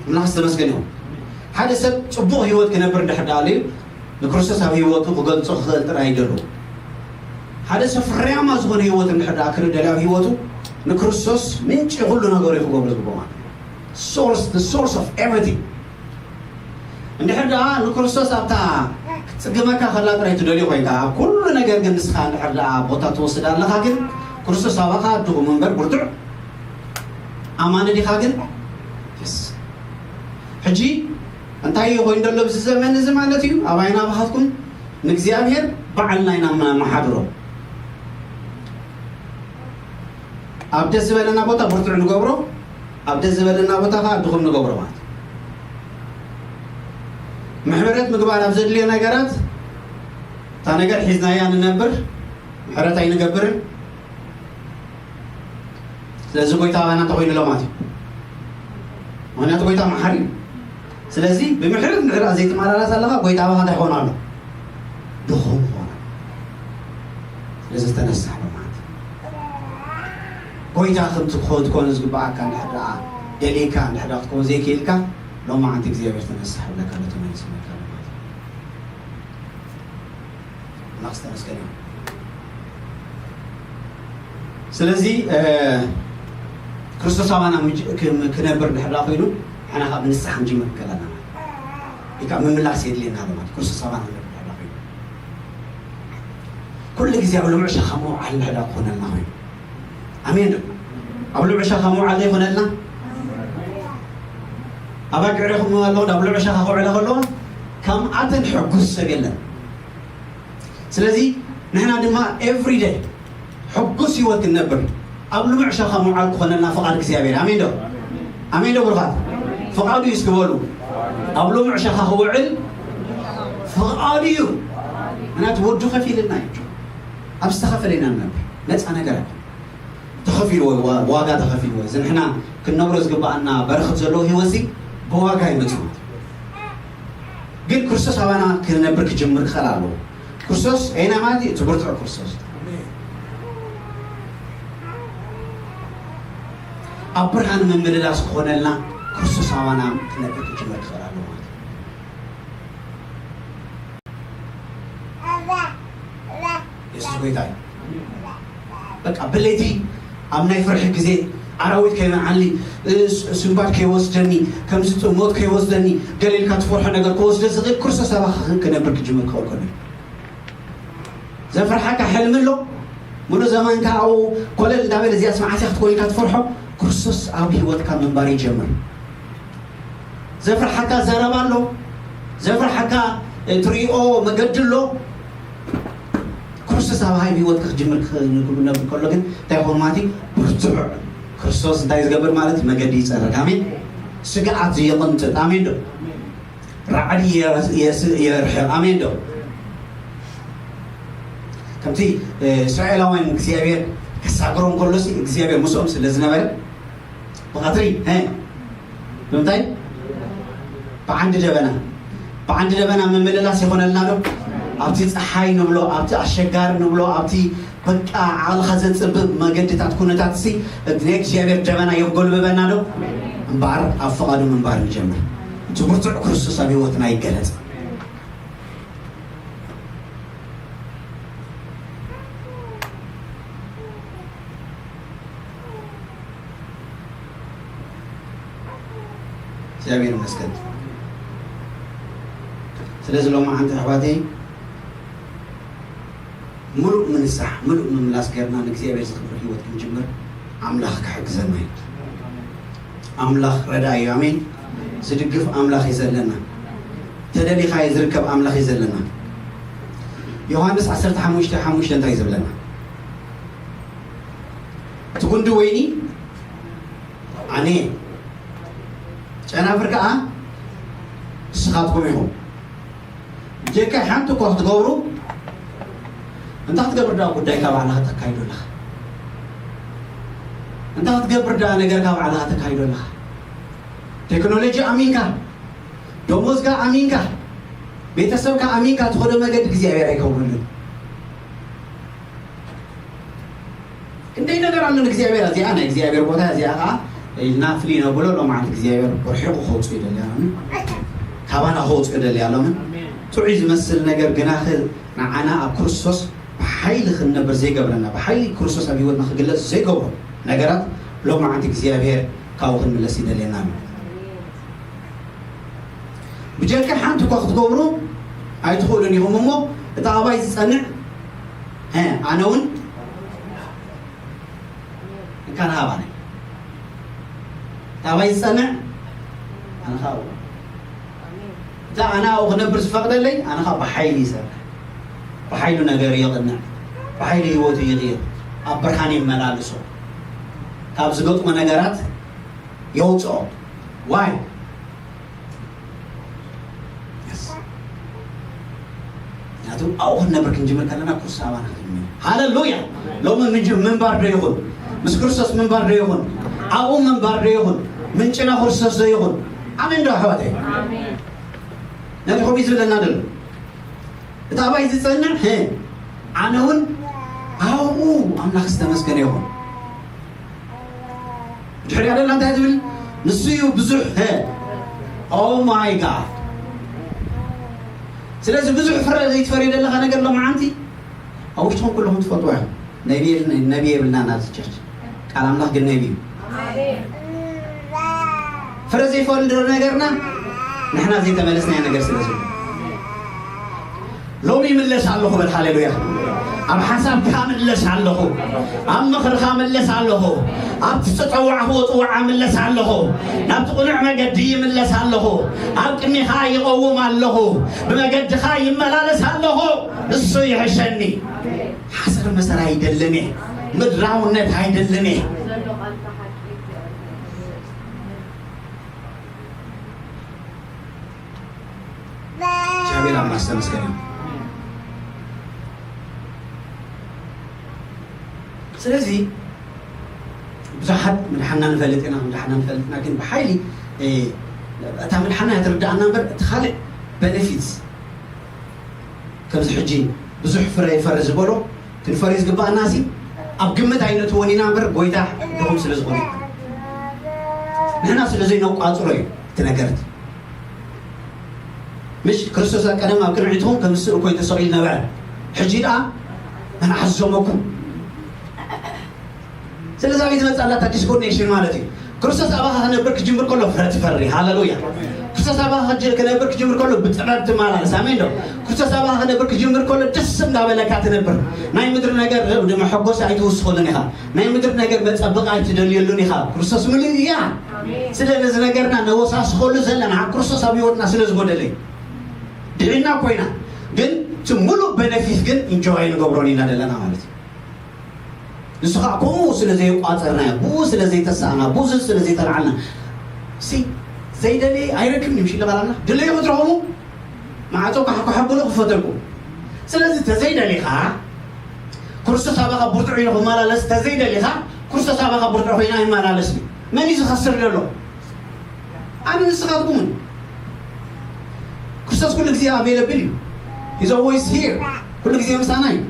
ኣምላኽ ዝተመስገነ ይኹን። ሓደ ሰብ ጽቡቕ ህይወት ክነብር እንድሕር ደኣ ኣልዩ ንክርስቶስ ኣብ ህይወቱ ክገልጾ ክኽእል ጥራይ ይደሉ። ሓደ ሰብ ፍርያማ ዝኾነ ህይወት እንድሕር ደኣ ክርኢ ደልዩ ኣብ ህይወቱ ንክርስቶስ ምንጪ ኩሉ ነገሩ እዩ ክገብሮ ዝግብኦ ማለት እዩ። Source, the source of everything። እንድሕር ደኣ ንክርስቶስ ኣብታ ክትጽግመካ ከላ ጥራይ ትደልዮ ኮይንካ ኣብ ኩሉ ነገር ግን ንስኻ እንድሕር ደኣ ቦታ ትወስድ ኣለኻ ግን ክርስቶስ ኣባኻ ድኹም እምበር ብርቱዕ ኣማኒ ዲኻ ግን? የስ። ሕጂ እንታይ እዩ ኮይኑ ዘሎ ኣብዚ ዘመን እዚ ማለት እዩ? ኣባይና ብሃትኩም ንእግዚኣብሔር ባዕልና ኢና መሓድሮ። ኣብ ደስ ዝበለና ቦታ ብርቱዕ ንገብሮ፣ ኣብ ደስ ዝበለና ቦታ ከዓ ድኹም ንገብሮ ማለት እዩ። ምሕረት ምግባር ኣብ ዘድልዮ ነገራት እታ ነገር ሒዝናያ ንነብር፣ ምሕረት ኣይንገብርን። ስለዚ ጎይታ ኣባና እንተኮይኑ ኣሎ ማለት እዩ። ምክንያቱ ጎይታ መሓሪ እዩ። ስለዚ ብምሕረት እንድሕር ዘይትመላለስ ኣለካ ጎይታ ኣባኻ እንታይ ክኾን ኣሎ? ድኹም ክኾን ኣሎ። ስለዚ ተነሳሕ ማለት እዩ። ጎይታ ከምቲ ክትኮን ዝግብኣካ እንድሕር ደኣ ደሊካ እንድሕር ደኣ ክትኮን ዘይክኢልካ ሎማዓንቲ እግዚኣብሔር ተነሳሕ ብለካ ኣሎ ተመሊስመካ ኣሎ ማለት እዩ። ኣምላኽ ዝተመስገነ ይሁን። ስለዚ ክርስቶስ ኣባና ክነብር እንድሕር ኮይኑ ንሕና ካብ ንስሓ ክንጅምር ክከለና ወይ ከዓ ምምላስ የድልየና ኣሎ ማለት ክርስቶስ ኣባና ክነብር እንድሕር ኮይኑ ኩሉ ግዜ ኣብ ልሙዕ ሸኻ ምውዓል እንድሕር ክኾነልና ኮይኑ ኣሜን ዶ ኣብ ልሙዕ ሸኻ ምውዓል ዘይኮነልና ኣባጊዕ ኹም ኣለኹ ኣብ ልሙዕ ሸኻ ክውዕለ ከለዎ ከምኣተን ሕጉስ ሰብ የለን ስለዚ ንሕና ድማ everyday ሕጉስ ህይወት ክንነብር ኣብ ልሙዕ ሸኻ ምውዓል ክኾነልና ፍቓድ እግዚኣብሔር ኣሜን ዶ ኣሜን ዶ ብሩኻት ፍቓዱ እዩ እስኪ በሉ ኣብ ልሙዕ ሸኻ ክውዕል ፍቓዱ እዩ ምክንያቱ ወዱ ከፊልና እዩ ኣብ ዝተኸፈለ ኢና ንነብር ነፃ ነገር ኣይኮነ ተኸፊልዎ ዋጋ ተኸፊልዎ እዚ ንሕና ክንነብሮ ዝግባኣና በረኸት ዘለዎ ህይወት ብዋጋ ይመፅእ ግን ክርስቶስ ኣባና ክንነብር ክጅምር ክኽእል ኣለዎ ክርስቶስ ና ማለት እዩ እቲ ብርቱዕ ክርስቶስ ኣብ ብርሃን ምምልላስ ክኾነልና ክርስቶስ ኣባና ክነብር ክጅምር ክኽእል ኣለዎ ማለት የሱስ ጎይታ እዩ በቃ ብለይቲ ኣብ ናይ ፍርሒ ግዜ ኣራዊት ከይበልዓኒ ስንባድ ከይወስደኒ ከምዚ ሞት ከይወስደኒ ገለ ኢልካ ትፈርሖ ነገር ክወስደ ዝኽእል ክርስቶስ ኣባኻ ክነብር ክጅምር ክኸውን ከሎ ዘፍርሓካ ሕልሚ ኣሎ ሙሉእ ዘመንካ ኣብኡ ኮለል እንዳበለ እዚኣስ መዓስ ክትኮን ኢልካ ትፈርሖ ክርስቶስ ኣብ ህይወትካ ምንባር ይጀምር ዘፍርሓካ ዘረባ ኣሎ ዘፍርሓካ እትሪኦ መገዲ ኣሎ። ክርስቶስ ኣብ ሃይብ ህይወትካ ክጅምር ክነብር ከሎ ግን እንታይ ይኸውን ማለት እዩ? ብርቱዕ። ክርስቶስ እንታይ ዝገብር ማለት እዩ? መገዲ ይፀርግ። ኣሜን። ስግኣት የቕንጥጥ። ኣሜን ዶ? ራዕዲ የርሕቕ። ኣሜን ዶ? ከምቲ እስራኤላውያን እግዚኣብሔር ክሳግሮም ከሎሲ እግዚኣብሔር ምስኦም ስለ ዝነበረ ብቐትሪ ብምንታይ? ብዓንዲ ደበና። ብዓንዲ ደበና ምምልላስ ይኾነልና ዶ? ኣብቲ ፀሓይ ንብሎ፣ ኣብቲ ኣሸጋሪ ንብሎ፣ ኣብቲ በቃ ዓቕልኻ ዘፅብብ መገድታት ኩነታት ሲ ናይ እግዚኣብሔር ደበና የጎልብበና ዶ? እምበኣር ኣብ ፍቓዱ ምንባር ንጀምር። እቲ ብርቱዕ ክርስቶስ ኣብ ህይወትና ይገለፅ። እግዚኣብሔር ይመስገን። ስለዚ ሎማዓንቲ ኣሕዋተይ ምሉእ ምንሳሕ ምሉእ ምምላስ ገርና ንእግዚኣብሔር ዝኽብር ህይወት ክንጅምር ኣምላኽ ክሕግዘና እዩ። ኣምላኽ ረዳ እዩ። ኣሜን። ዝድግፍ ኣምላኽ እዩ ዘለና። ተደሊኻዮ ዝርከብ ኣምላኽ እዩ ዘለና። ዮሃንስ ዓሰርተ ሓሙሽተ ሓሙሽተ እንታይ እዩ ዝብለና? እቲ ጉንዲ ወይኒ ኣነ፣ ጨናፍር ከዓ ንስኻትኩም ኢኹም። ጀካ ሓንቲ እኳ ክትገብሩ፣ እንታይ ክትገብር ደኣ ጉዳይካ ባዕልኻ ተካይዶ ኣለኻ? እንታይ ክትገብር ደኣ ነገርካ ባዕልኻ ተካይዶ ኣለኻ? ቴክኖሎጂ ኣሚንካ፣ ደሞዝካ ኣሚንካ፣ ቤተሰብካ ኣሚንካ ትኸዶ መገዲ እግዚኣብሔር ኣይከውንልን። ክንደይ ነገር ኣሎ ንእግዚኣብሔር። እዚኣ ናይ እግዚኣብሔር ቦታ እዚኣ ከዓ ኢልና ፍልይ ነብሎ። ሎማዓንቲ እግዚኣብሔር ርሒቑ ከውፅኡ ይደሊ ኣሎምን ካባና ከውፅኡ ይደሊ ኣሎምን። ጥዑይ ዝመስል ነገር ግና ንዓና ኣብ ክርስቶስ ብሓይሊ ክንነብር ዘይገብረና፣ ብሓይሊ ክርስቶስ ኣብ ህይወትና ክግለፅ ዘይገብሮ ነገራት ሎማዓንቲ እግዚኣብሔር ካብኡ ክንምለስ ይደልየና ኣሎ። ብጀካ ሓንቲ እኳ ክትገብሩ ኣይትኽእሉን ኢኹም እሞ፣ እቲ ኣባይ ዝጸንዕ፣ እ፣ ኣነ እውን እንካ ንሃባነ። እቲ ኣባይ ዝጸንዕ፣ ኣነ ኸኣ ኣብኡ። እቲ ኣነ ኣብኡ ክነብር ዝፈቕደለይ፣ ኣነ ኸኣ ብሓይሊ ይሰርሕ። ብሓይሉ ነገር የቕንዕ። ብሓይሊ ህይወቱ ይቕይር። ኣብ ብርሃን የመላልሶ። ካብ ዝገጥሞ ነገራት የውፅኦ። ዋይ? የስ። ምክንያቱ ኣብኡ ክንነብር ክንጅምር ከለና ኩርሲ ኣባና ክንጅምር። ሃለሉያ! ሎሚ ምንጅ-፣ ምንባር ዶ ይኹን? ምስ ክርስቶስ ምንባር ዶ ይኹን? ኣብኡ ምንባር ዶ ይኹን? ምንጭና ክርስቶስ ዶ ይኹን? ኣሜን ዶ ኣሕዋተይ? ኣሜን። ነቲ ከምኡ እዩ ዝብለና ዘሎ። እቲ ኣባይ ዝጸንዕ፣ ሄ፣ ኣነ እውን ኣብኡ ኣምላኽ ዝተመስገነ ይኹን። ድሕሪኣ ደላ እንታይ ትብል? ንሱ እዩ ብዙሕ፣ ሄ፣ ኦ ማይ ጋድ። ስለዚ ብዙሕ ፍረ ዘይትፈርዩ ዘለኻ ነገር ሎማዓንቲ ኣብ ውሽጥኹም ኩለኹም ትፈልጥዎ ኢኹም። ነቢ የብል-፣ ነቢ የብልናን ኣብዚ ቸርች። ቃል ኣምላኽ ግን ነቢ እዩ። ኣሜን። ፍረ ዘይፈልዶ ነገርና ንሕና ዘይተመለስናዮ ነገር ስለ ዘሎ። ሎሚ ይምለስ ኣለኹ በል፣ ሃሌሉያ። ኣብ ሓሳብካ ምለስ ኣለኹ፣ ኣብ ምኽርኻ ምለስ ኣለኹ፣ ኣብቲ ዝጸዋዕኽዎ ጽዋዓ ምለስ ኣለኹ፣ ናብቲ ቅኑዕ መገዲ ይምለስ ኣለኹ፣ ኣብ ቅድሚኻ ይቐውም ኣለኹ፣ ብመገድኻ ይመላለስ ኣለኹ። እሱ ይሕሸኒ። ሓሰር መሰር ኣይደልን እየ። ምድራውነት ኣይደልን እየ። እግዚኣብሔር ኣምላኽ ዝተመስገነ ይሁን። ስለዚ ብዙሓት ምድሓና ንፈልጥ ኢና፣ ምድሓና ንፈልጥ ኢና፣ ግን ብሓይሊ፣ እ፣ እታ ምድሓና እያ ትርድኣና እምበር እቲ ካልእ ቤነፊትስ ከምዚ ሕጂ ብዙሕ ፍረ ይፈሪ ዝበሎ ክንፈርዮ ዝግባኣና ሲ ኣብ ግምት ኣይነእትዎን ኢና እምበር ጎይታ ድኹም ስለ ዝኾነ እዩ። ንሕና ስለ ዘይነቋጽሮ እዩ እቲ ነገር እቲ። ምሽ ክርስቶስ ኣብ ቀደም ኣብ ቅድሚትኹም ከም ስእሊ ኮይኑ ተሰቒሉ ነበረ። ሕጂ ደኣ መን ዓዘመኩም? ስለዚ ኣበይ ትመጽእ ኣላ እታ ዲስኮኔክሽን ማለት እዩ? ክርስቶስ ኣባኻ ክነብር ክጅምር ከሎ ፍረ ትፈሪ። ሃሌሉያ። ክርስቶስ ኣባኻ ክጅ-፣ ክነብር ክጅምር ከሎ ብጥበብ ትመላለስ። ኣሜን ዶ? ክርስቶስ ኣባኻ ክነብር ክጅምር ከሎ ደስ እንዳበለካ ትነብር። ናይ ምድሪ ነገር መሐጎሲ ኣይትውስኸሉን ኢኻ። ናይ ምድሪ ነገር መጸበቒ ኣይትደልየሉን ኢኻ። ክርስቶስ ምሉእ እያ። ኣሜን። ስለ ነዚ ነገርና ነወሳስኸሉ ዘለና ኣብ ክርስቶስ ኣብ ህይወትና ስለ ዝጎደለ እዩ። ድሕና ኮይና ግን እቲ ሙሉእ በነፊት ግን ኢንጆይ ንገብሮን ኢና ዘለና ማለት እዩ። ንሱ ከዓ ከምኡ ስለ ዘየቋፀርናዮ፣ ብኡ ስለ ዘይተሳእና፣ ብኡ ስለ ዘይተልዓልና፣ ሲ ዘይደለየ ኣይረክብን እዩ። ሽለ ባላና ድለዩ ክትረኽቡ ማዕፆ ካሕኩሓ ብሎ ክፈተልኩም። ስለዚ ተዘይደሊኻ ክርስቶስ ኣባኻ ብርቱዕ ኢሉ ክመላለስ ተዘይደሊኻ ክርስቶስ ኣባኻ ብርቱዕ ኮይና ይመላለስ እዩ። መን እዩ ዝኸስር ዘሎ? ኣነ ንስኻትኩምን። ክርስቶስ ኩሉ ግዜ ኣቬለብል እዩ። He's always here። ኩሉ ግዜ ምሳና እዩ።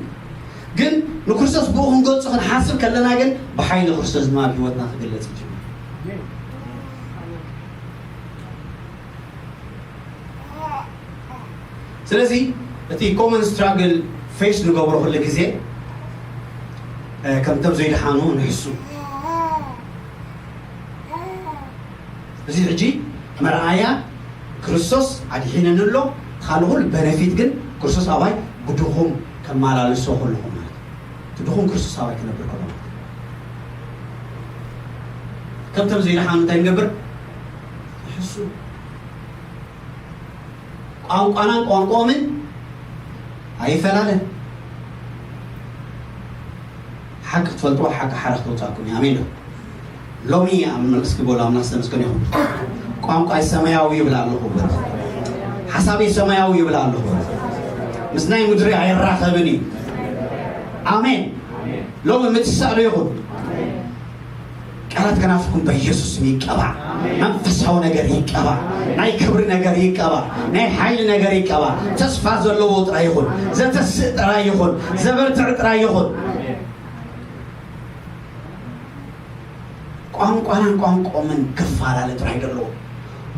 ግን ንክርስቶስ ብኡ ክንገልጾ ክንሓስብ ከለና ግን ብሓይሊ ክርስቶስ ድማ ኣብ ህይወትና ክግለጽ ይጅምር። ስለዚ እቲ ኮመን ስትራግል ፌስ ንገብሮ ኩሉ ግዜ ከምቶም ዘይደሓኑ ንሕሱ። እዚ ሕጂ መርኣያ ክርስቶስ ኣድሒነኒ ኣሎ፣ ካልእ ኩሉ በነፊት ግን ክርስቶስ ኣባይ ብድኹም ከመላልሶ ከለኹ ማለት እዩ። እቲ ድኹም ክርስቶስ ኣባይ ክነብር ከሎ ማለት እዩ። ከምቶም ዘይደሓኑ እንታይ ንገብር? ይሕሱ። ቋንቋናን ቋንቋኦምን ኣይፈላለን። ሓቂ ክትፈልጥዎ ሓቂ ሓራ ክተውፃእኩም እዩ። ኣሜን ዶ? ሎሚ ኣብ መልእስ ክበሉ ኣምላኽ ዝተመስገነ ይኹን። ቋንቋይ ሰማያዊ ይብል ኣለኹ። ሓሳበይ ሰማያዊ ይብል ኣለኹ። ምስ ናይ ምድሪ ኣይራኸብን እዩ። ኣሜን። ሎሚ ምትሳእዶ ይኹን። ቃላት ከናፍኩም በኢየሱስ ስም ይቀባእ። መንፈሳዊ ነገር ይቀባእ። ናይ ክብሪ ነገር ይቀባእ። ናይ ሓይሊ ነገር ይቀባእ። ተስፋ ዘለዎ ጥራይ ይኹን። ዘተስእ ጥራይ ይኹን። ዘበርትዕ ጥራይ ይኹን። ቋንቋናን ቋንቋኦምን ክፈላለ ጥራይ ዘለዎ።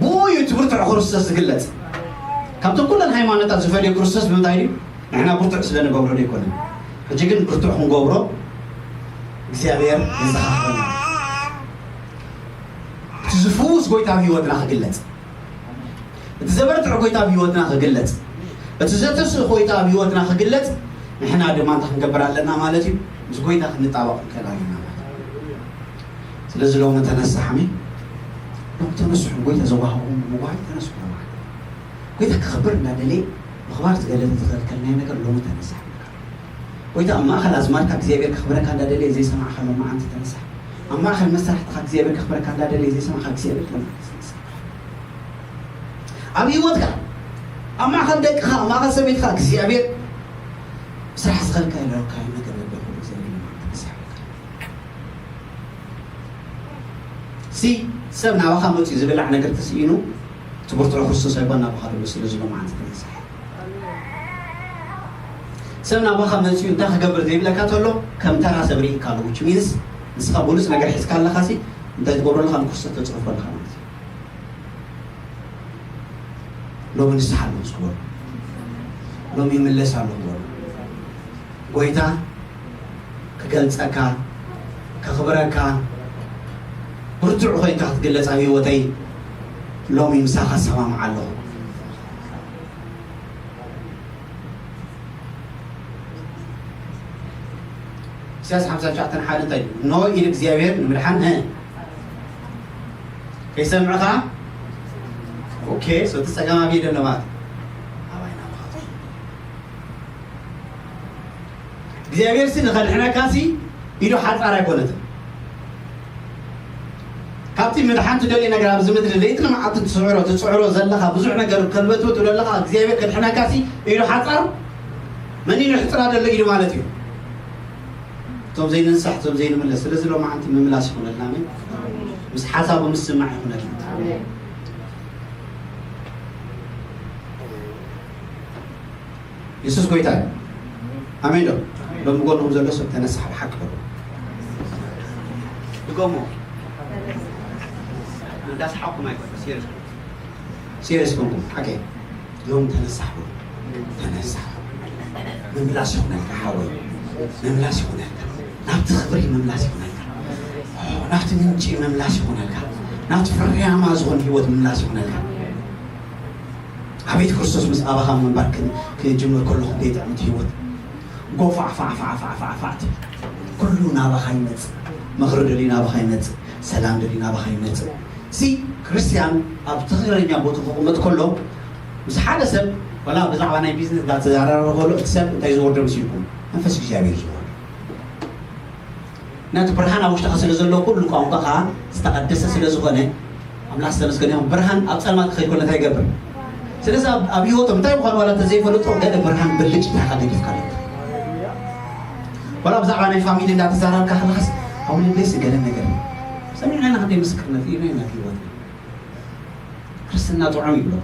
ብኡ እዩ እቲ ብርቱዕ ክርስቶስ ዝግለጽ። ካብቶም ኩለን ሃይማኖታት ዝፈልዮ ክርስቶስ ብምንታይ ድዩ? ንሕና ብርቱዕ ስለ ንገብሮ ዶ ኣይኮነን? ሕጂ ግን ብርቱዕ ክንገብሮ እግዚኣብሔር የዘኻኽረና። እቲ ዝፍውስ ጎይታ ኣብ ህይወትና ክግለጽ፣ እቲ ዘበርትዕ ጎይታ ኣብ ህይወትና ክግለጽ፣ እቲ ዘተስእ ጎይታ ኣብ ህይወትና ክግለጽ፣ ንሕና ድማ እንታይ ክንገብር ኣለና ማለት እዩ? ምስ ጎይታ ክንጣበቕ ክንክእል ኣለና ማለት እዩ። ስለዚ ሎሚ ተነሳሕሚ ሎም ተነስሑ፣ ጎይታ ዘዋሃብኩም ምዋሃብ ተነስሑ ማለት እዩ። ጎይታ ክኽብር እንዳደለየ ምኽባር ዝገለለ ዝኸልከልናዮ ነገር ሎሚ ተነሳሕ። ጎይታ ኣብ ማእኸል ኣዝማድካ እግዚኣብሔር ከኽብረካ እንዳደለየ ዘይሰማዕካ ሎም መዓንቲ ተነሳሕ። ኣብ ማእኸል መሳርሕትኻ እግዚኣብሔር ከኽብረካ እንዳደለየ ዘይሰማዕካ እግዚኣብሔር ሎም መዓንቲ ተነሳሕ። ኣብ ህይወትካ ኣብ ማእኸል ደቅኻ ኣብ ማእኸል ሰበይትኻ እግዚኣብሔር ስራሕ ዝኸልከለካ ነገር ነበር ኩሉ እግዚኣብሔር ሎም መዓንቲ ተነሳሕ። ሲ ሰብ ናባኻ መፅኡ ዝብላዕ ነገር ተስኢኑ ትምህርትሮ ክርስቶስ ኣይኮን ናባኻ ዘሎ ስለ ዝሎ መዓንቲ ተነሳሕ። ሰብ ናባኻ መፅኡ እንታይ ክገብር ዘይብለካ ተሎ ከም ተራ ሰብ ርኢካ ኣሎ። Which means ንስኻ ብሉፅ ነገር ሒዝካ ኣለኻ ሲ እንታይ ትገብሮ ኣለኻ? ንክርስቶስ ተፅርፎ ኣለኻ ማለት እዩ። ሎሚ ንስሓ ኣለኹ ዝበሉ፣ ሎሚ ይምለስ ኣለኹ ዝበሉ፣ ጎይታ ክገልጸካ፣ ከኽብረካ፣ ብርቱዕ ኮይንካ ክትግለጽ ኣብ ህይወተይ ሎሚ ምሳኻ ሰማምዓ ኣለኹ። ኢሳያስ ሓምሳ ትሽዓተ ሓደ እንታይ እዩ? እነሆ ኢድ እግዚኣብሔር ንምድሓን፣ እ፣ ከይሰምዕኻ። ኦኬ፣ so እቲ ጸገም ኣበይ ደሎ ማለት እዩ? ኣባይና ምኻቱ። እግዚኣብሔር ሲ ንኸድሕነካ ሲ ኢዱ ሓጻር ኣይኮነትን። ካብቲ ምድሓን ትደልዮ ነገር ኣብዚ ምድሪ ለይትን መዓልትን ትስዕሮ፣ ትጽዕሮ ዘለኻ ብዙሕ ነገር ከልበትብት ትብሎ ኣለኻ፣ እግዚኣብሔር ከድሕነካ ሲ ኢዱ ሓጻር? መን ኢሉ ሕጽራ ዘሎ ኢዱ ማለት እዩ? እቶም ዘይንንሳሕ፣ እቶም ዘይንምለስ። ስለዚ ሎማዓንቲ ምምላስ ይኹነልና። ኣሜን። ምስ ሓሳቡ ምስማዕ ይኹነልና። የሱስ ጎይታ እዩ። ኣሜን ዶ? ሎሚ ጎንኹም ዘሎ ሰብ ተነሳሕ ብሓቂ በሉ። ድገሞ። እንዳሰሓቅኩም ኣይኮነ፣ ሲሪየስ። ሲሪየስ ኮንኩም። ሓቂ። ሎም ተነሳሕ በሉ። ተነሳሕ። ምምላስ ይኹነልካ ሓወይ። ምምላስ ይኹነልካ። ናብቲ ክብሪ ምምላስ ይኹነልካ። ናብቲ ምንጪ ምምላስ ይኹነልካ። ናብቲ ፍርያማ ዝኾን ህይወት ምምላስ ይኹነልካ። ኣቤት ክርስቶስ ምስ ኣባኻ ምንባር ክን-፣ ክጅምር ከሎ ክንደይ ጥዕምቲ ህይወት። ጎፋዕ ፋዕ ፋዕ ፋዕ ፋዕ ፋዕ ትብል። ኩሉ ናባኻ ይመጽእ። ምኽሪ ደልዩ ናባኻ ይመጽእ። ሰላም ደልዩ ናባኻ ይመጽእ። ሲ ክርስቲያን ኣብ ትኽክለኛ ቦታ ክቕመጥ ከሎ ምስ ሓደ ሰብ ዋላ ብዛዕባ ናይ ቢዝነስ እንዳተዘራረበ ከሎ እቲ ሰብ እንታይ ዝወርዶ መሲልኩም? መንፈስ እግዚኣብሔር ዝወርዶ። ነቲ ብርሃን ኣብ ውሽጥኻ ስለ ዘሎ ኩሉ ቋንቋኻ ዝተቐደሰ ስለ ዝኾነ ኣምላኽ ዝተመስገነ ይኹን። ብርሃን ኣብ ጸልማት ክኸይድ ከሎ እንታይ ይገብር? ስለዚ ኣብ ኣብ ህይወቶም እንታይ ምዃኑ ዋላ እንተዘይፈልጦ ገለ ብርሃን ብልጭ ኢልካ ገዲፍካ ኣለካ። ዋላ ብዛዕባ ናይ ፋሚሊ እንዳተዛራርካ ከለኻስ ኣብ ልበይስ ገለ ነገር ሰሚዕና ኢና። ክንደይ ምስክርነት እዩ ናይ ህይወትና። ክርስትና ጥዑም ይብሎ።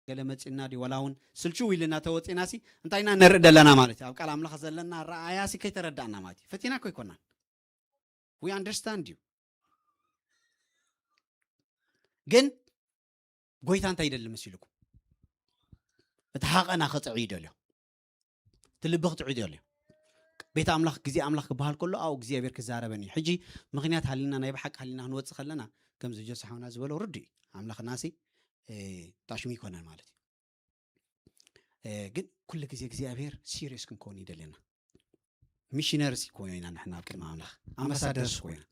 ገለ መጺና ድዩ ዋላ እውን ስልችው ኢልና ተወጺና ሲ እንታይ ኢና ነርኢ ዘለና ማለት እዩ። ኣብ ቃል ኣምላኽ ዘለና ረኣያ ሲ ከይተረዳእና ማለት እዩ። ፈቲና እኮ ኣይኮናን። We understand you። ግን ጎይታ እንታይ ይደሊ መሲልኩም? እቲ ሃቐና ክጥዕይ ይደልዮ። እቲ ልቢ ክጥዕይ ይደልዮ። ቤት ኣምላኽ ግዜ ኣምላኽ ክበሃል ከሎ ኣብኡ እግዚኣብሔር ክዛረበን እዩ። ሕጂ ምኽንያት ሃሊና ናይ ብሓቂ ሃሊና ክንወጽእ ከለና ከምዚ ጆስ ሓውና ዝበሎ ርዱ እዩ። ኣምላኽና ሲ እ፣ ጣሽሙ ይኮነን ማለት እዩ። እ፣ ግን ኩሉ ግዜ እግዚኣብሔር ሲሪየስ ክንከውን ይደልየና። ሚሽነርስ ይኮይና ንሕና ኣብ ቅድሚ ኣምላኽ ኣምባሳደርስ ኮይና።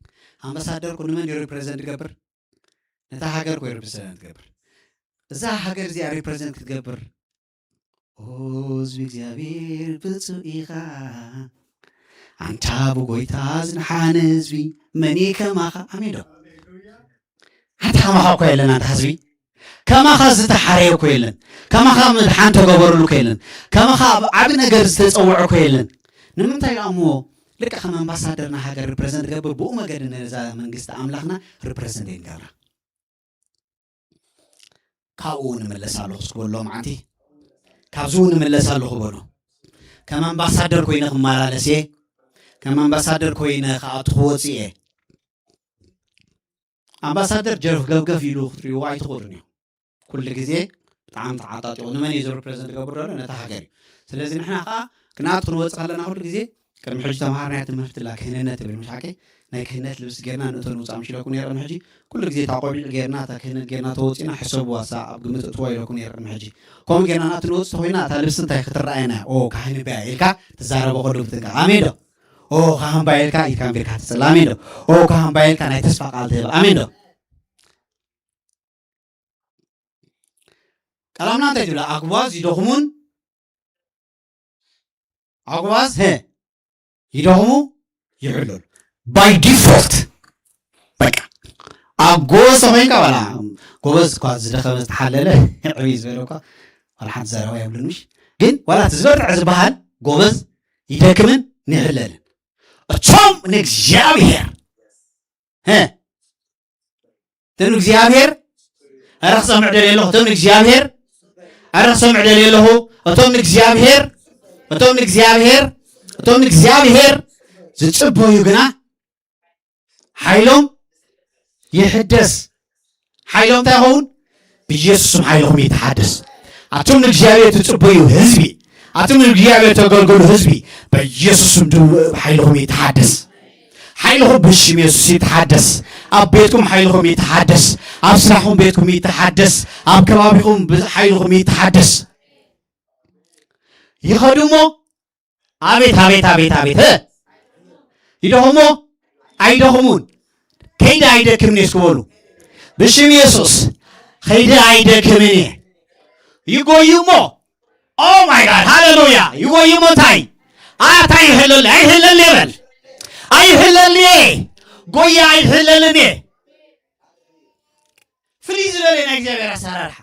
ኣምባሳደር ኩ ንመን እዩ ሪፕሬዘንት ትገብር? ነታ ሃገር ኮይ ሪፕሬዘንት ትገብር። እዛ ሃገር እዚኣ ሪፕሬዘንት ክትገብር ኦ ህዝቢ እግዚኣብሔር ብፁዕ ኢኻ። ኣንታ ብጎይታ ዝንሓነ ህዝቢ መን እዩ ከማኻ? ኣሜን ዶ? ኣንታ ከማኻ እኮ የለን ኣንታ ህዝቢ። ከማኻ ዝተሓረየ እኮ የለን። ከማኻ ምድሓን ተገበረሉ እኮ የለን። ከማኻ ኣብ ዓቢ ነገር ዝተጸውዐ እኮ የለን። ንምንታይ ደኣ እሞ ልክዕ ከም ኣምባሳደር ንሃገር ሪፕሬዘንት ገብር ብኡ መገዲ ነዛ መንግስቲ ኣምላኽና ሪፕሬዘንት ይንገብራ? ካብኡ እውን እምለስ ኣለኹ እስኪ በሉ ሎምዓንቲ። ካብዚ እውን እምለስ ኣለኹ በሉ። ከም ኣምባሳደር ኮይነ ክመላለስ እየ። ከም ኣምባሳደር ኮይነ ክኣቱ ክወፅእ እየ። ኣምባሳደር ጀርፍ ገብገፍ ኢሉ ክትሪእዎ ኣይትኽእሉን እዮም። ኩሉ ግዜ ብጣዕሚ ተዓጣጢቑ ንመን እዩ ዝሪፕሬዘንት ገብር ዘሎ? ነታ ሃገር እዩ። ስለዚ ንሕና ከዓ ክንኣቱ ክንወፅእ ከለና ኩሉ ግዜ ቅድሚ ሕጂ ተምሃርናዮ ትምህርቲ ላ ክህንነት ትብል ምሽ ሓቂ ናይ ክህነት ልብሲ ጌርና ንእቶ ንውፃእ ምሽ ኢለኩም ነይረ ቅድሚ ሕጂ ኩሉ ግዜ እታ ቆቢዕ ጌርና እታ ክህነት ጌርና ተወፂና ሕሰብዋ እሳ ኣብ ግምት እትዋ ኢለኩም ነይረ ቅድሚ ሕጂ ከምኡ ጌርና ናቱ ንወፅ ተኮይና እታ ልብሲ እንታይ ክትረኣየና ኦ ካህን በያ ኢልካ ትዛረበ ከሉ ብትንካ ኣሜን ዶ ኦ ካህን ባያ ኢልካ ኢድካ ጌርካ ትፅል ኣሜን ዶ ኦ ካህን ባያ ኢልካ ናይ ተስፋ ቃል ትህብ ኣሜን ዶ ቀላምና እንታይ ትብላ ኣጉባዝ ይደኽሙን ኣጉባዝ ሀ ይደኽሙ ይሕለሉ by default በቃ ኣብ ጎበዝ ተኮይንካ ዋላ ጎበዝ እኳ ዝደኸመ ዝተሓለለ ዕብይ ዝበለ እኳ ዋላ ሓንቲ ዘረባ የብሉን ምሽ ግን ዋላ እቲ ዝበርትዐ ዝበሃል ጎበዝ ይደክምን ንሕለልን እቶም ንእግዚኣብሔር ሀ እቶም ንእግዚኣብሔር ኧረ ክሰምዕ ደልየ ኣለኹ እቶም ንእግዚኣብሔር ኧረ ክሰምዕ ደልየ ኣለኹ እቶም ንእግዚኣብሔር እቶም ንእግዚኣብሔር እቶም ንእግዚኣብሔር ዝፅበዩ ግና ሓይሎም ይሕደስ ሓይሎም እንታይ ይኸውን ብኢየሱስም ሓይልኹም ይተሓደስ ኣቶም ንእግዚኣብሔር ትፅበዩ ህዝቢ ኣቱም እግዚኣብሔር ተገልገሉ ህዝቢ፣ በኢየሱስ ስም ድ-፣ ሓይልኹም ይተሓደስ። ሓይልኹም ብሽም የሱስ ይተሓደስ። ኣብ ቤትኩም ሓይልኹም ይተሓደስ። ኣብ ስራሕኹም ቤትኩም ይተሓደስ። ኣብ ከባቢኹም ብ-፣ ሓይልኹም ይተሓደስ። ይኸዱ እሞ፣ ኣቤት፣ ኣቤት፣ ኣቤት፣ ኣቤት፣ እ፣ ይደኽሞ ኣይደኽሙን። ከይደ ኣይደክምን እየ እስኪ በሉ። ብሽም የሱስ፣ ከይደ ኣይደክምን እየ። ይጎዩ እሞ፣ ኦ ማይ ጋድ፣ ሃሌሉያ። ይጎዩ እሞ እንታይ? ኣታ ይህለል፣ ኣይህለል እየ በል። ኣይህለል እየ። ጎያ ኣይህለልን እየ። ፍልይ ዝበለ ናይ እግዚኣብሔር ኣሰራርሓ።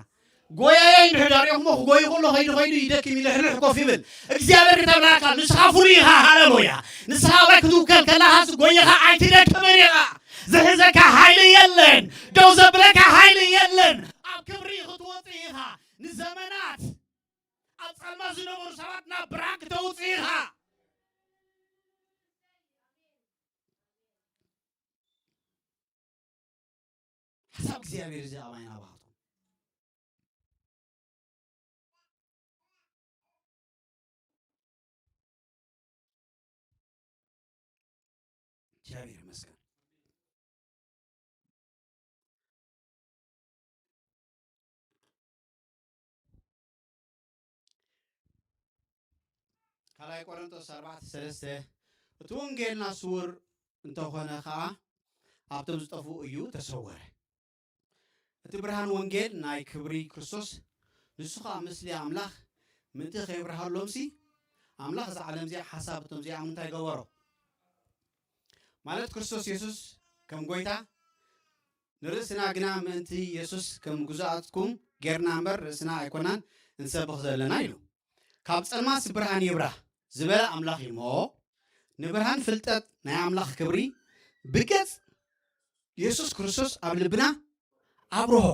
ጎያያይ እንድሕር ዳሪኦሞ ክጎዩ ከሎ ከይዱ ከይዱ ይደክም፣ ይልሕልሕ ኮፍ ይብል። እግዚኣብሔር ክተብላካ፣ ንስኻ ፍሉይ ኢኻ። ሃሌሉያ። ንስኻ ኣባይ ክትውከል ከለኻስ ጎይኻ ኣይትደክምን ኢኻ። ዝሕዘካ ሓይሊ የለን። ደው ዘብለካ ሓይሊ የለን። ኣብ ክብሪ ክትወጽእ ኢኻ። ንዘመናት ኣብ ጸልማት ዝነበሩ ሰባት ናብ ብርሃን ክተውጽእ ኢኻ። ሓሳብ እግዚኣብሔር እዚ ኣባይና ኣባኻትኩም። እግዚኣብሔር ይመስገን። ካልኣይ ቆሮንቶስ ኣርባዕተ ሰለስተ፣ እቲ ወንጌልና ስዉር እንተኾነ ኸኣ ኣብቶም ዝጠፍኡ እዩ ተሰወረ። እቲ ብርሃን ወንጌል ናይ ክብሪ ክርስቶስ፣ ንሱ ኸኣ ምስሊ ኣምላኽ ምእንቲ ከይብርሃሎምሲ፣ ኣምላኽ እዛ ዓለም እዚኣ ሓሳብ እቶም ዘይኣምኑ እንታይ ገበሮ? ማለት ክርስቶስ የሱስ ከም ጐይታ፣ ንርእስና ግና ምእንቲ የሱስ ከም ግዙኣትኩም ጌርና እምበር ርእስና ኣይኮናን እንሰብኽ ዘለና ኢሉ። ካብ ጸልማትሲ ብርሃን ይብራህ ዝበለ ኣምላኽ እዩ እሞ፣ ንብርሃን ፍልጠት ናይ ኣምላኽ ክብሪ ብገጽ የሱስ ክርስቶስ ኣብ ልብና ኣብርሆ።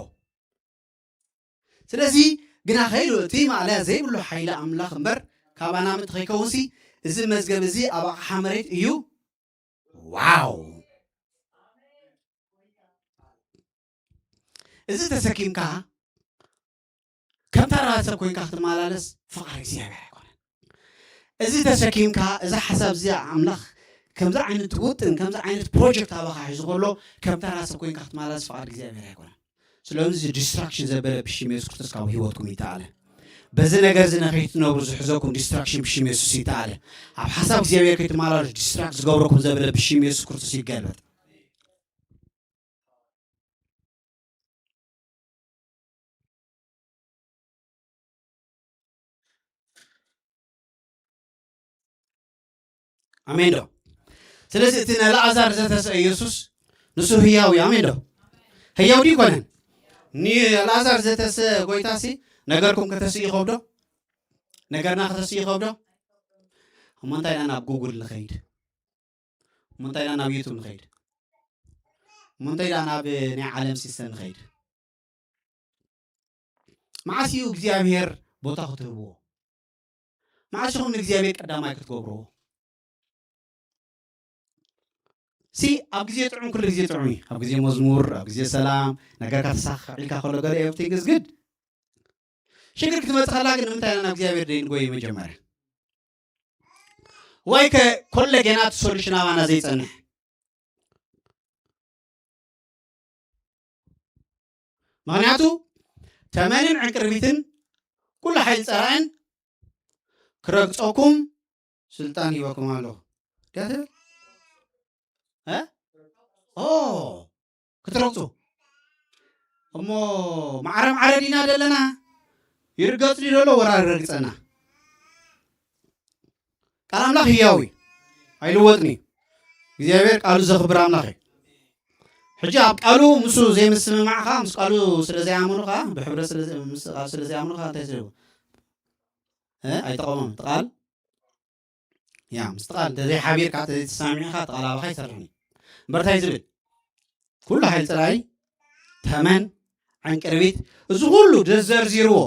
ስለዚ ግና ከይዱ እቲ ማእለያ ዘይብሉ ሓይሊ ኣምላኽ እምበር ካባና ምእንቲ ከይከውንሲ፣ እዚ መዝገብ እዚ ኣብ ኣቕሓ መሬት እዩ። ዋው! እዚ ተሰኪምካ ከም ተራ ሰብ ኮይንካ ክትመላለስ ፍቓድ እግዚኣብሔር ኣይኮነን። እዚ ተሰኪምካ፣ እዚ ሓሳብ እዚ ኣምላኽ ከምዚ ዓይነት ውጥን፣ ከምዚ ዓይነት ፕሮጀክት ኣባኻ ሒዙ ከሎ፣ ከም ተራ ሰብ ኮይንካ ክትመላለስ ፍቓድ እግዚኣብሔር ኣይኮነን። ስለዚ እዚ ዲስትራክሽን ዘበለ ብሽም የሱስ ክርስቶስ ካብ ህይወትኩም ይተኣለ። በዚ ነገር እዚ ንኸይትነብሩ ዝሕዘኩም ዲስትራክሽን ብሽም የሱስ ይተኣለ። ኣብ ሓሳብ እግዚኣብሔር ከይትመላለሱ ዲስትራክት ዝገብረኩም ዘበለ ብሽም የሱስ ክርስቶስ ይገልበጥ። ኣሜን ዶ? ስለዚ እቲ ንኣልኣዛር ዘተሰ ኢየሱስ ንሱ ህያው እዩ። ኣሜን ዶ? ህያው ድዩ ይኮነን? ንኣልኣዛር ዘተሰ ጎይታሲ ነገርኩም ከተስኢ ይኸብዶ? ነገርና ከተስኢ ይኸብዶ? እሞ እንታይ ኢና ናብ ጉግል ንኸይድ? እሞ እንታይ ኢና ናብ ዩቱብ ንኸይድ? እሞ እንታይ ደኣ ናብ ናይ ዓለም ሲስተም ንኸይድ? መዓስ እዩ እግዚኣብሔር ቦታ ክትህብዎ? መዓስ ኢኹም ንእግዚኣብሔር ቀዳማይ ክትገብርዎ? ሲ ኣብ ግዜ ጥዑም፣ ኩሉ ግዜ ጥዑም እዩ። ኣብ ግዜ መዝሙር፣ ኣብ ግዜ ሰላም፣ ነገርካ ተሳኺዕ ኢልካ ከሎ ገለ everything is good። ሽግር ክትመጽእ ከላ ግን ንምንታይ ኢና ናብ እግዚኣብሔር ደይንጎይ መጀመርያ? ወይ ከ ኮለ ጌና እቲ ሶሉሽን ኣባና ዘይጸንሕ? ምኽንያቱ ተመንን ዕንቅርቢትን ኩሉ ሓይሊ ጸላእን ክረግጸኩም ስልጣን ሂበኩም ኣለኹ። እንታይ ትብል? እ? ኦ፣ ክትረግጹ። እሞ ማዕረ ማዕረ ዲና ዘለና? ይርገጽ ድዩ ዘሎ ወራ ይረግጸና? ቃል ኣምላኽ ህያው እዩ፣ ኣይልወጥን እዩ። እግዚኣብሔር ቃሉ ዘኽብር ኣምላኽ እዩ። ሕጂ ኣብ ቃሉ ምስኡ ዘይምስምማዕ ኸዓ፣ ምስ ቃሉ ስለ ዘይኣመኑ ኸዓ፣ ብሕብረት ስለ ዘይ-፣ ምስ ቃሉ ስለ ዘይኣመኑ ኸዓ እንታይ ስለ-፣ እ? ኣይጠቐሞም። እቲ ቃል፣ ያ፣ ምስቲ ቃል እንተዘይሓቢርካ፣ እንተዘይተሳሚዕካ፣ እቲ ቃል ኣባኻ ኣይሰርሕን እዩ። እምበር እንታይ ዝብል? ኩሉ ሓይሊ ጸላኢ፣ ተመን፣ ዕንቅርቢት፣ እዚ ኩሉ ዘዘርዚርዎ፣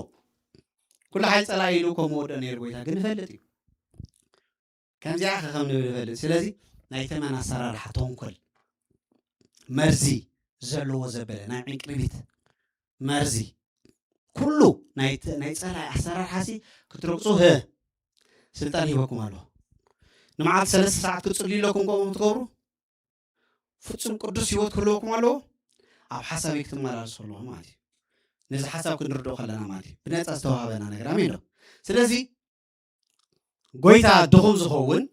ኩሉ ሓይሊ ጸላኢ ኢሉ ከም ወደኦ ነይሩ ጎይታ ግን ይፈልጥ እዩ። ከምዚኣ ከ ከም ንብል ይፈልጥ። ስለዚ ናይ ተመን ኣሰራርሓ ተንኮል፣ መርዚ ዘለዎ ዘበለ ናይ ዕንቅርቢት መርዚ፣ ኩሉ ናይ ተ-፣ ናይ ጸላኢ ኣሰራርሓሲ ክትረግጹ፣ ህ፣ ስልጣን ሂበኩም ኣሎ። ንመዓልቲ ሰለስተ ሰዓት ክትጽልዩ ኣለኩም። ከምኡ ትገብሩ ፍጹም ቅዱስ ህይወት ክህልወኩም ኣለዎ። ኣብ ሓሳበይ ክትመላለሱ ኣለኹም ማለት እዩ። ነዚ ሓሳብ ክንርድኦ ከለና ማለት እዩ፣ ብነጻ ዝተዋህበና ነገር። ኣሜን ዶ? ስለዚ ጎይታ ድኹም ዝኸውን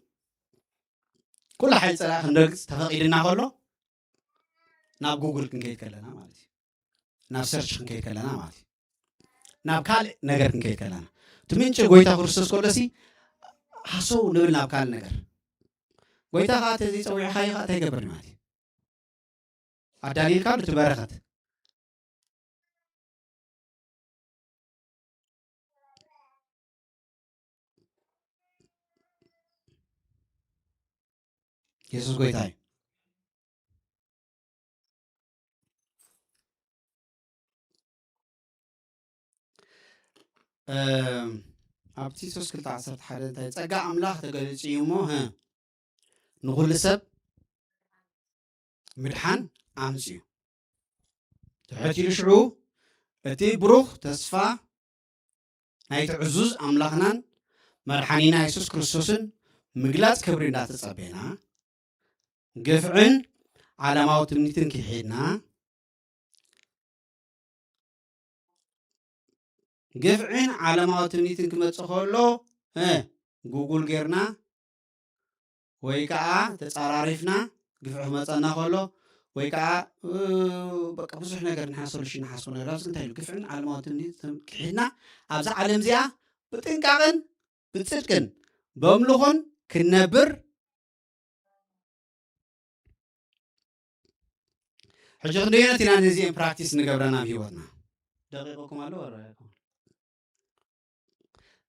ኩሉ ሓይሊ ጸላኢ ክንረግጽ ተፈቒድና ከሎ ናብ ጉግል ክንከይድ ከለና ማለት እዩ። ናብ ሰርች ክንከይድ ከለና ማለት እዩ። ናብ ካልእ ነገር ክንከይድ ከለና እቲ ምንጪ ጎይታ ክርስቶስ ከሎሲ ሃሰው ንብል ናብ ካልእ ነገር። ጎይታ ከዓ ተዘይጸዊዕኻዮ ከዓ እንታይ ይገብር ማለት እዩ? ኣዳሊልካ ኣሎ እቲ በረኸት። የሱስ ጎይታ እዩ። እም፣ ኣብ ቲቶስ ክልተ ዓሰርተ ሓደ እንታይ፣ ጸጋ ኣምላኽ ተገሊጹ እዩ እሞ፣ ህ፣ ንኹሉ ሰብ ምድሓን ኣምጺኡ። ትሕት ኢሉ ሽዑ እቲ ብሩኽ ተስፋ ናይቲ ዕዙዝ ኣምላኽናን መድሓኒና የሱስ ክርስቶስን ምግላጽ ክብሪ እንዳተጸበና፣ ግፍዕን ዓለማዊ ትምኒትን ክሒድና፣ ግፍዕን ዓለማዊ ትምኒትን ክመጽእ ከሎ፣ እ፣ ጉጉል ጌርና ወይ ከዓ ተጻራሪፍና ግፍዒ ክመጸና ከሎ፣ ወይ ከዓ፣ እ፣ በቃ ብዙሕ ነገር ንሕና ሶሉሽን ንሓስቦ ነገር ኣብዚ እንታይ ኢሉ ግፍዕን ዓለማዊ ትምኒትን ክሒድና ኣብዛ ዓለም እዚኣ ብጥንቃቕን ብጽድቅን በምልኾን ክንነብር ሕጂ ክንደየነት ኢና ነዚአን ፕራክቲስ ንገብረን ኣብ ህይወትና? ደቂቕኩም ኣሎ ወረ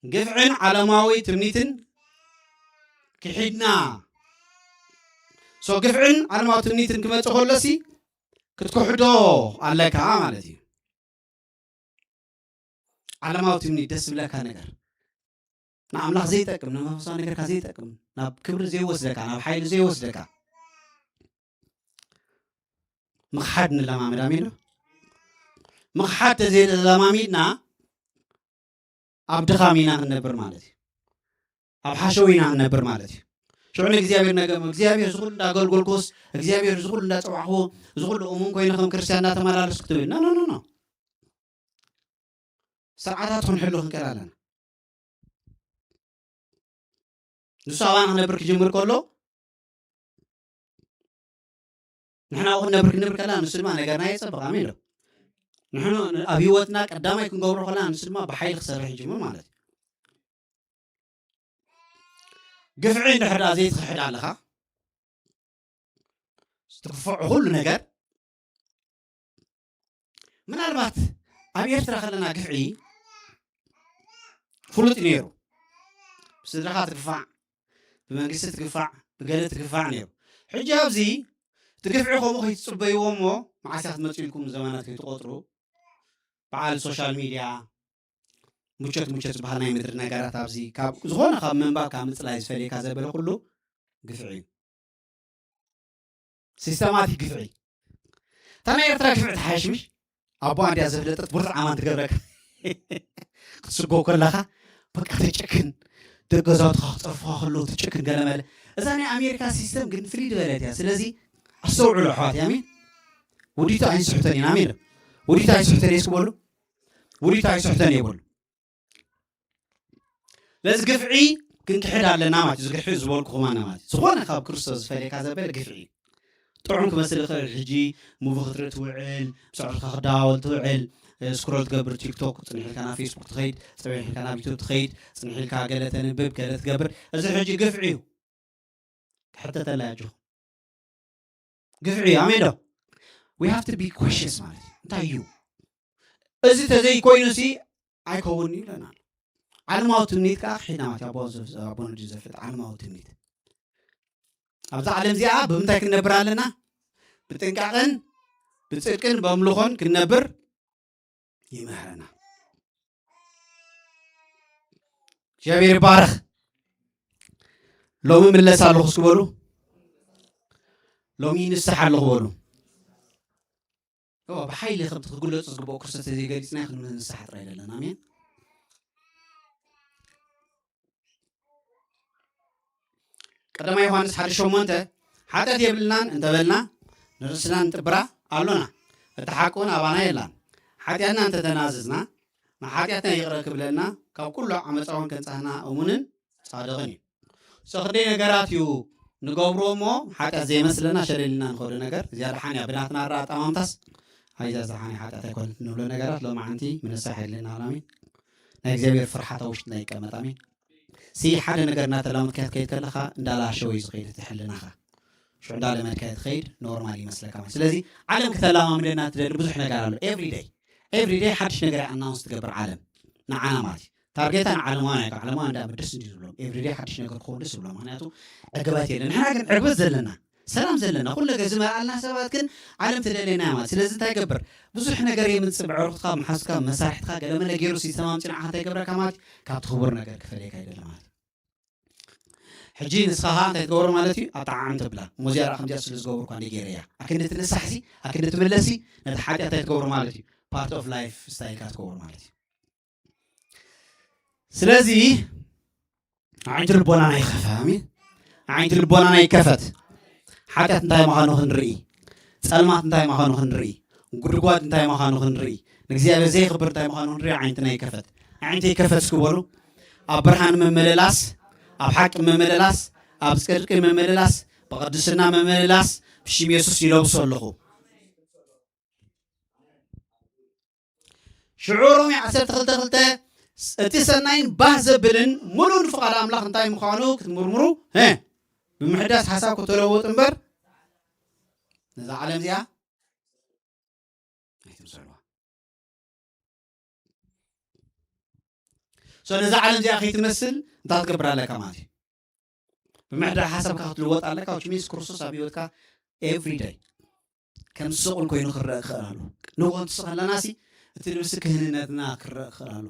ግፍዕን ዓለማዊ ትምኒትን ክሒድና። ሶ ግፍዕን ዓለማዊ ትምኒትን ክመጽእ ከሎሲ ክትክሕዶ ኣለካ ማለት እዩ። ዓለማዊ ትምኒት ደስ ዝብለካ ነገር፣ ንኣምላኽ ዘይጠቅም፣ ንመንፈሳዊ ነገርካ ዘይጠቅም፣ ናብ ክብሪ ዘይወስደካ፣ ናብ ሓይሊ ዘይወስደካ ምኽሓድ ንለማመድ። ኣሜን ዶ? ምኽሓድ ተዘይተለማሚድና ኣብ ድኻም ኢና ክንነብር ማለት እዩ። ኣብ ሓሸው ኢና ክንነብር ማለት እዩ። ሽዑ ንእግዚኣብሔር ነገም እግዚኣብሔር ዝኹሉ እንዳገልገልኩስ እግዚኣብሔር ዝኹሉ እንዳፀዋዕኹ ዝኹሉ እሙን ኮይነ ከም ክርስትያን እንዳተመላለስ ክትብል ኖ ኖ ኖ ኖ። ስርዓታት ክንሕሉ ክንክእል ኣለና። ንሱ ኣባና ክነብር ክጅምር ከሎ ንሕና ኣብኡ ክንነብር ክንነብር ከለና ንሱ ድማ ነገርና የጸብቕ። ኣሜን ዶ? ንሕና ኣብ ህይወትና ቀዳማይ ክንገብሮ ከለና ንሱ ድማ ብሓይሊ ክሰርሕ ይጅምር ማለት እዩ። ግፍዒ እንድሕር ደኣ ዘይትኽሕድ ኣለኻ፣ ዝትግፍዖ ኩሉ ነገር ምናልባት ኣብ ኤርትራ ከለና ግፍዒ ፍሉጥ ነይሩ። ብስድራኻ ትግፋዕ፣ ብመንግስቲ ትግፋዕ፣ ብገለ ትግፋዕ ነይሩ። ሕጂ ኣብዚ እቲ ግፍዒ ከምኡ ከይትጽበይዎ እሞ መዓስ እያ ክትመጽእ ኢልኩም ዘመናት ከይትቆጥሩ በዓል ሶሻል ሚድያ ሙቸት ሙቸት ዝበሃል ናይ ምድሪ ነገራት ኣብዚ ካብ ዝኾነ ካብ ምንባብ ካብ ምጽላይ ዝፈልየካ ዘበለ ኩሉ ግፍዒ እዩ። ሲስተማቲክ ግፍዒ። እታ ናይ ኤርትራ ግፍዒ ትሓይሽ ምሽ? ኣቦኣ እንድያ ዘፍለጠት ብርቱዕ ኣማን ትገብረካ። ክትስጎ ከለኻ በቃ ትጭክን፣ ደቂ ገዛውትኻ ክጠርፉኻ ከለዉ ትጭክን ገለመለ። እዛ ናይ ኣሜሪካ ሲስተም ግን ፍልይ ዝበለት እያ። ስለዚ ኣስተውዕሉ ኣሕዋት፣ ኣሜን። ውዲቱ ኣይንስሕተን ኢና፣ ኣሜን። ውዲቱ ኣይስሕተን እየ እስኪ በሉ። ውዲቱ ኣይስሕተን እየ በሉ። ለዚ ግፍዒ ክንክሕድ ኣለና ማለት እዩ። እዚ ግፍዒ ዝበልኩኹም ኣነ ማለት እዩ። ዝኾነ ካብ ክርስቶስ ዝፈልየካ ዘበለ ግፍዒ እዩ። ጥዑም ክመስል ይኽእል። ሕጂ ሙቪ ክትርኢ ትውዕል፣ ምስ ኣዕሩኽትካ ክደዋወል ትውዕል፣ እ፣ ስክሮል ትገብር ቲክቶክ፣ ጽንሕ ኢልካ ናብ ፌስቡክ ትኸይድ፣ ጽንሕ ኢልካ ናብ ዩቱብ ትኸይድ፣ ጽንሕ ኢልካ ገለ ተንብብ፣ ገለ ትገብር። እዚ ሕጂ ግፍዒ እዩ። ክሕተተላ እያ ኣጆኹም። ግፍዒ እዩ። ኣሜን ዶ? We have to be cautious ማለት እዩ። እንታይ እዩ? እዚ ተዘይኮይኑሲ ኣይከውንን እዩ ኢለና ኣሎ። ዓለማዊ ትምኒት ከዓ ክሒድና ማለት እዩ። ኣቦ ዘፍ-፣ ኣቦ ነዲ ዘፍለጥ ዓለማዊ ትምኒት። ኣብዛ ዓለም እዚኣ ብምንታይ ክንነብር ኣለና? ብጥንቃቐን ብጽድቅን በምልኾን ክንነብር ይምህረና። እግዚኣብሔር ይባረኽ። ሎሚ ምለስ ኣለኹ እስኪ በሉ። ሎሚ ንስሓ ኣለኹ በሉ። እዋ፣ ብሓይሊ ከምቲ ክግለጹ ዝግብኦ ክርስቶስ ተዘይገሊጽና ክንስሓ ጥራይ ዘለና። ኣሜን። ቀዳማይ ዮሃንስ ሓደ ሸሞንተ፣ ሓጢኣት የብልናን እንተበልና ንርእስና ንጥብራ ኣሎና፣ እቲ ሓቂ እውን ኣባና የላን። ሓጢኣትና እንተተናዘዝና፣ ንሓጢኣትና ይቕረ ክብለና፣ ካብ ኩሉ ዓመፃ እውን ከንጻህና እሙንን ጻድቕን እዩ። ሰኽንደይ ነገራት እዩ ንገብሮ እሞ ሓጢኣት ዘይመስለና ሸለልና ንኸዶ ነገር እዚኣ ደሓን እያ። ብናትና ኣረኣጣማምታስ ኣይዛ ዝሓነ ሓጢኣት ኣይኮነት ንብሎ ነገራት ሎማዓንቲ ምንሳሕ የድልና። ኣሜን። ናይ እግዚኣብሔር ፍርሓት ኣብ ውሽጥና ይቀመጥ። ኣሜን። ሲ ሓደ ነገር እናተላመድካ ክትከይድ ከለኻ እንዳላሸወ እዩ ዝኸይድ እቲ ሕልናኻ። ሽዑ እንዳለመድካ ትኸይድ፣ ኖርማል ይመስለካ ማለት። ስለዚ ዓለም ክተላማምደና ትደሊ ብዙሕ ነገር ኣሎ። ኤቭሪደይ ኤቭሪደይ ሓድሽ ነገር ኣናውንስ ትገብር ዓለም ንዓና ማለት እዩ። ታርጌታ ንዓለማውያን ኣይኮ ዓለማውያን እንዳ ደስ እንዲ ዝብሎም ኤቭሪደይ ሓድሽ ነገር ክኸውን ደስ ዝብሎም። ምክንያቱ ዕግበት የለን። ንሕና ግን ዕግበት ዘለና፣ ሰላም ዘለና፣ ኩሉ ነገር ዝመልኣልና ሰባት ግን ዓለም ትደልየና እያ ማለት። ስለዚ እንታይ ገብር? ብዙሕ ነገር የምጽእ። ብዕሩኽትካ፣ መሓዝካ፣ መሳርሕትካ ገለመለ ገይሩ ሲስተም ኣምጺ ንዓኻ እንታይ ገብረካ ማለት እዩ? ካብቲ ክቡር ነገር ክፈልየካ ይደሊ ማለት እዩ። ሕጂ ንስኻ ኸኣ እንታይ ትገብሮ ማለት እዩ? ኣጠዓዕም ተብላ። እሞ እዚኣ ደኣ ከምዚኣ ስለ ዝገብርኳ እንደ ገይረ እያ። ኣክንዲ ትንሳሕሲ፣ ኣክንዲ ትምለሲ፣ ነቲ ሓጢኣት እንታይ ትገብሮ ማለት እዩ? ፓርት ኦፍ ላይፍ ስታይልካ ትገብሮ ማለት እዩ። ስለዚ ኣዒንቲ ልቦናና ይኸፈት። ኣሜን። ኣዒንቲ ልቦናና ይከፈት። ሓጢኣት እንታይ ምዃኑ ክንርኢ፣ ጸልማት እንታይ ምዃኑ ክንርኢ፣ ጉድጓድ እንታይ ምዃኑ ክንርኢ፣ ንእግዚኣብሔር ዘይኽብር እንታይ ምዃኑ ክንርኢ ኣዒንትና ይከፈት። ኣዒንተይ ይከፈት እስኪ በሉ። ኣብ ብርሃን ምምልላስ፣ ኣብ ሓቂ ምምልላስ፣ ኣብ ጽድቂ ምምልላስ፣ ብቕድስና ምምልላስ ብሽም የሱስ ይለብሶ ኣለኹ። ሽዑ ሮሜ ዓሰርተ ክልተ ክልተ፣ እቲ ሰናይን ባህ ዘብልን ምሉእን ፍቓድ ኣምላኽ እንታይ ምዃኑ ክትምርምሩ፣ እ፣ ብምሕዳስ ሓሳብ ክትለወጡ እምበር፣ ነዛ ዓለም እዚኣ ኣይትምሰልዋ። So ነዛ ዓለም እዚኣ ከይትመስል እንታይ ክትገብር ኣለካ ማለት እዩ? ብምሕዳር ሓሳብካ ክትልወጥ ኣለካ፣ which means ክርስቶስ ኣብ ህይወትካ every day ከም ዝስቕል ኮይኑ ክረአ ክኽእል ኣሎ። ንጎ እንትስቕ ከለና ሲ እቲ ልብሲ ክህንነትና ክረአ ክኽእል ኣሎ።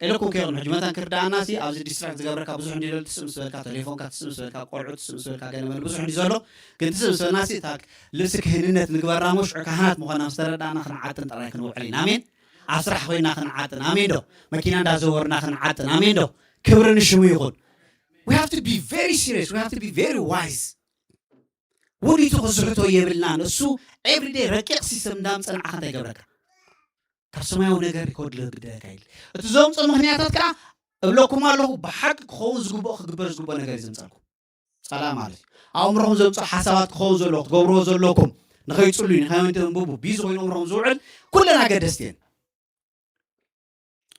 ኢለኩም ከይቕድም ሕጂ መታን ክርዳኣና ሲ ኣብዚ ዲስትራክት ዝገብረካ ብዙሕ እንዲ ዘሎ ትስእ ምስ በልካ፣ ቴሌፎንካ ትስእ ምስ በልካ፣ ቆልዑ ትስእ ምስ በልካ፣ ገለ መለ ብዙሕ እንዲ ዘሎ ግን ትስእ ምስ በልና ሲ እታ ልብሲ ክህንነት ንግበራ እሞ ሽዑ ካህናት ምዃና ምስ ተረዳእና ክንዓጥን ጥራይ ክንውዕል ኢና። ኣሜን። ኣብ ስራሕ ኮይና ክንዓጥን፣ ኣሜን ዶ? መኪና እንዳዘወርና ክንዓጥን፣ ኣሜን ዶ? ክብሪ ንሽሙ ይኹን። We have to be very serious, we have to be very wise። ውዲቱ ክዝሕቶ የብልናን። እሱ ኤቭሪዴይ ረቂቕ ሲስተም እንዳምፀ ንዓኻ እንታይ ይገብረካ? ካብ ሰማያዊ ነገር ክወድለ ግደለካ ኢል እቲ ዘምፀ ምኽንያታት ከዓ እብለኩም ኣለኹ፣ ብሓቂ ክኸውን ዝግብኦ ክግበር ዝግብኦ ነገር እዩ ዘምፀልኩም። ጸላ ማለት እዩ። ኣእምሮኹም ዘምፅኦ ሓሳባት ክኸውን ዘለዎ ክትገብርዎ ዘለኩም ንኸይፅሉ ንኸይንተንብቡ ቢዚ ኮይኑ እምሮኹም ዝውዕል ኩለን ኣገደስቲ እየን።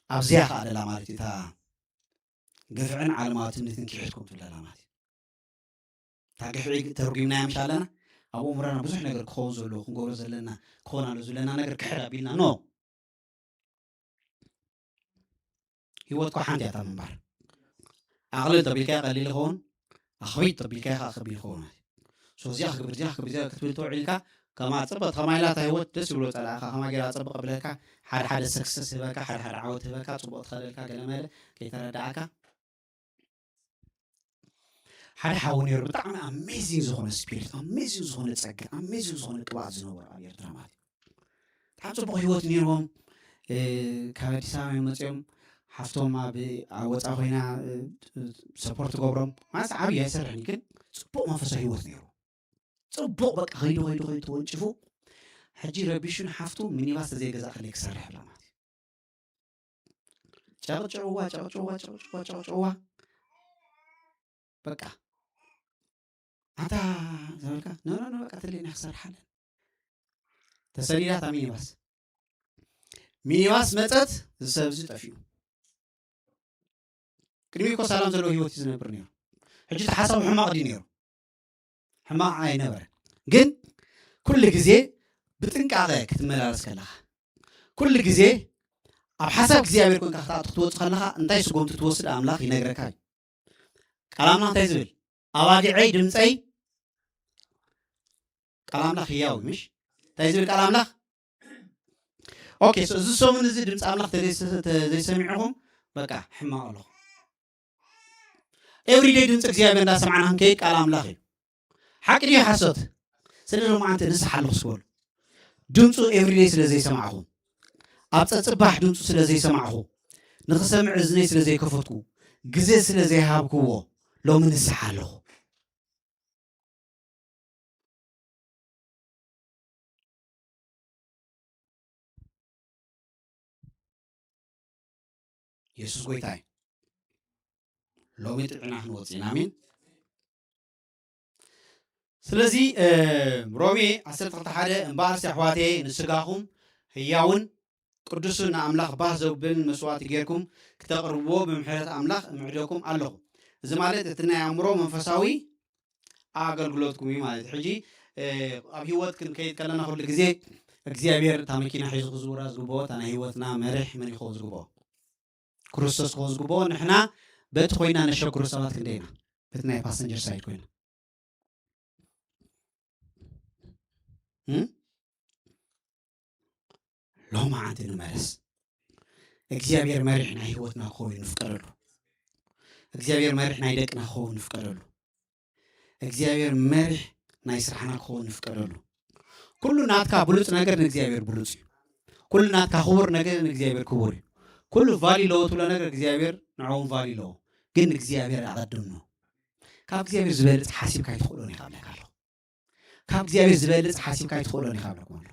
ኣብዚኣ ከዓ ደላ ማለት እዩ እታ ግፍዕን ዓለማዊ ትምኒትን ክሒድኩም ትብለላ ማለት እዩ። እታ ግፍዒ ተርጉምናያ ምሽ ኣለና ኣብ እምሮና ብዙሕ ነገር ክኸውን ዘለዎ ክንገብሮ ዘለና ክኸውን ኣሎ ዝብለና ነገር ክሕድ ኣቢልና ኖ ህይወትኳ ሓንቲ እያ እታ ምንባር። ኣቕልል ተቢልካያ ቀሊል ይኸውን፣ ኣኽቢድ ተቢልካያ ከዓ ከቢድ ይኸውን ማለት እዩ። So እዚኣ ክግብር እዚኣ ክግብር እዚኣ ክትብል ተውዒልካ ከማ ፅብቕቲ ከማይ ኢላ እታ ህይወት ደስ ይብሎ ፀላእኻ ከማ ጌራ ፅብቕ ኣብለካ ሓደ ሓደ ሰክሰስ ህበካ ሓደ ሓደ ዓወት ህበካ ፅቡቕ ትኸደልካ ገለ መለ ከይተረዳእካ ሓደ ሓዊ ነይሩ ብጣዕሚ ኣሜዚንግ ዝኾነ ስፒሪት ኣሜዚንግ ዝኾነ ፀጋ ኣሜዚንግ ዝኾነ ቅብኣት ዝነበሩ ኣብ ኤርትራ ማለት እዩ። ብጣዕሚ ፅቡቕ ህይወት ነይርዎም። ካብ ኣዲስ ኣበባ እዮም መፅኦም ሓፍቶም ኣብ ወፃ ኮይና ሰፖርት ገብሮም ማለት ዓብዪ ኣይሰርሕን ግን ፅቡቕ መንፈሳዊ ህይወት ነይሩ። ፅቡቕ በቃ ከይዱ ከይዱ ከይዱ ተወንጭፉ ሕጂ ረቢሹን ሓፍቱ ሚኒባስ ተዘይገዛ ከለይ ክሰርሕ ብላ ማለት እዩ። ጨቕጭቕዋ ጨቕጭቕዋ ጨቕጭቕዋ ጨቕጭቕዋ በቃ ኣታ ዝበልካ ኖ ኖ ኖ በቃ ትልእና ክሰርሓለን ተሰሊዳታ ሚኒባስ ሚኒባስ መፀት ዝሰብ እዚ ጠፊኡ ቅድሚ እኮ ሰላም ዘለዎ ህይወት እዩ ዝነብር ነይሩ። ሕጂ እቲ ሓሳቡ ሕማቕ ድዩ ነይሩ? ሕማቕ ኣይነበረ። ግን ኩሉ ግዜ ብጥንቃቐ ክትመላለስ ከለኻ ኩሉ ግዜ ኣብ ሓሳብ እግዚኣብሔር ኮንካ ክትኣቱ ክትወፅእ ከለኻ እንታይ ስጎምቲ ትወስድ ኣምላኽ ይነግረካ እዩ። ቃል ኣምላኽ እንታይ ዝብል ኣባጊዐይ ድምፀይ ቃል ኣምላኽ ህያው ምሽ እንታይ ዝብል ቃል ኣምላኽ ኦኬ so እዚ ሰሙን እዚ ድምፂ ኣምላኽ ተዘይሰሚዕኹም በቃ ሕማቕ ኣለኹ ኤቭሪደይ ድምፂ እግዚኣብሔር እንዳሰማዕና ክንከይድ ቃል ኣምላኽ እዩ ሓቂ ድዩ ሓሶት ስለ ሎማዓንቲ ንስሓ ኣለኹ ስበሉ ድምፁ ኤቭሪደይ ስለ ዘይሰማዕኹ ኣብ ፀፅባሕ ድምፁ ስለ ዘይሰማዕኹ ንኽሰምዕ እዝነይ ስለ ዘይከፈትኩ ግዜ ስለ ዘይሃብክዎ ሎሚ ንስሓ ኣለኹ የሱስ ጎይታ እዩ። ሎሚ ጥዕና ክንወፅእ ኢና። ኣሜን። ስለዚ ሮሜ ዓሰርተ ክልተ ሓደ፣ እምበኣርሲ ኣሕዋተየ ንስጋኹም ህያውን ቅዱስን ንኣምላኽ ባህ ዘብልን መስዋእቲ ጌርኩም ክተቕርብዎ ብምሕረት ኣምላኽ እምዕደኩም ኣለኹ። እዚ ማለት እቲ ናይ ኣእምሮ መንፈሳዊ ኣገልግሎትኩም እዩ ማለት እዩ። ሕጂ ኣብ ህይወት ክንከይድ ከለና ኩሉ ግዜ እግዚኣብሔር እታ መኪና ሒዙ ክዝውራ ዝግብኦ፣ እታ ናይ ህይወትና መርሕ መን ይኸውን ዝግብኦ? ክርስቶስ ክኸውን ዝግብኦ። ንሕና በቲ ኮይና ነሸግሩ ሰባት ክንደይና? በቲ ናይ ፓሰንጀር ሳይድ ኮይና። ሎማዓንቲ ንመለስ። እግዚኣብሔር መሪሕ ናይ ህይወትና ክኸውን ንፍቀደሉ። እግዚኣብሔር መሪሕ ናይ ደቅና ክኸውን ንፍቀደሉ። እግዚኣብሔር መሪሕ ናይ ስራሕና ክኸውን ንፍቀደሉ። ኩሉ ናትካ ብሉፅ ነገር ንእግዚኣብሔር ብሉፅ እዩ። ኩሉ ናትካ ክቡር ነገር ንእግዚኣብሔር ክቡር እዩ። ኩሉ ቫሊ ለዎ ትብሎ ነገር እግዚኣብሔር ንዕውን ቫሊ ለዎ። ግን እግዚኣብሔር ኣቐድም ነው። ካብ እግዚኣብሔር ዝበልፅ ሓሲብካ ኣይትኽእሎን ኢኻ ብለካ ኣለኹ። ካብ እግዚኣብሔር ዝበልፅ ሓሲብካ ኣይትኽእሎን ኢኻ ብለኩም ኣሎ።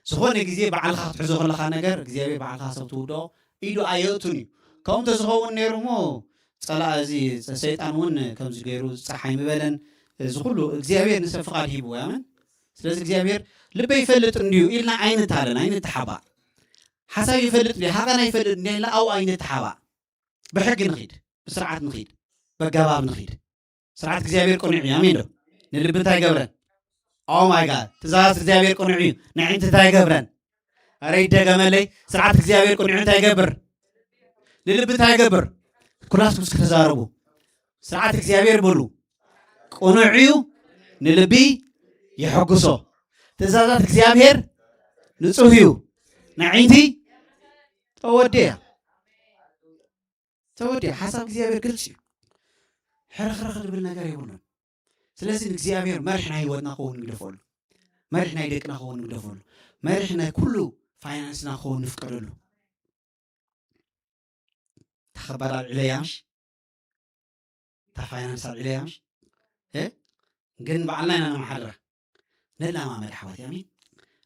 ዝኾነ ግዜ ባዕልኻ ክትሕዞ ከለኻ ነገር እግዚኣብሔር ባዕልኻ ሰብ ትውድኦ ኢዱ ኣየእቱን እዩ። ከምኡ እንተዝኸውን ነይሩ እሞ ፀላእ እዚ ሰይጣን እውን ከምዚ ገይሩ ፀሓይ ምበለን። እዚ ኩሉ እግዚኣብሔር ንሰብ ፍቓድ ሂብዎ ያምን። ስለዚ እግዚኣብሔር ልበይ ይፈልጥ እንድዩ ኢልና ኣይንታለን ኣይንተሓባእ። ሓሳብ ይፈልጥ እንድዩ ሓቐና ይፈልጥ እንድዩ ኢልና ኣብኡ ኣይንተሓባእ። ብሕጊ ንኺድ፣ ብስርዓት ንኺድ፣ በገባብ ንኺድ። ስርዓት እግዚኣብሔር ቅኑዕ እዩ። ኣሜን ዶ? ንልቢ እንታይ ይገብረን? ኦ ማይ ጋድ። ትእዛዝ እግዚኣብሔር ቅኑዕ እዩ። ንዕንቲ እንታይ ይገብረን? ኣረ ይደገመለይ። ስርዓት እግዚኣብሔር ቅኑዕ እንታይ ይገብር? ንልቢ እንታይ ይገብር? ኩላትኩም እስኪ ተዛረቡ። ስርዓት እግዚኣብሔር በሉ። ቅኑዕ እዩ፣ ንልቢ የሐጉሶ። ትእዛዛት እግዚኣብሔር ንጹህ እዩ፣ ንዕንቲ ተወደያ። ተወዲኣ። ሓሳብ እግዚኣብሔር ግልፂ እዩ። ሕርኽርኽ ዝብል ነገር የብሉን። ስለዚ ንእግዚኣብሔር መርሒ ናይ ህይወትና ክኸውን ንግደፈሉ። መርሒ ናይ ደቅና ክኸውን ንግደፈሉ። መርሒ ናይ ኩሉ ፋይናንስና ክኸውን ንፍቀደሉ። እታ ከባድ ኣልዒለያ ምሽ? እታ ፋይናንስ ኣልዒለያ ምሽ? እ? ግን ባዕልና ኢና ነመሓድራ። ንለማመድ ኣሕዋት፣ ኣሜን።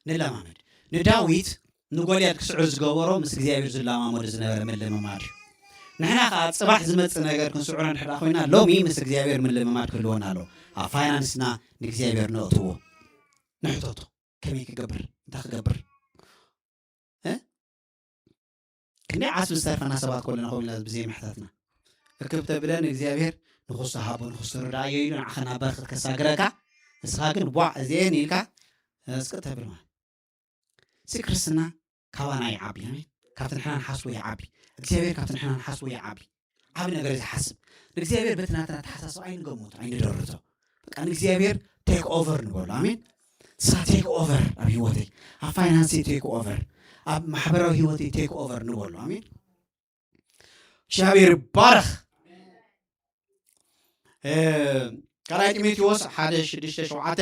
ንለማመድ። ንዳዊት ንጎልያድ ክስዕር ዝገበሮ ምስ እግዚኣብሔር ዝለማመዶ ዝነበረ ምልምማድ እዩ። ንሕና ከኣ ጽባሕ ዝመጽእ ነገር ክንስዕሮ እንድሕር ኮይና ሎሚ ምስ እግዚኣብሔር ምልምማድ ክህልወና ኣለዎ። ኣብ ፋይናንስና ንእግዚኣብሔር ነእትዎ። ንሕተቶ። ከመይ ክገብር? እንታይ ክገብር? እ? ክንደይ ዓስቢ ዝተርፈና ሰባት ኮለና ኮሚላ ብዘይ ምሕታትና። እክብ ተብለን እግዚኣብሔር ንኹሱ ሃቦ ንኹሱ ርዳእዮ ኢሉ ንዓኸ ናብ በረኸት ከሳግረካ። ንስኻ ግን ቧዕ እዚኤን ኢልካ እስቂ ተብል ማለት። እዚ ክርስትና ካባና ይዓቢ። ኣሜን። ካብቲ ንሕና ንሓስቦ ይዓቢ። እግዚኣብሔር ካብቲ ንሕና ንሓስቦ ይዓቢ። ዓቢ ነገር እዩ ዝሓስብ። ንእግዚኣብሔር በቲ ናትና ኣተሓሳስባ ኣይንገምቶ ኣይንደርቶ። በቃ ንእግዚኣብሔር ቴክ ኦቨር ንበሎ። ኣሜን። ንስኻ ቴክ ኦቨር ኣብ ህይወተይ፣ ኣብ ፋይናንሰይ ቴክ ኦቨር፣ ኣብ ማሕበራዊ ህይወተይ ቴክ ኦቨር ንበሎ። ኣሜን። እግዚኣብሔር ይባረኽ። ካልኣይ ጢሞቴዎስ ሓደ ሽዱሽተ ሸውዓተ፣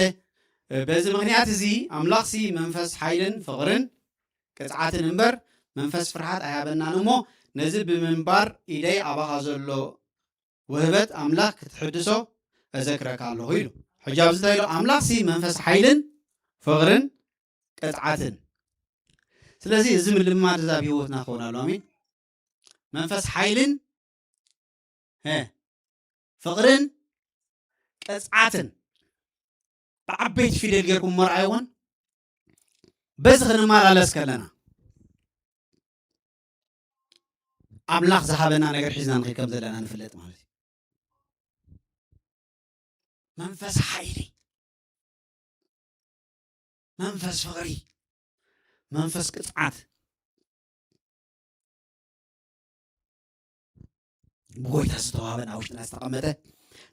በዚ ምኽንያት እዚ ኣምላኽሲ መንፈስ ሓይልን ፍቕርን ቅጽዓትን እምበር መንፈስ ፍርሃት ኣይሃበናን እሞ፣ ነዚ ብምንባር ኢደይ ኣባኻ ዘሎ ውህበት ኣምላኽ ክትሕድሶ እዘክረካ ኣለኹ ኢሉ። ሕጂ ኣብዚ እንታይ ኢሉ? ኣምላኽሲ መንፈስ ሓይልን ፍቕርን ቅጽዓትን። ስለዚ እዚ ምልማድ እዚ ኣብ ህይወትና ክኸውን ኣሎ። ኣሜን። መንፈስ ሓይልን እ፣ ፍቕርን ቅጽዓትን ብዓበይቲ ፊደል ጌርኩም መርኣይዎን በዚ ክንመላለስ ከለና ኣምላኽ ዝሃበና ነገር ሒዝና ንኸይድ ከም ዘለና ንፍለጥ ማለት እዩ። መንፈስ ሓይሊ፣ መንፈስ ፍቕሪ፣ መንፈስ ቅጽዓት ብጎይታ ዝተዋህበን ኣብ ውሽጥና ዝተቐመጠ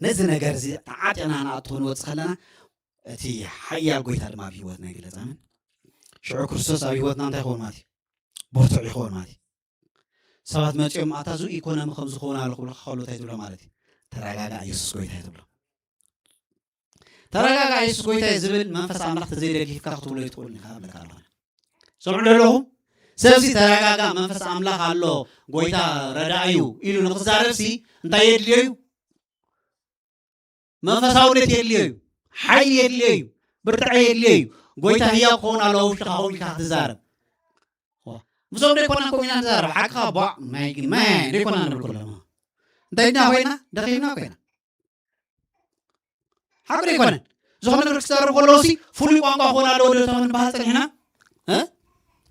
ነዚ ነገር እዚ ተዓጢቕና ንኣቱ ክንወፅእ ከለና እቲ ሓያል ጎይታ ድማ ኣብ ህይወትና ይግለፅ። ኣሜን። ሽዑ ክርስቶስ ኣብ ህይወትና እንታይ ይኸውን ማለት እዩ? ብርቱዕ ይኸውን ማለት እዩ። ሰባት መፂኦም ኣታ እዚ ኢኮኖሚ ከም ዝኸውን ኣለኹ ብለካ ከሎ እንታይ ትብሎ ማለት እዩ? ተረጋጋእ፣ ኢየሱስ ጎይታ እዩ ትብሎ። ተረጋጋእ፣ ኢየሱስ ጎይታ እዩ ዝብል መንፈስ ኣምላኽ ተዘይደጊፍካ ክትብሎ ይትኽእልን ኢኻ እብለካ ኣለኹ። ሰምዑ ኣለኹም? ሰብሲ ተረጋጋእ፣ መንፈስ ኣምላኽ ኣሎ፣ ጎይታ ረዳእ እዩ ኢሉ ንክዛረብሲ እንታይ የድልዮ እዩ? መንፈሳውነት የድልዮ እዩ። ሓይሊ የድልዮ እዩ። ብርታዐ የድልዮ እዩ። ጎይታ ህያው ክኸውን ኣለዎ ውሽጥኻ ኮፍ ኢልካ ክትዛረብ። ዋ፣ ምስኦም ደይኮና ኮሚና ንዛረብ ሓቅኻ ቧዕ ማይ ማይ ደይኮና ንብል ኩሎም እንታይ ድና ኮይና ደኺምና ኮይና ሓቂ ኣይኮነን። ዝኾነ ነገር ክዛረብ ከለዎ ሲ ፍሉይ ቋንቋ ክኾን ኣለዎ ዶ ተመን በሃል ጸኒሕና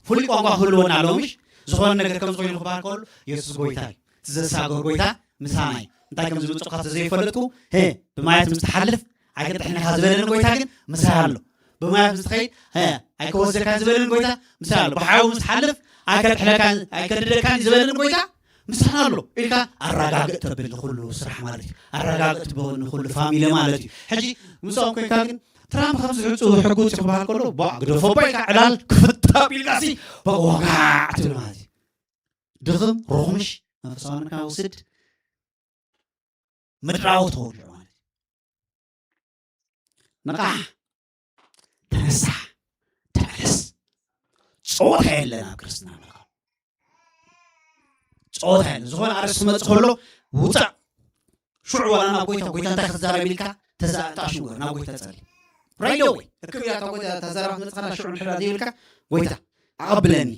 ፍሉይ ቋንቋ ክህልወና ኣለዎ ምሽ ዝኾነ ነገር ከም ዝኾይኑ ክበሃል ከሎ የሱስ ጎይታ እዩ። እቲ ዘሳገር ጎይታ ምሳና እዩ። እንታይ ከም ዝምፅእካ ተዘይፈለጥኩ ሄ ብማያት ምስ ትሓልፍ ኣይከጥሕነካ ዝበለኒ ጎይታ ግን ምሳይ ኣሎ። ብማያት ምስ ትኸይድ ሄ ኣይከወዘካ ዝበለኒ ጎይታ ምሳይ ኣሎ። ብሓዊ ምስ ትሓልፍ ኣይከጥሕለካ ኣይከድደካን ዝበለኒ ጎይታ ምሳና ኣሎ ኢልካ ኣረጋግጥ ተብል ንኩሉ ስራሕ ማለት እዩ። ኣረጋግጥ ትበል ንኩሉ ፋሚሊ ማለት እዩ። ሕጂ ምስኦም ኮይንካ ግን ትራምፕ ከም ዝሕፁ ሕጉፅ ክበሃል ከሎ ቧዕ ግደፎ ባይካ ዕላል ክፍታብ ኢልካ ሲ በቃ ወጋዕ ትብል ማለት እዩ። ድኽም ሮኽምሽ መንፈሳውነትካ ውስድ ምድራዊ ተወልዑ ማለት እዩ። ንቃሕ ተነሳሕ ተመለስ። ጸወታ የለን ኣብ ክርስትና ምልካ ጸወታ የለን። ዝኾነ ኣርእስቲ ክመጽእ ከሎ ውፃእ ሽዑ ዋላ ናብ ጎይታ ጎይታ እንታይ ክትዛረብ ኢልካ ተዛእጣ ሽጉር ናብ ጎይታ ጸሊ ራይዶ ወይ እክብ ኢላ ካብ ጎይታ ተዛረባ ክትመጽእ ከላ ሽዑ ንሕራ ዘይብልካ ጎይታ ኣቐብለኒ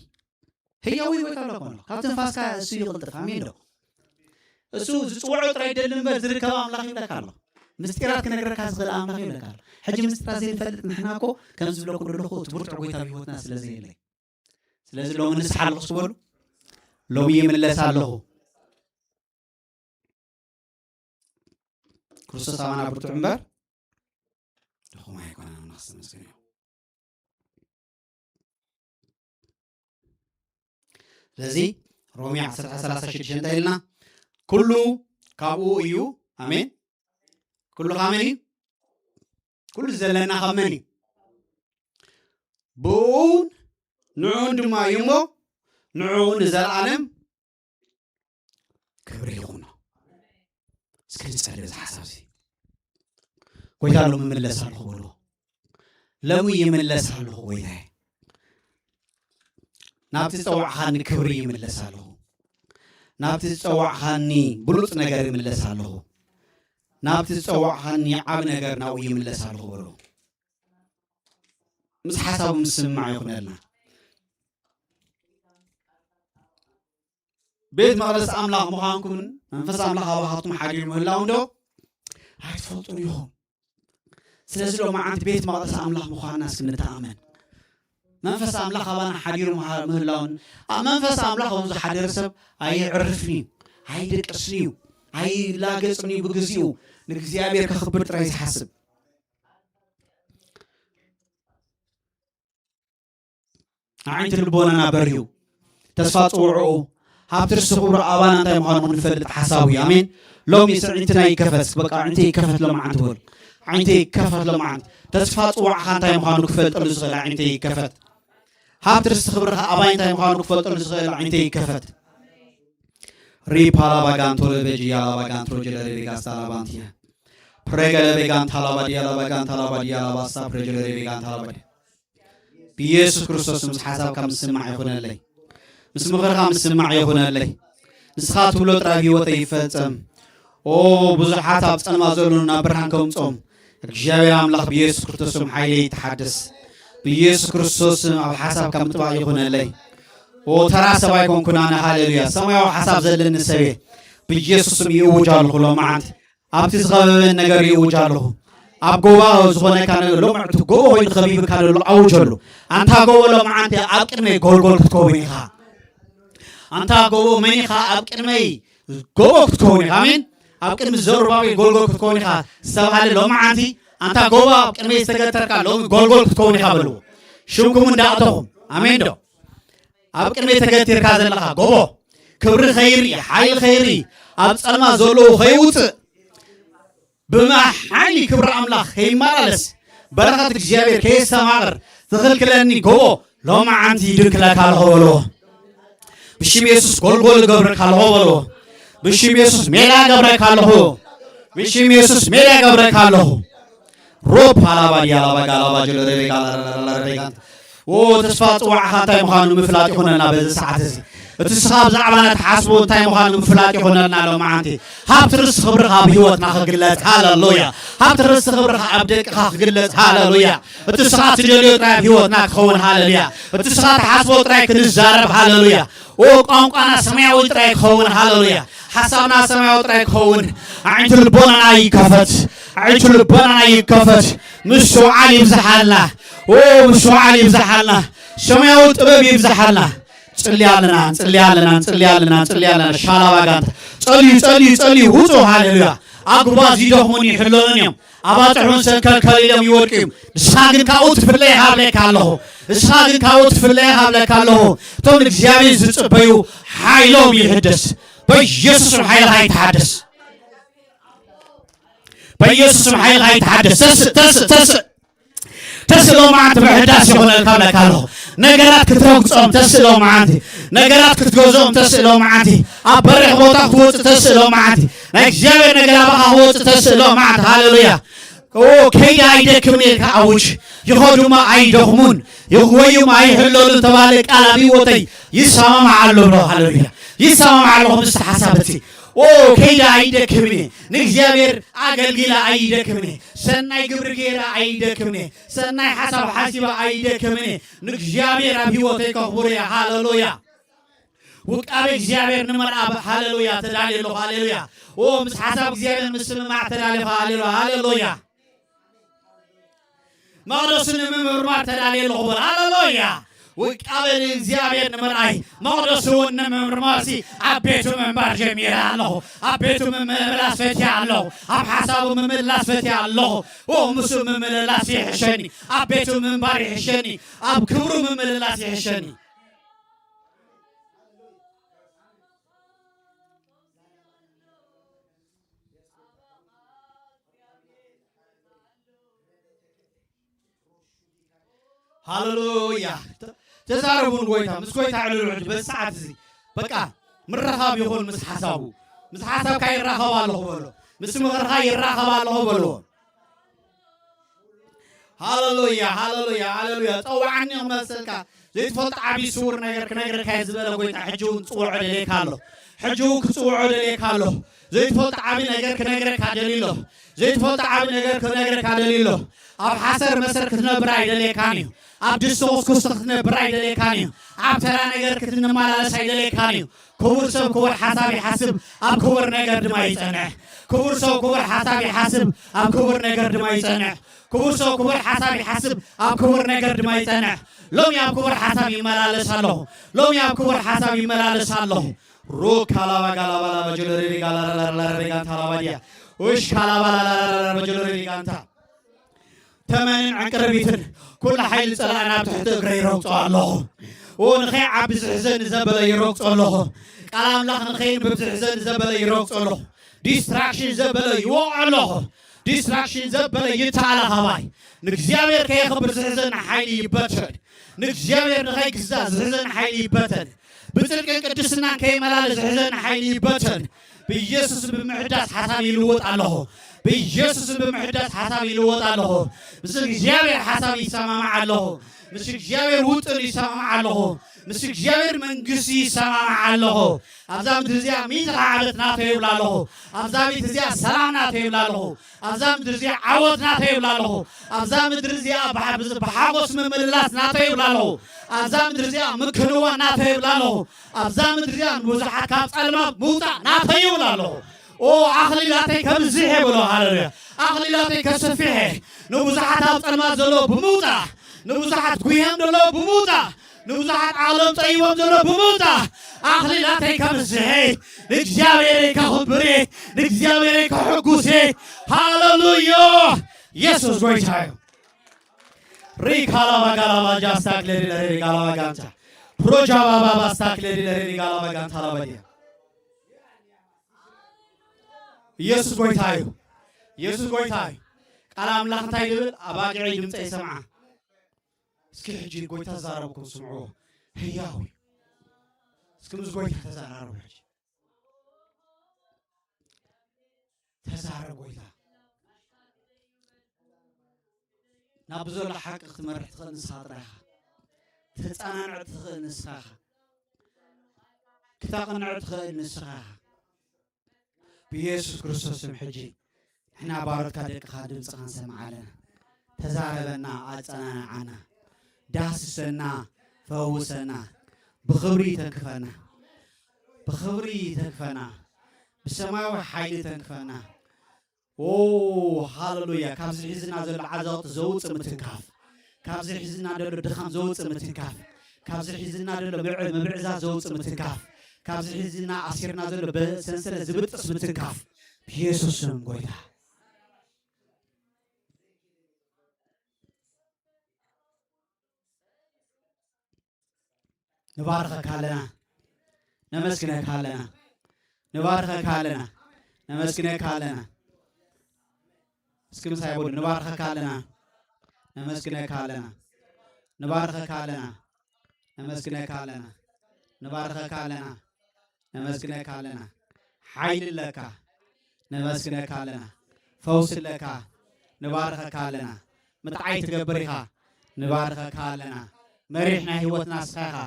ህያዊ ጎይታ ኣሎ ኮኖ ካብ ትንፋስካ እሱ ይቕልጥፍ ኣሜን ዶ እሱ ዝፅውዖ ጥራይ ደሊ እምበር ዝርከብ ኣምላኽ ይብለካ ኣሎ ምስጢራት ክነግረካ ዝኽእል ኣምላኽ ይብለካ ኣሎ ሕጂ ምስጢራት ዘይንፈልጥ ንሕና እኮ ከም ዝብለኩ ዘለኹ እቲ ብርቱዕ ጎይታ ብህይወትና ስለ ዘየለ ስለዚ ሎሚ ንስሓ ኣለኹ ዝበሉ ሎሚ ይምለስ ኣለኹ ክርስቶስ ኣባና ብርቱዕ እምበር ድኹም ኣይኮነን ኣምላኽ ዝተመስገነ እዩ ስለዚ ሮሜ ዓሰርተ ሰላሳ ሽዱሽተ እንታይ ኢልና ኩሉ ካብኡ እዩ ኣሜን ኩሉ ካብ መን እዩ ኩሉ ዘለና ካብ መን እዩ ብኡን ንዕኡን ድማ እዩ እሞ ንዕኡ ንዘለኣለም ክብሪ ይኹኖ እስኪ ንጸሊ በዚ ሓሳብ እዚ ጎይታ ሎሚ ይምለስ ኣለኹ በልዎ ሎሚ ይምለስ ኣለኹ ጎይታየ ናብቲ ዝጸዋዕኻኒ ክብሪ ይምለስ ኣለኹ ናብቲ ዝጸዋዕኻኒ ብሉጽ ነገር ይምለስ ኣለኹ ናብቲ ዝጸዋዕኻኒ ዓብ ነገር ናብኡ ይምለስ ኣለኹ በልዎ ምስ ሓሳቡ ምስምማዕ ይኹነልና ቤት መቕደስ ኣምላኽ ምዃንኩምን መንፈስ ኣምላኽ ኣባኻትኩም ሓዲሩ ምህላው እንዶ ኣይትፈልጡን ኢኹም ስለዚ ሎማዓንቲ ቤት መቕደስ ኣምላኽ ምዃንና እስኪ ንተኣመን መንፈስ ኣምላኽ ኣባና ሓዲሩ ምህላውን ኣብ መንፈስ ኣምላኽ ኦም ዝሓደረ ሰብ ኣይዕርፍን እዩ ኣይደቅስን እዩ ኣይላገፅን እዩ ብግዚኡ ንእግዚኣብሔር ከኽብር ጥራይ ዝሓስብ ኣዒንቲ ልቦናና በርሁ ተስፋ ጽውዕኡ ሃብቲ ርስቲ ክብሩ ኣባና እንታይ ምዃኑ ክንፈልጥ ሓሳቡ እዩ ኣሜን ሎሚ ስ ዕንትና ይከፈት በቃ ዕንተ ይከፈት ሎማዓንቲ በሉ ዕንተ ይከፈት ሎማዓንቲ ተስፋ ጽዋዕኻ እንታይ ምዃኑ ክፈልጠሉ ዝኽእል ዕንተ ይከፈት ሃብቲ ርስቲ ክብርኻ ኣባይ እንታይ ምዃኑ ክፈልጠሉ ዝኽእል ዕንተ ይከፈት ሪፓ ላባጋንቶ ለበጂ ያላባጋንቶ ጀለሬቤጋስታ ላባንቲያ ፕሬገለቤጋንታ ላባዲያ ላባጋንታ ላባዲያ ላባስታ ፕሬጀለሬቤጋንታ ላባዲያ ብኢየሱስ ክርስቶስ ምስ ሓሳብካ ምስማዕ ይኹነለይ ምስ ምኽርኻ ምስማዕ ይኹነለይ ንስኻ ትብሎ ጥራይ ህይወተይ ይፈጸም ኦ ብዙሓት ኣብ ጸልማ ዘለዉ ናብ ብርሃን ከምጾም እግዚኣብሔር ኣምላኽ ብኢየሱስ ክርስቶስም ሓይለይ ይተሓደስ ብኢየሱስ ክርስቶስም ኣብ ሓሳብካ ምጥባቕ ይኹነለይ ኦ ተራ ሰብ ኣይኮንኩን ኣነ ሃሌሉያ ሰማያዊ ሓሳብ ዘለኒ ሰብየ ብኢየሱስም ይእውጅ ኣለኹ ሎመዓንቲ ኣብቲ ዝኸበበን ነገር ይእውጅ ኣለኹ ኣብ ጎባ ዝኾነካ ነገር ሎምዕቲ ጎቦ ኮይኑ ከቢብካ ዘሎ ኣውጀሉ ኣንታ ጎቦ ሎምዓንቲ ኣብ ቅድመይ ጎልጎል ክትከውን ኢኻ ኣንታ ጎቦ መን ኢኻ ኣብ ቅድመይ ጎቦ ክትከውን ኢኻ ኣሜን ኣብ ቅድሚ ዘሩባቤል ጎልጎል ክትከውን ኢኻ ዝተባሃለ ሎምዓንቲ ኣንታ ጎቦ ኣብ ቅድመይ ዝተገተርካ ሎሚ ጎልጎል ክትከውን ኢኻ በልዎ ሽምኩም እንዳእተኹም ኣሜን ዶ ኣብ ቅድመይ ተገቲርካ ዘለኻ ጎቦ ክብሪ ኸይርኢ ሓይሊ ኸይርኢ ኣብ ጸልማ ዘለዉ ኸይውፅእ ብማሓሊ ክብሪ ኣምላኽ ከይመላለስ በረኸት እግዚኣብሔር ከየስተማቕር ዝኽልክለኒ ጎቦ ሎመዓንቲ ይድንክለካ ኣለኹ በልዎ ብሽም የሱስ ጎልጎል ገብረካ ኣለኹ በልዎ ብሽም የሱስ ሜዳ ገብረካ ኣለኹ ብሽም የሱስ ሜዳ ገብረካ ኣለኹ ሮፕ ሃላባ ዲያላ ባጋ ላባ ጀሎ ረቤጋ ላረቤጋ ኦ ተስፋ ጽዋዕኻ እንታይ ምዃኑ ምፍላጥ ይኹነና በዚ ሰዓት እዚ እቲ ንስኻ ብዛዕባና ትሓስቦ እንታይ ምዃኑ ምፍላጥ ይኾነልና ሎማዓንቲ። ሃብቲ ርስቲ ክብርኻ ኣብ ህይወትና ክግለጽ። ሃለሉያ። ሃብቲ ርስቲ ክብርኻ ኣብ ደቅኻ ክግለጽ። ሃለሉያ። እቲ ንስኻ ትደልዮ ጥራይ ኣብ ህይወትና ክኸውን። ሃለሉያ። እቲ ንስኻ ትሓስቦ ጥራይ ክንዛረብ። ሃለሉያ። ኦ ቋንቋና ሰማያዊ ጥራይ ክኸውን። ሃለሉያ። ሓሳብና ሰማያዊ ጥራይ ክኸውን። ኣዒንቲ ልቦናና ይከፈት። ኣዒንቲ ልቦናና ይከፈት። ምስትውዓል ይብዝሓልና። ኦ ምስትውዓል ይብዝሓልና። ሰማያዊ ጥበብ ይብዝሓልና። ጽሊ ኣለና፣ ጽሊ ኣለና፣ ጽሊ ኣለና፣ ጽሊ ኣለና። ሻላባ ጋንታ። ጸልዩ፣ ጸልዩ፣ ጸልዩ። ውጹ። ሃሌሉያ። ኣጉባዝ ይደኽሙን ይሕለሉን እዮም። ኣባጽሑን ሰንከልከል ኢሎም ይወድቁ እዮም። ንስኻ ግን ካብኡ ትፍለይ ሃብለካ ኣለኹ። ንስኻ ግን ካብኡ ትፍለይ ሃብለካ ኣለኹ። እቶም ንእግዚኣብሔር ዝጽበዩ ሓይሎም ይሕደስ። በኢየሱስም ሓይልኻ ይተሓደስ። በኢየሱስም ሓይልኻ ይተሓደስ። ተስእ፣ ተስእ፣ ተስእ። ተስእ ሎማዓንቲ ምሕዳስ ይኹነልካ ብለካ ኣለኹ። ነገራት ክትረግጾም ተስእ ሎማዓንቲ። ነገራት ክትገዝኦም ተስእ ሎማዓንቲ። ኣብ በሪኽ ቦታ ክትወጽእ ተስእ ሎማዓንቲ። ናይ እግዚኣብሔር ነገር ኣባኻ ክወጽእ ተስእ ሎማዓንቲ። ሃሌሉያ። ኦ ከይዲ ኣይደክምን ኢልካ ኣውጅ። ይኸዱማ ኣይደኽሙን፣ ይኽወዩማ ኣይሕለሉን ተባለ ቃል ኣብ ህይወተይ ይሰማማዕ ኣሎ ብሎ። ሃሌሉያ። ይሰማማዕ ኣለኹ ምስቲ ሓሳብ እቲ። ኦ ከይዲ ኣይደክምን እየ። ንእግዚኣብሔር ኣገልጊለ ኣይደክምን እየ። ሰናይ ግብሪ ገይረ ኣይደክምን እየ። ሰናይ ሓሳብ ሓሲበ ኣይደክምን እየ። ንእግዚኣብሔር ኣብ ህይወተይ ከኽብሮ እየ። ሃሌሉያ። ውቃቤ እግዚኣብሔር ንምርኣብ ሃሌሉያ ተዳልየ ኣለኹ። ሃሌሉያ። ኦ ምስ ሓሳብ እግዚኣብሔር ምስምማዕ ተዳልየኻ። ሃሌሉያ። ሃሌሉያ። መቕደሱ ንምምርማር ተዳልየ ኣለኹ በል። ሃሌሉያ። ውቃበ ንእግዚኣብሔር ንምርኣይ መቕደሱ እውን ንምምርማርሲ ኣብ ቤቱ ምንባር ጀሚረ ኣለኹ። ኣብ ቤቱ ምምልላስ ፈትየ ኣለኹ። ኣብ ሓሳቡ ምምልላስ ፈትየ ኣለኹ። ኦ ምስኡ ምምልላስ ይሕሸኒ። ኣብ ቤቱ ምንባር ይሕሸኒ። ኣብ ክብሩ ምምልላስ ይሕሸኒ። ሃሌሉያ። ተ-፣ ተዛረቡ ንጎይታ፣ ምስ ጎይታ ዕልሉ ሕጂ በዚ ሰዓት እዚ። በቃ ምርኻብ ይኹን ምስ ሓሳቡ። ምስ ሓሳብካ ይራኸብ ኣለኹ በሎ። ምስ ምኽርኻ ይራኸብ ኣለኹ በሎ። ሃሌሉያ፣ ሃሌሉያ፣ ሃሌሉያ። ጸውዓኒ ክመልሰልካ። ዘይትፈልጦ ዓብዪ ስውር ነገር ክነግረካ እየ ዝበለ ጎይታ ሕጂ እውን ጽውዖ ደልየካ ኣሎ። ሕጂ እውን ክጽውዖ ደልየካ ኣሎ። ዘይትፈልጦ ዓብዪ ነገር ክነግረካ ደልዩ ኣሎ። ዘይትፈልጦ ዓብዪ ነገር ክነግረካ ደልዩ ኣሎ። ኣብ ሓሰር መሰር ክትነብር ኣይደልየካን እዩ። ኣብ ድስቲ ኩስኩስቲ ክትነብር ኣይደልየካን እዩ። ኣብ ተራ ነገር ክትንመላለስ ኣይደልየካን እዩ። ክቡር ሰብ ክቡር ሓሳብ ይሓስብ፣ ኣብ ክቡር ነገር ድማ ይጸንሕ። ክቡር ሰብ ክቡር ሓሳብ ይሓስብ፣ ኣብ ክቡር ነገር ድማ ይጸንሕ። ክቡር ሰብ ክቡር ሓሳብ ይሓስብ፣ ኣብ ክቡር ነገር ድማ ይጸንሕ። ሎሚ ኣብ ክቡር ሓሳብ ይመላለስ ኣለኹ። ሎሚ ኣብ ክቡር ሓሳብ ይመላለስ ኣለኹ። ሩክ ካላባ ጋላባ ላባ ጀሎሬ ሪጋ ላራ ላራ ላራ ሪጋ ታላባ ዲያ። ኡሽ ካላባ ላራ ላራ ላራ ጀሎሬ ሪጋ እንታ። ተመንን ዕንቅርቢትን ኩሉ ሓይሊ ጸላእና ኣብ ትሕቲ እግረ ይረግጾ ኣለኹ። ኦ ንኸይዓቢ ዝሕዘኒ ዘበለ ይረግጾ ኣለኹ። ቃል ኣምላኽ ንኸይንብብ ዝሕዘኒ ዘበለ ይረግጾ ኣለኹ። ዲስትራክሽን ዘበለ ይወቕዖ ኣለኹ። ዲስትራክሽን ዘበለ ይተኣለ ኻባይ። ንእግዚኣብሔር ከየኽብር ዝሕዘኒ ሓይሊ ይበተን። ንእግዚኣብሔር ንኸይግዛእ ዝሕዘኒ ሓይሊ ይበተን። ብጽድቅን ቅድስናን ከይመላለስ ዝሕዘኒ ሓይሊ ይበተን። ብኢየሱስ ብምሕዳስ ሓሳብ ይልወጥ ኣለኹ። ብኢየሱስ ብምሕዳስ ሓሳብ ይልወጥ ኣለኹ። ምስ እግዚኣብሔር ሓሳብ ይሰማማዕ ኣለኹ። ምስ እግዚኣብሔር ውጥን ይሰማማዕ ኣለኹ። ምስ እግዚኣብሔር መንግስቲ ይሰማማዕ ኣለኹ። ኣብዛ ምድሪ እዚኣ ሚእቲ ዓመት ናተይ ይብላ ኣለኹ። ኣብዛ ቤት እዚኣ ሰላም ናተይ ይብላ ኣለኹ። ኣብዛ ምድሪ እዚኣ ዓወት ናተይ ይብላ ኣለኹ። ኣብዛ ምድሪ እዚኣ ብሓ-፣ ብዝ-፣ ብሓጎስ ምምልላስ ናተይ ይብላ ኣለኹ። ኣብዛ ምድሪ እዚኣ ምክንዋን ናተይ ይብላ ኣለኹ። ኣብዛ ምድሪ እዚኣ ንብዙሓት ካብ ጸልማት ምውጻእ ናተይ ይብላ ኣለኹ። ኦ ኣኽሊላተይ ከብዝሕ እየ በሎ። ሃሌሉያ። ኣኽሊላተይ ከስፍሕ እየ። ንብዙሓት ኣብ ጸልማት ዘሎ ብምውጻእ፣ ንብዙሓት ጉህዮም ዘሎ ብምውጻእ፣ ንብዙሓት ዓለም ጸይቦም ዘሎ ብምውጻእ፣ ኣኽሊላተይ ከብዝሕ እየ። ንእግዚኣብሔረይ ከኽብር እየ። ንእግዚኣብሔረይ ከሕጉስ እየ። ሃሌሉያ። የሱስ ጎይታ እዩ። ሪካላባ ጋላባ ጃስታክ ለሪ ለሪ ጋላባ ጋንታ። ሮጃ ባባ ባስታክ ለሪ ለሪ ጋላባ ጋንታ ላባዲያ። ኢየሱስ ጎይታ እዩ። ኢየሱስ ጎይታ እዩ። ቃል ኣምላኽ እንታይ ይብል? ኣባጊዐይ ድምፀይ ይሰምዓ። እስኪ ሕጂ ጎይታ ዛረብኩም ስምዕዎ። ህያው እዩ። እስኪ ምስ ጎይታ ተዛራረቡ ሕጂ። ተዛረብ ጎይታ። ናብ ዘሎ ሓቂ ክትመርሕ ትኽእል ንስኻ ጥራይ ኢኻ። ተጸናንዕ ትኽእል ንስኻ ኢኻ። ክተቕንዕ ትኽእል ንስኻ ኢኻ። ብኢየሱስ ክርስቶስ ስም ሕጂ ንሕና ባሮትካ ደቅኻ ድምፅኻ ንሰምዕ ኣለና። ተዛረበና፣ ኣጸናንዓና፣ ዳስሰና፣ ፈውሰና፣ ብኽብሪ ተንክፈና፣ ብኽብሪ ተንክፈና፣ ብሰማያዊ ሓይሊ ተንክፈና። ኦ ሃሌሉያ። ካብዚ ሒዝና ዘሎ ዓዘቕቲ ዘውፅእ ምትንካፍ፣ ካብዚ ሒዝና ዘሎ ድኻም ዘውፅእ ምትንካፍ፣ ካብዚ ሒዝና ዘሎ ምዕ- ምብዕዛ ዘውፅእ ምትንካፍ፣ ካብዚ ሒዝና ኣሲርና ዘሎ ብሰንሰለት ዝብጥስ ምትንካፍ ብኢየሱስ ስም ጎይታ። ንባርኸካ ኣለና፣ ነመስግነካ ኣለና፣ ንባርኸካ ኣለና፣ ነመስግነካ ኣለና። እስኪ ምሳይ በሉ፣ ንባርኸካ ኣለና፣ ነመስግነካ ኣለና፣ ንባርኸካ ኣለና፣ ነመስግነካ ኣለና፣ ንባርኸካ ኣለና፣ ነመስግነካ ኣለና። ሓይሊ ኣለካ፣ ነመስግነካ ኣለና። ፈውሲ ኣለካ፣ ንባርኸካ ኣለና። ምጥዓይ ትገብር ኢኻ፣ ንባርኸካ ኣለና። መሪሕ ናይ ህይወትና ንስኻ ኢኻ፣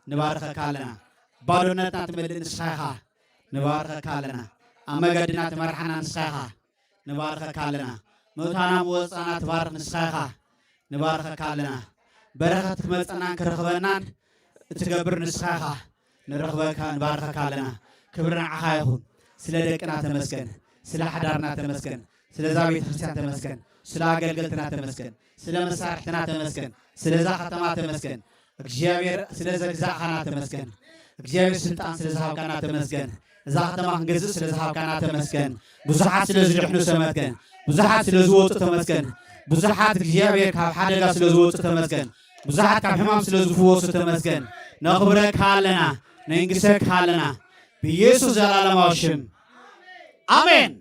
ንባርኸካ ኣለና። ባዶነትና ትመልእ ንስኻ ኢኻ፣ ንባርኸካ ኣለና። ኣብ መገድና ትመርሓና ንስኻ ኢኻ፣ ንባርኸካ ኣለና። ምእታና ምወፃና ትባርኽ ንስኻ ኢኻ፣ ንባርኸካ ኣለና። በረኸት ክመፀናን ክረኽበናን እትገብር ንስኻ ኢኻ፣ ንረኽበካ፣ ንባርኸካ ኣለና። ክብሪ ንዓኻ ይኹን። ስለ ደቅና ተመስገን፣ ስለ ሓዳርና ተመስገን፣ ስለዛ ቤተ ክርስቲያን ተመስገን፣ ስለ ኣገልገልትና ተመስገን፣ ስለ መሳርሕትና ተመስገን፣ ስለዛ ከተማ ተመስገን። እግዚኣብሔር ስለ ዘግዛእኻና ተመስገን። እግዚኣብሔር ስልጣን ስለ ዝሃብካና ተመስገን። እዛ ከተማ ክንገዝእ ስለ ዝሃብካና ተመስገን። ብዙሓት ስለ ዝድሕኑ ተመስገን። ብዙሓት ስለ ዝወፁ ተመስገን። ብዙሓት እግዚኣብሔር ካብ ሓደጋ ስለ ዝወፁ ተመስገን። ብዙሓት ካብ ሕማም ስለ ዝፍወሱ ተመስገን። ነኽብረካ ኣለና፣ ነንግሰካ ኣለና። ብኢየሱስ ዘላለማዊ ሽም ኣሜን።